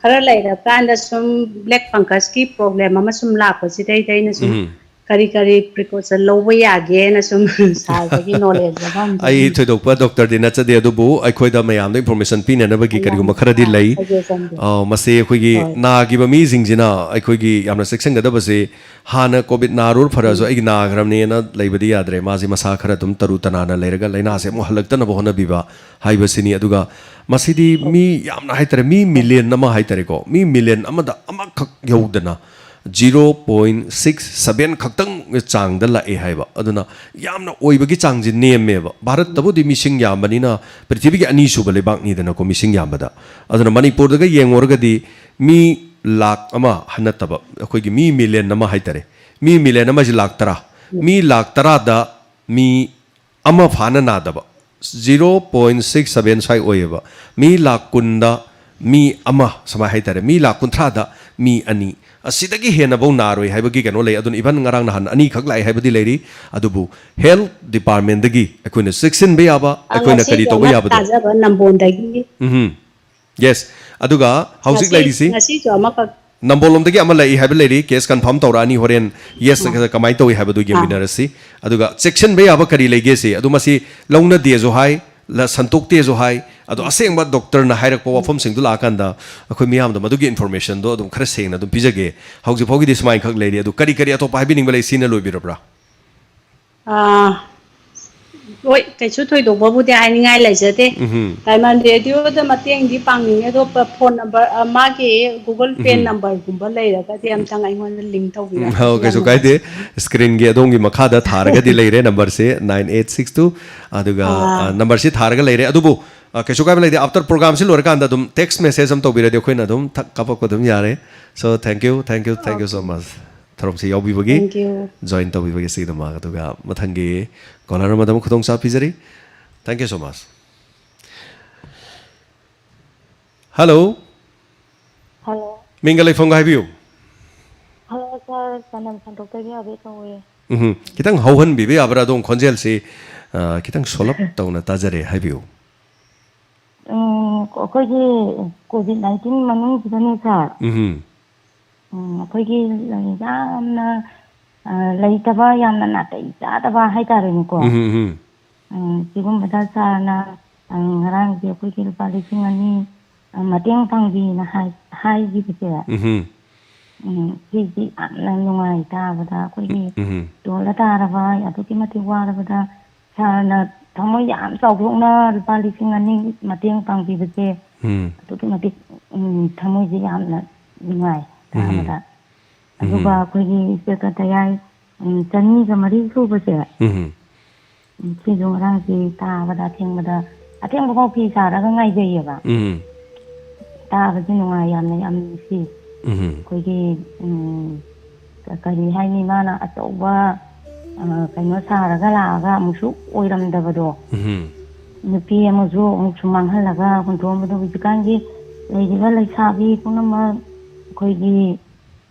ꯈꯔ ꯂꯩꯔꯀꯥꯟꯗ ꯁꯨꯝ black fungus ꯀꯤ problem ꯑꯃ ꯁꯨꯝ ꯂꯥꯛꯄꯁꯤꯗꯩꯗ ꯑꯩꯅ ꯁꯨꯝ ꯎꯝ꯫ ꯀꯔꯤ ꯀꯔꯤ precaution ꯂꯧꯕ ꯌꯥꯒꯦꯅ ꯁꯨꯝ ꯁꯥꯔꯗꯒꯤ knowledge ꯑꯃ ꯑꯩ ꯊꯣꯏꯗꯣꯛꯄ doctor ꯗꯤ ꯅꯠꯆꯗꯦ, ꯑꯗꯨꯕꯨ ꯑꯩꯈꯣꯏꯗ ꯃꯌꯥꯝꯗ information ꯄꯤꯅꯅꯕꯒꯤ ꯀꯔꯤꯒꯨꯝꯕ ꯈꯔꯗꯤ ꯑꯥ, ꯂꯩ꯫ Suggestion ꯗꯣ꯫ ꯑ, ꯃꯁꯤ ꯑꯩꯈꯣꯏꯒꯤ ꯍꯣꯏ꯫ ꯅꯥꯈꯤꯕ ꯃꯤꯁꯤꯡꯁꯤꯅ ꯑꯩꯈꯣꯏꯒꯤ ꯌꯥꯝꯅ ꯆꯦꯛꯁꯤꯟꯒꯗꯕꯁꯦ, ꯍꯥꯟꯅ ꯀꯣꯚꯤꯗ ꯅꯥꯔꯨꯔ ꯐꯔꯁꯨ ꯎꯝ꯫ ꯑꯩꯒꯤ ꯅꯥꯈ꯭ꯔꯕꯅꯦꯅ ꯂꯩꯕꯗꯤ ꯌꯥꯗ꯭ꯔꯦ꯫ ꯃꯥꯁꯤ ꯃꯁꯥ ꯈꯔ ꯑꯗꯨꯝ ꯇꯔꯨ ꯇꯅꯥꯟꯅ ꯂꯩꯔꯒ ꯂꯥꯏꯅꯥꯁꯦ ꯑꯃꯨꯛ ꯍꯜꯂꯛꯇꯅꯕ ꯍꯣꯠꯅꯕꯤꯕ ꯍꯥꯏꯕꯁꯤꯅꯤ꯫ ꯑꯗꯨꯒ ꯃꯁꯤꯗꯤ ꯃꯤ ꯌꯥꯝꯅ ꯍꯥꯏꯇꯥꯔꯦ, ꯃꯤ million ꯑꯃ ꯍꯥꯏꯇꯥꯔꯦꯀꯣ, ꯃꯤ million ꯑꯃꯗ ꯑꯃꯈꯛ ꯌꯧꯗꯅ zero point six seven ꯈꯛꯇꯪ ꯆꯥꯡꯗ ꯂꯥꯛꯑꯦ ꯍꯥꯏꯕ꯫ ꯑꯗꯨꯅ ꯌꯥꯝꯅ ꯑꯣꯏꯕꯒꯤ ꯆꯥꯡꯁꯤ ꯅꯦꯝꯃꯦꯕ꯫ ꯚꯥꯔꯠꯇꯕꯨꯗꯤ ꯃꯤꯁꯤꯡ ꯌꯥꯝꯕꯅꯤꯅ ꯄ꯭ꯔꯤꯊꯤꯕꯤꯒꯤ ꯑꯅꯤꯁꯨꯕ ꯂꯩꯕꯥꯛꯅꯤꯗꯅꯀꯣ ꯃꯤꯁꯤꯡ ꯌꯥꯝꯕꯗ꯫ ꯑꯗꯨꯅ ꯃꯅꯤꯄꯨꯔꯗꯒ ꯌꯦꯡꯉꯨꯔꯒꯗꯤ ꯃꯤ ꯂꯥꯈ ꯑꯃ ꯅꯠꯇꯕ, ꯑꯩꯈꯣꯏꯒꯤ ꯃꯤ million ꯑꯃ ꯍꯥꯏꯇꯥꯔꯦ, ꯃꯤ million ꯑꯃꯁꯤ ꯂꯥꯈ ꯇꯔꯥ, ꯃꯤ ꯂꯥꯈ ꯇꯔꯥꯗ ꯃꯤ ꯑꯃ ꯐꯥꯅ ꯅꯥꯗꯕ, zero point six seven ꯁ꯭ꯋꯥꯏ ꯑꯣꯏꯌꯦꯕ꯫ ꯃꯤ ꯂꯥꯈ ꯀꯨꯟꯗ ꯃꯤ ꯑꯃ, ꯁꯨꯃꯥꯏꯅ ꯍꯥꯏꯇꯥꯔꯦ, ꯃꯤ ꯂꯥꯈ ꯀꯨꯟꯊ꯭ꯔꯥꯗ ꯃꯤ ꯑꯅꯤ, ꯑꯁꯤꯗꯒꯤ ꯍꯦꯟꯅꯐꯧ ꯅꯥꯔꯣꯏ ꯍꯥꯏꯕꯒꯤ ꯀꯩꯅꯣ ꯂꯩ꯫ ꯑꯗꯨꯅ even ꯉꯔꯥꯡ ꯅꯍꯥꯟ ꯑꯅꯤꯈꯛ ꯂꯥꯛꯑꯦ ꯍꯥꯏꯕꯗꯤ ꯂꯩꯔꯤ, ꯑꯗꯨꯕꯨ health department ꯗꯒꯤ ꯑꯩꯈꯣꯏꯅ ꯆꯦꯛꯁꯤꯟꯕ ꯌꯥꯕ, ꯑ, ꯑꯩꯈꯣꯏꯅ ꯀꯔꯤ ꯉꯁꯤꯁꯨ ꯇꯧꯕ ꯑꯃ ꯌꯥꯕꯗꯣ꯫ ꯇꯥꯖꯕ ꯅꯝꯕꯣꯜꯗꯒꯤ꯫ ꯎꯝ꯫ Yes꯫ ꯑꯗꯨꯒ ꯍꯧꯖꯤꯛ ꯉꯁꯤ, ꯂꯩꯔꯤꯁꯤ ꯉꯁꯤꯁꯨ ꯑꯃꯈꯛ ꯅꯝꯕꯣꯜꯂꯣꯝꯗꯒꯤ ꯑꯃ ꯂꯥꯛꯏ ꯍꯥꯏꯕ ꯂꯩꯔꯤ, case confirm ꯇꯧꯔꯛꯑꯅꯤ ꯍꯣꯔꯦꯟ꯫ Yes, ꯑꯥ꯫ ꯀꯃꯥꯏꯅ ꯇꯧꯏ ꯍꯥꯏꯕꯗꯨ ꯑꯥ꯫ ꯌꯦꯡꯃꯤꯟꯅꯔꯁꯤ꯫ ꯑꯗꯨꯒ ꯆꯦꯛꯁꯤꯟꯕ ꯌꯥꯕ ꯀꯔꯤ ꯂꯩꯒꯦ ꯁꯤ, ꯑꯗꯨ ꯃꯁꯤ ꯂꯧꯅꯗꯦꯁꯨ ꯍꯥꯏ, ꯂ-, ꯁꯟꯇꯣꯛꯇꯦꯁꯨ ꯍꯥꯏ, ꯑꯗꯣ ꯎꯝ꯫ ꯑꯁꯦꯡꯕ doctor ꯅ ꯍꯥꯏꯔꯛꯄ ꯎꯝ꯫ ꯋꯥꯐꯝꯁꯤꯡꯗꯨ ꯂꯥꯛꯑꯀꯥꯟꯗ ꯑꯩꯈꯣꯏ ꯃꯤꯌꯥꯝꯗ ꯃꯗꯨꯒꯤ information ꯗꯣ ꯑꯗꯨꯝ ꯈꯔ ꯁꯦꯡꯅ ꯑꯗꯨꯝ ꯄꯤꯖꯒꯦ꯫ ꯍꯧꯖꯤꯛ ꯐꯥꯎꯒꯤꯗꯤ ꯁꯨꯃꯥꯏꯅ ꯈꯛ ꯂꯩꯔꯤ꯫ ꯑꯗꯨ ꯀꯔꯤ ꯀꯔꯤ ꯑꯇꯣꯞꯄ ꯍꯥꯏꯕꯤꯅꯤꯡꯕ ꯂꯩ? ꯁꯤꯅ ꯂꯣꯏꯕꯤꯔꯕ꯭ꯔꯥ? ꯑꯥ, ꯍꯣꯏ, ꯀꯩꯁꯨ ꯊꯣꯏꯗꯣꯛꯄꯕꯨꯗꯤ ꯍꯥꯏꯅꯤꯡꯉꯥꯏ ꯂꯩꯖꯗꯦ꯫ ꯎꯝꯍꯨꯝ꯫ ꯗꯥꯏꯃꯟ ꯔꯦꯗꯤꯑꯣꯗ ꯃꯇꯦꯡꯗꯤ ꯄꯥꯡꯅꯤꯡꯉꯦ, ꯑꯗꯣ ꯐꯣꯟ ꯅꯝꯕꯔ, ꯑ, ꯃꯥꯒꯤ Google Pay ꯎꯝꯍꯨꯝ꯫ ꯅꯝꯕꯔꯒꯨꯝꯕ ꯂꯩꯔꯒꯗꯤ ꯑꯝꯇꯪ ꯑꯩꯉꯣꯟꯗ ꯂꯤꯡ ꯎꯝ, ꯇꯧꯕꯤꯔꯛꯑꯒꯗꯤ ꯍꯣꯏ, ꯌꯥꯝ ꯀꯩꯁꯨ ꯀꯥꯏꯗꯦ꯫ ꯅꯨꯡꯉꯥꯏꯖꯒꯅꯤ꯫ ꯁ꯭ꯀ꯭ꯔꯤꯟꯒꯤ ꯑꯗꯣꯝꯒꯤ ꯃꯈꯥꯗ ꯊꯥꯔꯒꯗꯤ ꯂꯩꯔꯦ ꯅꯝꯕꯔꯁꯦ, ꯅꯥꯏꯟ ꯑꯩꯠ ꯁꯤꯛꯁ ꯇꯨ꯫ ꯑꯗꯨꯒ, ꯑꯥ꯫ ꯑ, ꯅꯝꯕꯔꯁꯤ ꯊꯥꯔꯒ ꯂꯩꯔꯦ꯫ ꯑꯗꯨꯕꯨ, ꯑ, ꯀꯩꯁꯨ ꯀꯥꯏꯕ ꯂꯩꯇꯦ꯫ ꯑꯥꯐꯇꯔ ꯄ꯭ꯔꯣꯒ꯭ꯔꯥꯝꯁꯤ ꯂꯣꯏꯔꯀꯥꯟꯗ ꯑꯗꯨꯝ ꯇꯦꯛꯁ ꯃꯦꯁꯦꯖ ꯑꯃ ꯇꯧꯕꯤꯔꯗꯤ ꯑꯩꯈꯣꯏꯅ ꯑꯗꯨꯝ ꯊꯛ ꯀꯥꯞꯄꯛꯄ ꯑꯗꯨꯝ ꯌꯥꯔꯦ꯫ So, thank you, thank you, thank you so much꯫ ꯊꯧꯔꯝꯁꯤ ꯌꯥꯎꯕꯤꯕꯒꯤ, Thank you꯫ Join ꯇꯧꯕꯤꯕꯒꯤ ꯁꯤꯒꯤꯗꯃꯛ꯫ ꯑꯗꯨꯒ ꯃꯊꯪꯒꯤ ꯀꯣꯂꯔ ꯑꯃꯗ ꯑꯃꯨꯛ ꯈꯨꯗꯣꯡꯆꯥꯕ ꯄꯤꯖꯔꯤ꯫ Thank you so much꯫ Hello. Hello. ꯃꯤꯡꯒ ꯂꯩꯐꯝꯒ ꯍꯥꯏꯕꯤꯌꯨ꯫ ꯍꯜꯂꯣ, ꯁꯥꯔ, ꯆꯅꯝ ꯁꯟꯗꯣꯛꯇꯒꯤ ꯑꯕꯦ ꯀꯧꯏ꯫ ꯎꯝꯍꯨꯝ꯫ ꯈꯤꯇꯪ ꯍꯧꯍꯟꯕꯤꯕ ꯌꯥꯕ꯭ꯔꯥ? ꯑꯗꯣꯝ ꯈꯣꯟꯖꯦꯜꯁꯤ, ꯑ, ꯈꯤꯇꯪ ꯁꯣꯜꯂꯞ ꯇꯧꯅ ꯇꯥꯖꯔꯦ꯫ ꯍꯥꯏꯕꯤꯌꯨ꯫ ꯎꯝ, ꯑꯩꯈꯣꯏꯒꯤ ꯀꯣꯚꯤꯗ ꯅꯥꯏꯟꯇꯤꯟ ꯃꯅꯨꯡꯁꯤꯗꯅꯦ, ꯁꯥꯔ꯫ ꯎꯝꯍꯨꯝ꯫ ꯎꯝ, ꯑꯩꯈꯣꯏꯒꯤ ꯌꯥꯝꯅ, ꯑ, ꯂꯩꯇꯕ, ꯌꯥꯝꯅ ꯅꯥꯇꯩ ꯆꯥꯗꯕ ꯍꯥꯏꯇꯥꯔꯦꯅꯦꯀꯣ꯫ ꯎꯝꯍꯨꯝ, ꯎꯝꯍꯨꯝ꯫ ꯎꯝ, ꯁꯤꯒꯨꯝꯕꯗ ꯁꯥꯔꯅ, ꯑ, ꯉꯔꯥꯡꯁꯦ ꯑꯩꯈꯣꯏꯒꯤ ꯂꯨꯄꯥ ꯂꯤꯁꯤꯡ ꯑꯅꯤ, ꯑ, ꯃꯇꯦꯡ ꯄꯥꯡꯕꯤꯅ ꯍꯥꯏ-, ꯍꯥꯏꯈꯤꯕꯁꯦ꯫ ꯎꯝꯍꯨꯝ꯫ ꯎꯝ, ꯁꯤꯁꯤ ꯌꯥꯝꯅ ꯅꯨꯡꯉꯥꯏ ꯇꯥꯕꯗ꯫ ꯑꯩꯈꯣꯏꯒꯤ ꯎꯝꯍꯨꯝ꯫ ꯇꯣꯜꯂ ꯇꯥꯔꯕ, ꯑꯗꯨꯛꯀꯤ ꯃꯇꯤꯛ ꯋꯥꯔꯕꯗ ꯁꯥꯔꯅ ꯊꯃꯣꯏ ꯌꯥꯝ ꯆꯥꯎꯊꯣꯛꯅ ꯂꯨꯄꯥ ꯂꯤꯁꯤꯡ ꯑꯅꯤ ꯃꯇꯦꯡ ꯄꯥꯡꯕꯤꯕꯁꯦ ꯎꯝ꯫ ꯑꯗꯨꯛꯀꯤ ꯃꯇꯤꯛ, ꯎꯝ, ꯊꯃꯣꯏꯁꯦ ꯌꯥꯝꯅ ꯅꯨꯡꯉꯥꯏ ꯎꯝꯍꯨꯝ꯫ ꯇꯥꯕꯗ꯫ ꯑꯗꯨꯒ ꯎꯝꯍꯨꯝ꯫ ꯑꯩꯈꯣꯏꯒꯤ ꯏꯁꯇꯦꯠꯇ ꯇꯌꯥꯏ, ꯎꯝ, ꯆꯅꯤꯒ ꯃꯔꯤ ꯁꯨꯕꯁꯦ, ꯎꯝꯍꯨꯝ꯫ ꯎꯝ, ꯁꯤꯁꯨ ꯉꯔꯥꯡꯁꯤ ꯇꯥꯕꯗ ꯑꯊꯦꯡꯕꯗ, ꯑꯊꯦꯡꯕ ꯐꯥꯎ ꯐꯤ ꯁꯥꯔꯒ ꯉꯥꯏꯖꯩꯌꯦꯕ꯫ ꯎꯝ꯫ ꯇꯥꯕꯁꯤ ꯅꯨꯡꯉꯥꯏ, ꯌꯥꯝꯅ ꯌꯥꯝ ꯅꯨꯡꯁꯤ꯫ ꯎꯝ꯫ ꯑꯩꯈꯣꯏꯒꯤ, ꯎꯝ, ꯀ-, ꯀꯔꯤ ꯍꯥꯏꯅꯤ, ꯃꯥꯅ ꯑꯆꯧꯕ, ꯑ, ꯀꯩꯅꯣ ꯁꯥꯔꯒ ꯂꯥꯛꯑꯒ ꯑꯃꯨꯛꯁꯨ ꯑꯣꯏꯔꯝꯗꯕꯗꯣ꯫ ꯎꯝ꯫ ꯅꯨꯄꯤ ꯑꯃꯁꯨ ꯑꯃꯨꯛꯁꯨ ꯃꯥꯡꯍꯜꯂꯒ ꯍꯨꯟꯗꯣꯛꯑꯝꯕꯗꯣ꯫ ꯍꯧꯖꯤꯛꯀꯥꯟꯒꯤ ꯂꯩꯔꯤꯕ ꯂꯩꯁꯥꯕꯤ ꯄꯨꯝꯅꯃꯛ ꯑꯩꯈꯣꯏꯒꯤ,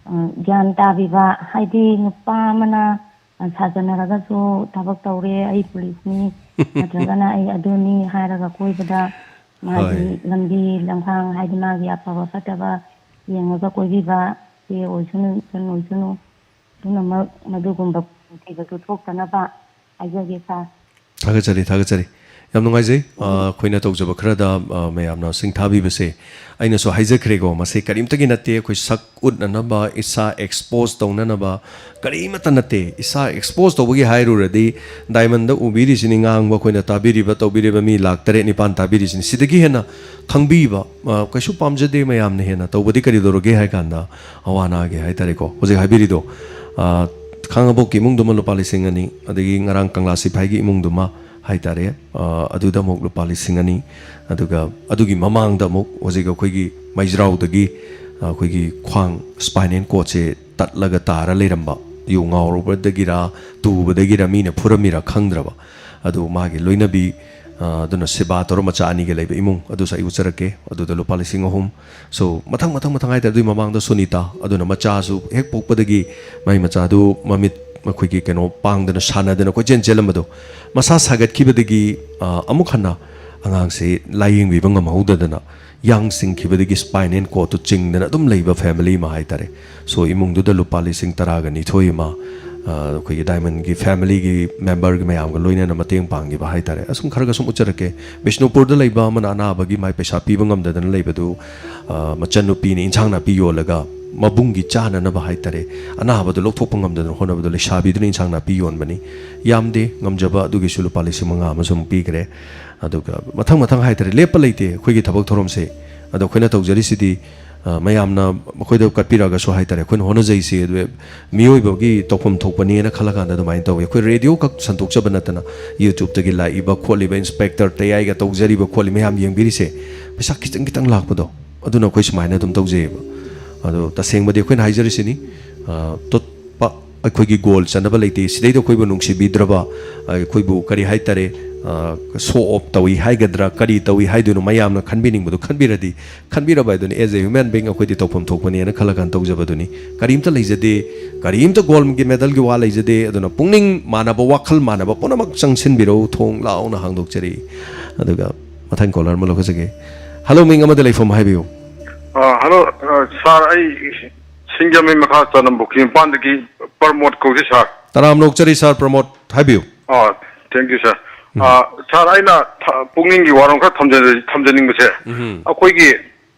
ꯑ, ꯒ꯭ꯌꯥꯟ ꯇꯥꯕꯤꯕ, ꯍꯥꯏꯗꯤ ꯅꯨꯄꯥ ꯑꯃꯅ ꯁꯥꯖꯟꯅꯔꯒꯁꯨ ꯊꯕꯛ ꯇꯧꯔꯦ, ꯑꯩ ꯄꯨꯂꯤꯁꯅꯤ, ꯅꯠꯇ꯭ꯔꯒꯅ ꯑꯩ ꯑꯗꯨꯅꯤ ꯍꯥꯏꯔꯒ ꯀꯣꯏꯕꯗ ꯃꯥꯒꯤ ꯍꯣꯏ꯫ ꯂꯝꯕꯤ ꯂꯝꯈꯥꯡ, ꯍꯥꯏꯗꯤ ꯃꯥꯒꯤ ꯑꯐꯕ ꯐꯠꯇꯕ ꯌꯦꯡꯉꯒ ꯀꯣꯏꯕꯤꯕ, ꯆꯦ ꯑꯣꯏꯁꯅꯨ, ꯏꯆꯟ ꯑꯣꯏꯁꯅꯨ, ꯄꯨꯝꯅꯃꯛ ꯃꯗꯨꯒꯨꯝꯕ ꯈꯨꯗꯣꯡꯊꯤꯕꯗꯨ ꯊꯣꯛꯇꯅꯕ ꯍꯥꯏꯖꯒꯦ, ꯁꯥꯔ꯫ ꯊꯥꯒꯠꯆꯔꯤ, ꯊꯥꯒꯠꯆꯔꯤ꯫ ꯌꯥꯝ ꯅꯨꯡꯉꯥꯏꯖꯩ꯫ ꯑ, ꯑꯩꯈꯣꯏꯅ ꯇꯧꯖꯕ ꯈꯔꯗ, ꯑ, ꯃꯌꯥꯝꯅ ꯁꯤꯡꯊꯥꯕꯤꯕꯁꯦ꯫ ꯑꯩꯅꯁꯨ ꯍꯥꯏꯖꯈ꯭ꯔꯦꯀꯣ, ꯃꯁꯤ ꯀꯔꯤꯝꯇꯒꯤ ꯅꯠꯇꯦ꯫ ꯑꯩꯈꯣꯏ ꯁꯛ ꯎꯠꯅꯅꯕ, ꯏꯁꯥ expose ꯇꯧꯅꯅꯕ ꯀꯔꯤꯃꯠꯇ ꯅꯠꯇꯦ꯫ ꯏꯁꯥ expose ꯇꯧꯕꯒꯤ ꯍꯥꯏꯔꯨꯔꯗꯤ, ꯗꯥꯏꯃꯟꯗ ꯎꯕꯤꯔꯤꯁꯤꯅꯤ, ꯉꯥꯡꯕ ꯑꯩꯈꯣꯏꯅ ꯇꯥꯕꯤꯔꯤꯕ, ꯇꯧꯕꯤꯔꯤꯕ ꯃꯤ ꯂꯥꯛ ꯇꯔꯦꯠ ꯅꯤꯄꯥꯟ ꯇꯥꯕꯤꯔꯤꯁꯤꯅꯤ꯫ ꯁꯤꯗꯒꯤ ꯍꯦꯟꯅ ꯈꯪꯕꯤꯕ, ꯑ, ꯀꯩꯁꯨ ꯄꯥꯝꯖꯗꯦ ꯃꯌꯥꯝꯅ ꯍꯦꯟꯅ꯫ ꯇꯧꯕꯗꯤ ꯀꯔꯤ ꯇꯧꯔꯒꯦ ꯍꯥꯏ ꯀꯥꯟꯗ, ꯑꯋꯥ ꯑꯅꯥꯒꯤ ꯍꯥꯏ ꯇꯥꯔꯦꯀꯣ, ꯍꯧꯖꯤꯛ ꯍꯥꯏꯕꯤꯔꯤꯗꯣ, ꯑ, ꯈꯥꯉꯕꯣꯛꯀꯤ ꯏꯃꯨꯡꯗꯨꯃ ꯂꯨꯄꯥ ꯂꯤꯁꯤꯡ ꯑꯅꯤ, ꯑꯗꯒꯤ ꯉꯔꯥꯡ ꯀꯪꯂꯥ ꯁꯤꯐꯥꯏꯒꯤ ꯏꯃꯨꯡꯗꯨꯃ ꯍꯥꯏ ꯇꯥꯔꯦ, ꯑ, ꯑꯗꯨꯗ ꯑꯃꯨꯛ ꯂꯨꯄꯥ ꯂꯤꯁꯤꯡ ꯑꯅꯤ, ꯑꯗꯨꯒ ꯑꯗꯨꯒꯤ ꯃꯃꯥꯡꯗ ꯑꯃꯨꯛ ꯍꯧꯖꯤꯛ ꯑꯩꯈꯣꯏꯒꯤ ꯃꯩꯖ꯭ꯔꯥꯎꯗꯒꯤ, ꯑ, ꯑꯩꯈꯣꯏꯒꯤ ꯈ꯭ꯋꯥꯡ spinal cordꯁꯦ ꯇꯠꯂꯒ ꯇꯥꯔ ꯂꯩꯔꯝꯕ, ꯌꯨ ꯉꯥꯎꯔꯨꯕꯗꯒꯤꯔ ꯇꯨꯕꯗꯒꯤꯔ ꯃꯤꯅ ꯐꯨꯔꯝꯃꯤꯔ ꯈꯪꯗ꯭ꯔꯕ, ꯑꯗꯨ ꯃꯥꯒꯤ ꯂꯣꯏꯅꯕꯤ, ꯑ, ꯑꯗꯨꯅ ꯁꯦꯕꯥ ꯇꯧꯔ ꯃꯆꯥ ꯑꯅꯤꯒ ꯂꯩꯕ ꯏꯃꯨꯡ ꯑꯗꯨꯁꯨ ꯑꯩ ꯎꯠꯆꯔꯛꯀꯦ꯫ ꯑꯗꯨꯗ ꯂꯨꯄꯥ ꯂꯤꯁꯤꯡ ꯑꯍꯨꯝ꯫ So, ꯃꯊꯪ, ꯃꯊꯪ, ꯃꯊꯪ ꯍꯥꯏꯇꯥꯔꯦ, ꯑꯗꯨꯒꯤ ꯃꯃꯥꯡꯗ ꯁꯨꯅꯤꯇꯥ, ꯑꯗꯨꯅ ꯃꯆꯥꯁꯨ ꯍꯦꯛ ꯄꯣꯛꯄꯗꯒꯤ ꯃꯥꯏ ꯃꯆꯥꯗꯨ ꯃꯃꯤꯠ ꯑꯩꯈꯣꯏꯒꯤ ꯀꯩꯅꯣ ꯄꯥꯡꯗꯅ ꯁꯥꯟꯅꯗꯅ ꯀꯣꯏꯆꯦꯟ ꯆꯦꯜꯂꯝꯕꯗꯣ, ꯃꯁꯥ ꯁꯥꯒꯠꯈꯤꯕꯗꯒꯤ, ꯑ, ꯑꯃꯨꯛ ꯍꯟꯅ ꯑꯉꯥꯡꯁꯤ ꯂꯥꯏꯌꯦꯡꯕꯤꯕ ꯉꯝꯍꯧꯗꯗꯅ ꯌꯥꯡ ꯆꯤꯡꯈꯤꯕꯗꯒꯤ spinal cordꯇꯨ ꯆꯤꯡꯗꯅ ꯑꯗꯨꯝ ꯂꯩꯕ family ꯑꯃ ꯍꯥꯏꯇꯥꯔꯦ꯫ So, ꯏꯃꯨꯡꯗꯨꯗ ꯂꯨꯄꯥ ꯂꯤꯁꯤꯡ ꯇꯔꯥꯒ ꯅꯤꯊꯣꯏ ꯑꯃ, ꯑ, ꯑꯩꯈꯣꯏꯒꯤ ꯗꯥꯏꯃꯟꯒꯤ familyꯒꯤ memberꯒꯤ ꯃꯌꯥꯝꯒ ꯂꯣꯏꯅꯅ ꯃꯇꯦꯡ ꯄꯥꯡꯈꯤꯕ ꯍꯥꯏꯇꯥꯔꯦ꯫ ꯑꯁꯨꯝ ꯈꯔꯒ ꯁꯨꯝ ꯎꯠꯆꯔꯛꯀꯦ꯫ ꯕꯤꯁꯅꯨꯄꯨꯔꯗ ꯂꯩꯕ ꯑꯃꯅ ꯑꯅꯥꯕꯒꯤ ꯃꯥꯏ ꯄꯩꯁꯥ ꯄꯤꯕ ꯉꯝꯗꯗꯅ ꯂꯩꯕꯗꯨ, ꯑ, ꯃꯆꯟꯅꯨꯄꯤꯅ ꯏꯟꯁꯥꯡ ꯅꯥꯄꯤ ꯌꯣꯜꯂꯒ ꯃꯕꯨꯡꯒꯤ ꯆꯥꯅꯅꯕ ꯍꯥꯏꯇꯥꯔꯦ, ꯑꯅꯥꯕꯗꯨ ꯂꯧꯊꯣꯛꯄ ꯉꯝꯗꯗꯅ ꯍꯣꯠꯅꯕꯗ ꯂꯩꯁꯥꯕꯤꯗꯨꯅ ꯏꯟꯁꯥꯡ ꯅꯥꯄꯤ ꯌꯣꯟꯕꯅꯤ꯫ ꯌꯥꯝꯗꯦ, ꯉꯝꯖꯕ ꯑꯗꯨꯒꯤꯁꯨ ꯂꯨꯄꯥ ꯂꯤꯁꯤꯡ ꯃꯉꯥ ꯑꯃꯁꯨ ꯑꯃꯨꯛ ꯄꯤꯈ꯭ꯔꯦ꯫ ꯑꯗꯨꯒ ꯃꯊꯪ ꯃꯊꯪ ꯍꯥꯏꯇꯥꯔꯦ, ꯂꯦꯞꯄ ꯂꯩꯇꯦ ꯑꯩꯈꯣꯏꯒꯤ ꯊꯕꯛ ꯊꯧꯔꯝꯁꯦ꯫ ꯑꯗꯣ ꯑꯩꯈꯣꯏꯅ ꯇꯧꯖꯔꯤꯁꯤꯗꯤ, ꯑ, ꯃꯌꯥꯝꯅ ꯃꯈꯣꯏꯗ ꯀꯠꯄꯤꯔꯛꯑꯒꯁꯨ ꯍꯥꯏꯇꯥꯔꯦ, ꯑꯩꯈꯣꯏꯅ ꯍꯣꯠꯅꯖꯩꯁꯤ꯫ ꯑꯗꯨ ꯃꯤꯑꯣꯏꯕꯒꯤ ꯇꯧꯐꯝ ꯊꯣꯛꯄꯅꯦꯅ ꯈꯜꯂꯀꯥꯟꯗ ꯑꯗꯨꯃꯥꯏꯅ ꯇꯧꯋꯤ꯫ ꯑꯩꯈꯣꯏ radio ꯈꯛ ꯁꯟꯗꯣꯛꯆꯕ ꯅꯠꯇꯅ, YouTubeꯇꯒꯤ ꯂꯥꯛꯏꯕ ꯈꯣꯠꯂꯤꯕ, Inspector ꯇꯌꯥꯏꯒ ꯇꯧꯖꯔꯤꯕ ꯈꯣꯠꯂꯤ ꯃꯌꯥꯝ ꯌꯦꯡꯕꯤꯔꯤꯁꯦ, ꯄꯩꯁꯥ ꯈꯤꯇꯪ ꯈꯤꯇꯪ ꯂꯥꯛꯄꯗꯣ, ꯑꯗꯨꯅ ꯑꯩꯈꯣꯏ ꯁꯨꯃꯥꯏꯅ ꯑꯗꯨꯝ ꯇꯧꯖꯩꯌꯦꯕ꯫ ꯑꯗꯣ ꯇꯁꯦꯡꯕꯗꯤ ꯑꯩꯈꯣꯏꯅ ꯍꯥꯏꯖꯔꯤꯁꯤꯅꯤ, ꯑ, ꯇꯣꯠꯄ ꯑꯩꯈꯣꯏꯒꯤ goal ꯆꯠꯅꯕ ꯂꯩꯇꯦ꯫ ꯁꯤꯗꯩꯗ ꯑꯩꯈꯣꯏꯕꯨ ꯅꯨꯡꯁꯤꯕꯤꯗ꯭ꯔꯕ, ꯑꯩꯈꯣꯏꯕꯨ ꯀꯔꯤ ꯍꯥꯏꯇꯥꯔꯦ, ꯑ, show off ꯇꯧꯏ ꯍꯥꯏꯒꯗ꯭ꯔꯥ, ꯀꯔꯤ ꯇꯧꯏ ꯍꯥꯏꯗꯣꯏꯅꯣ, ꯃꯌꯥꯝꯅ ꯈꯟꯕꯤꯅꯤꯡꯕꯗꯣ ꯈꯟꯕꯤꯔꯗꯤ, ꯈꯟꯕꯤꯔꯕ ꯍꯥꯏꯗꯨꯅꯤ꯫ As a human being ꯑꯩꯈꯣꯏꯗꯤ ꯇꯧꯐꯝ ꯊꯣꯛꯄꯅꯦꯅ ꯈꯜꯂ ꯀꯥꯟꯗ ꯇꯧꯖꯕꯗꯨꯅꯤ꯫ ꯀꯔꯤꯝꯇ ꯂꯩꯖꯗꯦ, ꯀꯔꯤꯝꯇ goldꯒꯤ medalꯒꯤ ꯋꯥ ꯂꯩꯖꯗꯦ꯫ ꯑꯗꯨꯅ ꯄꯨꯛꯅꯤꯡ ꯃꯥꯟꯅꯕ, ꯋꯥꯈꯜ ꯃꯥꯟꯅꯕ ꯄꯨꯝꯅꯃꯛ ꯆꯪꯁꯤꯟꯕꯤꯔꯛꯎ, ꯊꯣꯡ ꯂꯥꯎꯅ ꯍꯥꯡꯗꯣꯛꯆꯔꯤ꯫ ꯑꯗꯨꯒ ꯃꯊꯪ caller ꯑꯃ ꯂꯧꯈꯠꯆꯒꯦ꯫ Hello, ꯃꯤꯡ ꯑꯃꯗ ꯂꯩꯐꯝ ꯍꯥꯏꯕꯤꯌꯨ꯫ ꯑ, hello, ꯑ, sir, ꯑꯩ ꯁꯤꯡꯖꯃꯩ ꯃꯈꯥ ꯆꯅꯝꯕꯨꯈꯤ ꯃꯄꯥꯟꯗꯒꯤ ꯄ꯭ꯔꯃꯣꯗ ꯀꯧꯖꯩ, sir꯫ ꯇꯔꯥꯝꯅ ꯑꯣꯛꯆꯔꯤ, sir ꯄ꯭ꯔꯃꯣꯗ, ꯍꯥꯏꯕꯤꯌꯨ꯫ ꯑ, thank you, sir꯫ ꯎꯝ꯫ ꯑ, ꯁꯥꯔ, ꯑꯩꯅ ꯊ-, ꯄꯨꯛꯅꯤꯡꯒꯤ ꯋꯥꯔꯣꯝ ꯈꯔ ꯊꯝꯖ-, ꯊꯝꯖꯅꯤꯡꯕꯁꯦ, ꯎꯝ꯫ ꯑꯩꯈꯣꯏꯒꯤ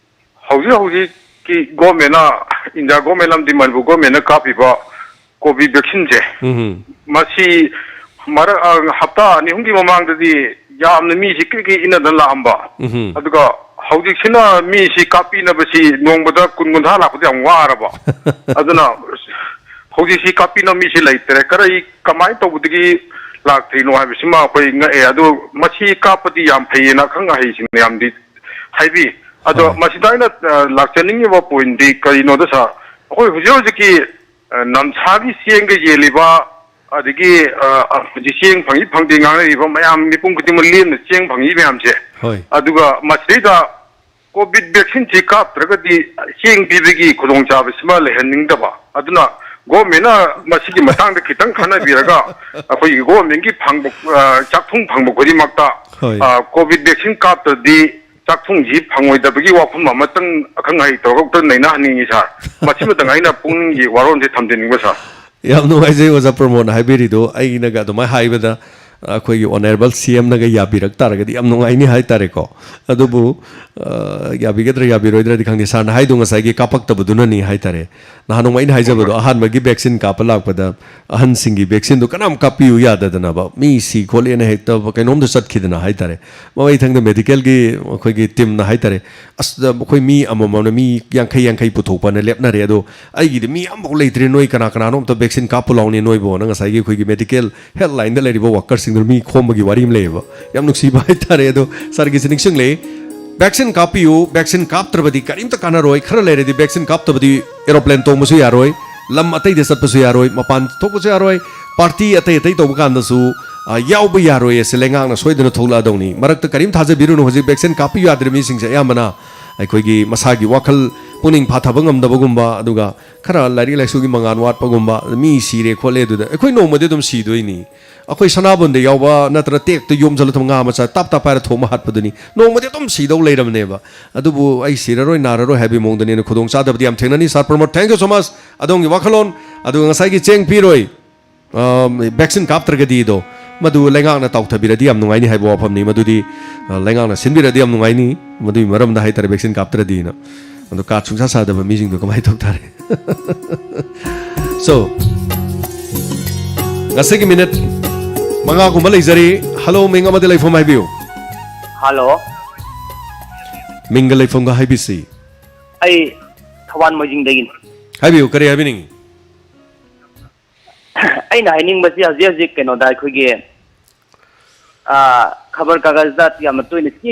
ꯍꯧꯖꯤꯛ ꯍꯧꯖꯤꯛꯀꯤ ꯒꯣꯔꯃꯦꯟꯅ, ꯏꯟꯗꯤꯌꯥ ꯒꯣꯔꯃꯦꯟ ꯑꯃꯗꯤ ꯃꯅꯤꯄꯨꯔ ꯒꯣꯔꯃꯦꯟꯅ ꯀꯥꯞꯄꯤꯕ ꯀꯣꯚꯤꯗ ꯚꯦꯛꯁꯤꯟꯁꯦ, ꯎꯝ꯫ ꯃꯁꯤ ꯃꯔꯛ, ꯑ, ꯍꯞꯇꯥ ꯑꯅꯤ ꯑꯍꯨꯝꯒꯤ ꯃꯃꯥꯡꯗꯗꯤ ꯌꯥꯝꯅ ꯃꯤꯁꯤ ꯀ꯭ꯔꯤꯛ ꯀ꯭ꯔꯤꯛ ꯏꯟꯅꯗꯅ ꯂꯥꯛꯑꯝꯕ꯫ ꯎꯝ꯫ ꯑꯗꯨꯒ ꯍꯧꯖꯤꯛꯁꯤꯅ ꯃꯤꯁꯤ ꯀꯥꯞꯄꯤꯅꯕꯁꯤ ꯅꯣꯡꯃꯗ ꯀꯨꯟ ꯀꯨꯟꯊ꯭ꯔꯥ ꯂꯥꯛꯄꯗ ꯌꯥꯝ ꯋꯥꯔꯕ꯫ ꯑꯗꯨꯅ ꯍꯧꯖꯤꯛꯁꯤ ꯀꯥꯞꯄꯤꯅꯕ ꯃꯤꯁꯤ ꯂꯩꯇ꯭ꯔꯦ꯫ ꯀꯔꯤ, ꯀꯃꯥꯏꯅ ꯇꯧꯕꯗꯒꯤ ꯂꯥꯛꯇ꯭ꯔꯤꯅꯣ ꯍꯥꯏꯕꯁꯤꯃ ꯑꯩꯈꯣꯏ ꯉꯛꯑꯦ꯫ ꯑꯗꯣ ꯃꯁꯤ ꯀꯥꯞꯄꯗꯤ ꯌꯥꯝ ꯐꯩꯌꯦꯅ ꯑꯈꯪ ꯑꯍꯩꯁꯤꯡꯅ ꯌꯥꯝꯗꯤ ꯍꯥꯏꯕꯤ꯫ ꯑꯗꯣ ꯍꯣꯏ꯫ ꯃꯁꯤꯗ ꯑꯩꯅ, ꯑ, ꯂꯥꯛꯆꯅꯤꯡꯉꯤꯕ ꯄꯣꯏꯟꯗꯤ ꯀꯔꯤꯅꯣꯗ, ꯁꯥꯔ, ꯑꯩꯈꯣꯏ ꯍꯧꯖꯤꯛ ꯍꯧꯖꯤꯛꯀꯤ, ꯑ, ꯅꯝꯁꯥꯒꯤ ꯆꯦꯡꯒ ꯌꯦꯜꯂꯤꯕ, ꯑꯗꯒꯤ, ꯑ, ꯑ, ꯍꯧꯖꯤꯛ ꯆꯦꯡ ꯐꯪꯏ ꯐꯪꯗꯦ ꯉꯥꯡꯅꯔꯤꯕ ꯃꯌꯥꯝ, ꯃꯤꯄꯨꯝ ꯈꯨꯗꯤꯡꯃꯛ ꯂꯦꯝꯅ ꯆꯦꯡ ꯐꯪꯏ ꯃꯌꯥꯝꯁꯦ, ꯍꯣꯏ꯫ ꯑꯗꯨꯒ ꯃꯁꯤꯗꯩꯗ ꯀꯣꯚꯤꯗ ꯚꯦꯛꯁꯤꯟꯁꯤ ꯀꯥꯞꯇ꯭ꯔꯒꯗꯤ ꯆꯦꯡ ꯄꯤꯕꯒꯤ ꯈꯨꯗꯣꯡꯆꯥꯕꯁꯤꯃ ꯂꯩꯍꯟꯅꯤꯡꯗꯕ꯫ ꯑꯗꯨꯅ ꯒꯣꯔꯃꯦꯟꯅ ꯃꯁꯤꯒꯤ ꯃꯇꯥꯡꯗ ꯈꯤꯇꯪ ꯈꯟꯅꯕꯤꯔꯒ ꯑꯩꯈꯣꯏꯒꯤ ꯒꯣꯔꯃꯦꯟꯒꯤ ꯐꯪꯕ, ꯑ, ꯆꯥꯛꯊꯨꯡ ꯐꯪꯕ ꯈꯨꯗꯤꯡꯃꯛꯇ, ꯍꯣꯏ꯫ ꯑ, ꯀꯣꯚꯤꯗ ꯚꯦꯛꯁꯤꯟ ꯀꯥꯞꯇ꯭ꯔꯗꯤ ꯆꯥꯛꯊꯨꯡꯁꯤ ꯐꯪꯉꯣꯏꯗꯕꯒꯤ ꯋꯥꯐꯝ ꯑꯃꯇꯪ ꯑꯈꯪ ꯑꯍꯩ ꯇꯧꯔꯒ ꯑꯝꯇ ꯅꯩꯅꯍꯟꯅꯤꯡꯉꯤ, ꯁꯥꯔ꯫ ꯃꯁꯤꯃꯇꯪ ꯑꯩꯅ ꯄꯨꯛꯅꯤꯡꯒꯤ ꯋꯥꯔꯣꯜꯁꯦ ꯊꯝꯖꯅꯤꯡꯕ, ꯁꯥꯔ꯫ ꯌꯥꯝ ꯅꯨꯡꯉꯥꯏꯖꯩ ꯑꯣꯖꯥ ꯄ꯭ꯔꯃꯣꯗꯅ ꯍꯥꯏꯕꯤꯔꯤꯗꯣ꯫ ꯑꯩꯅꯒ ꯑꯗꯨꯃꯥꯏꯅ ꯍꯥꯏꯕꯗ ꯑꯩꯈꯣꯏꯒꯤ ꯑꯣꯅꯔꯦꯕꯜ ꯁꯤ ꯑꯦꯝꯅꯒ ꯌꯥꯕꯤꯔꯛ ꯇꯥꯔꯒꯗꯤ ꯌꯥꯝ ꯅꯨꯡꯉꯥꯏꯅꯤ ꯍꯥꯏꯇꯥꯔꯦꯀꯣ꯫ ꯑꯗꯨꯕꯨ, ꯑ, ꯌꯥꯕꯤꯒꯗ꯭ꯔꯥ ꯌꯥꯕꯤꯔꯣꯏꯗ꯭ꯔꯗꯤ ꯈꯪꯗꯦ꯫ ꯁꯥꯔꯅ ꯍꯥꯏꯗꯣ ꯉꯁꯥꯏꯒꯤ ꯀꯥꯞꯄꯛꯇꯕꯗꯨꯅꯅꯤ ꯍꯥꯏꯇꯥꯔꯦ꯫ ꯅꯍꯥꯟ ꯅꯣꯡꯃ ꯑꯩꯅ ꯍꯥꯏꯖꯕꯗꯣ, ꯍꯣꯏ, ꯍꯣꯏ꯫ ꯑꯍꯥꯟꯕꯒꯤ ꯚꯦꯛꯁꯤꯟ ꯀꯥꯞꯄ ꯂꯥꯛꯄꯗ ꯑꯍꯟꯁꯤꯡꯒꯤ ꯚꯦꯛꯁꯤꯟꯗꯣ ꯀꯅꯥꯝ ꯀꯥꯞꯄꯤꯌꯨ ꯌꯥꯗꯗꯅꯕ, ꯃꯤ ꯁꯤ ꯈꯣꯠꯂꯦꯅ ꯍꯦꯛꯇ ꯀꯩꯅꯣꯝꯗ ꯆꯠꯈꯤꯗꯅ ꯍꯥꯏꯇꯥꯔꯦ꯫ ꯃꯃꯩ ꯊꯪꯗ ꯃꯦꯗꯤꯀꯦꯜꯒꯤ ꯑꯩꯈꯣꯏꯒꯤ ꯇꯤꯝꯅ ꯍꯥꯏꯇꯥꯔꯦ, "ꯑꯁ, ꯑꯩꯈꯣꯏ ꯃꯤ ꯑꯃꯃꯝꯅ ꯃꯤ ꯌꯥꯡꯈꯩ ꯌꯥꯡꯈꯩ ꯄꯨꯊꯣꯛꯄꯅ ꯂꯦꯞꯅꯔꯦ, ꯑꯗꯣ ꯑꯩꯒꯤꯗꯤ ꯃꯤ ꯑꯃꯐꯥꯎ ꯂꯩꯇ꯭ꯔꯦ, ꯅꯣꯏ ꯀꯅꯥ ꯀꯅꯥꯅꯣ ꯑꯝꯇ ꯚꯦꯛꯁꯤꯟ ꯀꯥꯞꯄꯨ ꯂꯥꯎꯅꯦ ꯅꯣꯏꯕꯨ"ꯅ ꯉꯁꯥꯏꯒꯤ ꯑꯩꯈꯣꯏꯒꯤ ꯃꯦꯗꯤꯀꯦꯜ ꯍꯦꯜꯞꯂꯥꯏꯟꯗ ꯂꯩꯔꯤꯕ ꯋꯥꯀꯔꯁꯤꯡꯗꯨꯅ ꯃꯤ ꯈꯣꯝꯕꯒꯤ ꯋꯥꯔꯤ ꯑꯃ ꯂꯩꯌꯦꯕ꯫ ꯌꯥꯝ ꯅꯨꯡꯁꯤꯕ ꯍꯥꯏꯇꯥꯔꯦ꯫ ꯑꯗꯣ ꯁꯥꯔꯒꯤꯁꯦ ꯅꯤꯡꯁꯤꯡꯂꯛꯏ, ꯚꯦꯛꯁꯤꯟ ꯀꯥꯞꯄꯤꯌꯨ, ꯚꯦꯛꯁꯤꯟ ꯀꯥꯞꯇ꯭ꯔꯕꯗꯤ ꯀꯔꯤꯝꯇ ꯀꯥꯟꯅꯔꯣꯏ, ꯈꯔ ꯂꯩꯔꯗꯤ ꯚꯦꯛꯁꯤꯟ ꯀꯥꯞꯇꯕꯗꯤ ꯑꯦꯔꯣꯄ꯭ꯂꯦꯟ ꯇꯣꯡꯕꯁꯨ ꯌꯥꯔꯣꯏ, ꯂꯝ ꯑꯇꯩꯗ ꯆꯠꯄꯁꯨ ꯌꯥꯔꯣꯏ, ꯃꯄꯥꯟ ꯊꯣꯛꯄꯁꯨ ꯌꯥꯔꯣꯏ, ꯄꯥꯔꯇꯤ ꯑꯇꯩ ꯑꯇꯩ ꯇꯧꯕ ꯀꯥꯟꯗꯁꯨ, ꯑ, ꯌꯥꯎꯕ ꯌꯥꯔꯣꯏ꯫ ꯑꯁꯤ ꯂꯩꯉꯥꯛꯅ ꯁꯣꯏꯗꯅ ꯊꯣꯛꯂꯛꯑꯗꯧꯅꯤ꯫ ꯃꯔꯛꯇ ꯀꯔꯤꯝ ꯊꯥꯖꯕꯤꯔꯨꯅꯨ꯫ ꯍꯧꯖꯤꯛ ꯚꯦꯛꯁꯤꯟ ꯀꯥꯞꯄꯤꯌꯨ ꯌꯥꯗ꯭ꯔꯤꯕ ꯃꯤꯁꯤꯡꯁꯦ ꯑꯌꯥꯝꯕꯅ ꯑꯩꯈꯣꯏꯒꯤ ꯃꯁꯥꯒꯤ ꯋꯥꯈꯜ ꯄꯨꯛꯅꯤꯡ ꯐꯥꯊꯕ ꯉꯝꯗꯕꯒꯨꯝꯕ, ꯑꯗꯨꯒ ꯈꯔ ꯂꯥꯏꯔꯤꯛ ꯂꯥꯏꯁꯨꯒꯤ ꯃꯉꯥꯜ ꯋꯥꯠꯄꯒꯨꯝꯕ, ꯃꯤ ꯁꯤꯔꯦ ꯈꯣꯠꯂꯦ, ꯑꯗꯨꯗ ꯑꯩꯈꯣꯏ ꯅꯣꯡꯃꯗꯤ ꯑꯗꯨꯝ ꯁꯤꯗꯣꯏꯅꯤ꯫ ꯑꯩꯈꯣꯏ ꯁꯅꯥꯕꯨꯟꯗ ꯌꯥꯎꯕ ꯅꯠꯇ꯭ꯔ ꯇꯦꯛꯇ ꯌꯣꯝꯁꯤꯜꯂ ꯊꯝꯕ ꯉꯥ ꯃꯆꯥ ꯇꯥꯞ ꯇꯥꯞ ꯄꯥꯏꯔ ꯊꯣꯡꯕ ꯍꯥꯠꯄꯗꯨꯅꯤ, ꯅꯣꯡꯃꯗꯤ ꯑꯗꯨꯝ ꯁꯤꯗꯧ ꯂꯩꯔꯕꯅꯦꯕ꯫ ꯑꯗꯨꯕꯨ ꯑꯩ ꯁꯤꯔꯔꯣꯏ ꯅꯥꯔꯔꯣꯏ ꯍꯥꯏꯕꯒꯤ ꯃꯑꯣꯡꯗꯅꯦꯅ ꯈꯨꯗꯣꯡ ꯆꯥꯗꯕꯗꯤ ꯌꯥꯝ ꯊꯦꯡꯅꯅꯤ꯫ ꯁꯥꯔ ꯄ꯭ꯔꯃꯣꯗ, thank you so much꯫ ꯑꯗꯣꯝꯒꯤ ꯋꯥꯈꯜꯂꯣꯟ, ꯑꯗꯨꯒ ꯉꯁꯥꯏꯒꯤ ꯆꯦꯡ ꯄꯤꯔꯣꯏ, ꯑ, ꯚꯦꯛꯁꯤꯟ ꯀꯥꯞꯇ꯭ꯔꯒꯗꯤ ꯑꯗꯣ ꯃꯗꯨ ꯂꯩꯉꯥꯛꯅ ꯇꯥꯎꯊꯕꯤꯔꯗꯤ ꯌꯥꯝ ꯅꯨꯡꯉꯥꯏꯅꯤ ꯍꯥꯏꯕ ꯋꯥꯐꯝꯅꯤ꯫ ꯃꯗꯨꯗꯤ, ꯑ, ꯂꯩꯉꯥꯛꯅ ꯁꯤꯟꯕꯤꯔꯗꯤ ꯌꯥꯝ ꯅꯨꯡꯉꯥꯏꯅꯤ꯫ ꯃꯗꯨꯒꯤ ꯃꯔꯝꯗ ꯍꯥꯏꯇꯥꯔꯦ, vaccine ꯀꯥꯞꯇ꯭ꯔꯗꯤꯅ꯫ ꯑꯗꯣ card ꯁꯨꯡꯁꯥ ꯁꯥꯗꯕ ꯃꯤꯁꯤꯡꯗꯣ ꯀꯃꯥꯏꯅ ꯇꯧ ꯇꯥꯔꯦ? So, ꯉꯁꯤꯒꯤ minute ꯃꯉꯥꯒꯨꯝꯕ ꯂꯩꯖꯔꯤ꯫ Hello, ꯃꯤꯡ ꯑꯃꯗꯤ ꯂꯩꯐꯝ ꯍꯥꯏꯕꯤꯌꯨ꯫ Hello꯫ ꯃꯤꯡꯒ ꯂꯩꯐꯝꯒ ꯍꯥꯏꯕꯤꯁꯤ꯫ ꯑꯩ ꯊꯧꯕꯥꯜ ꯃꯣꯏꯖꯤꯡꯗꯒꯤꯅꯤ꯫ ꯍꯥꯏꯕꯤꯌꯨ, ꯀꯔꯤ ꯍꯥꯏꯕꯤꯅꯤꯡꯉꯤ? ꯑꯩꯅ ꯍꯥꯏꯅꯤꯡꯕꯁꯤ ꯍꯧꯖꯤꯛ ꯍꯧꯖꯤꯛ ꯀꯩꯅꯣꯗ ꯑꯩꯈꯣꯏꯒꯤ, ꯑꯥ, ꯈꯕꯔ ꯀꯥꯒꯖꯗ ꯌꯥꯝꯅ ꯇꯣꯏꯅ ꯆꯦꯡ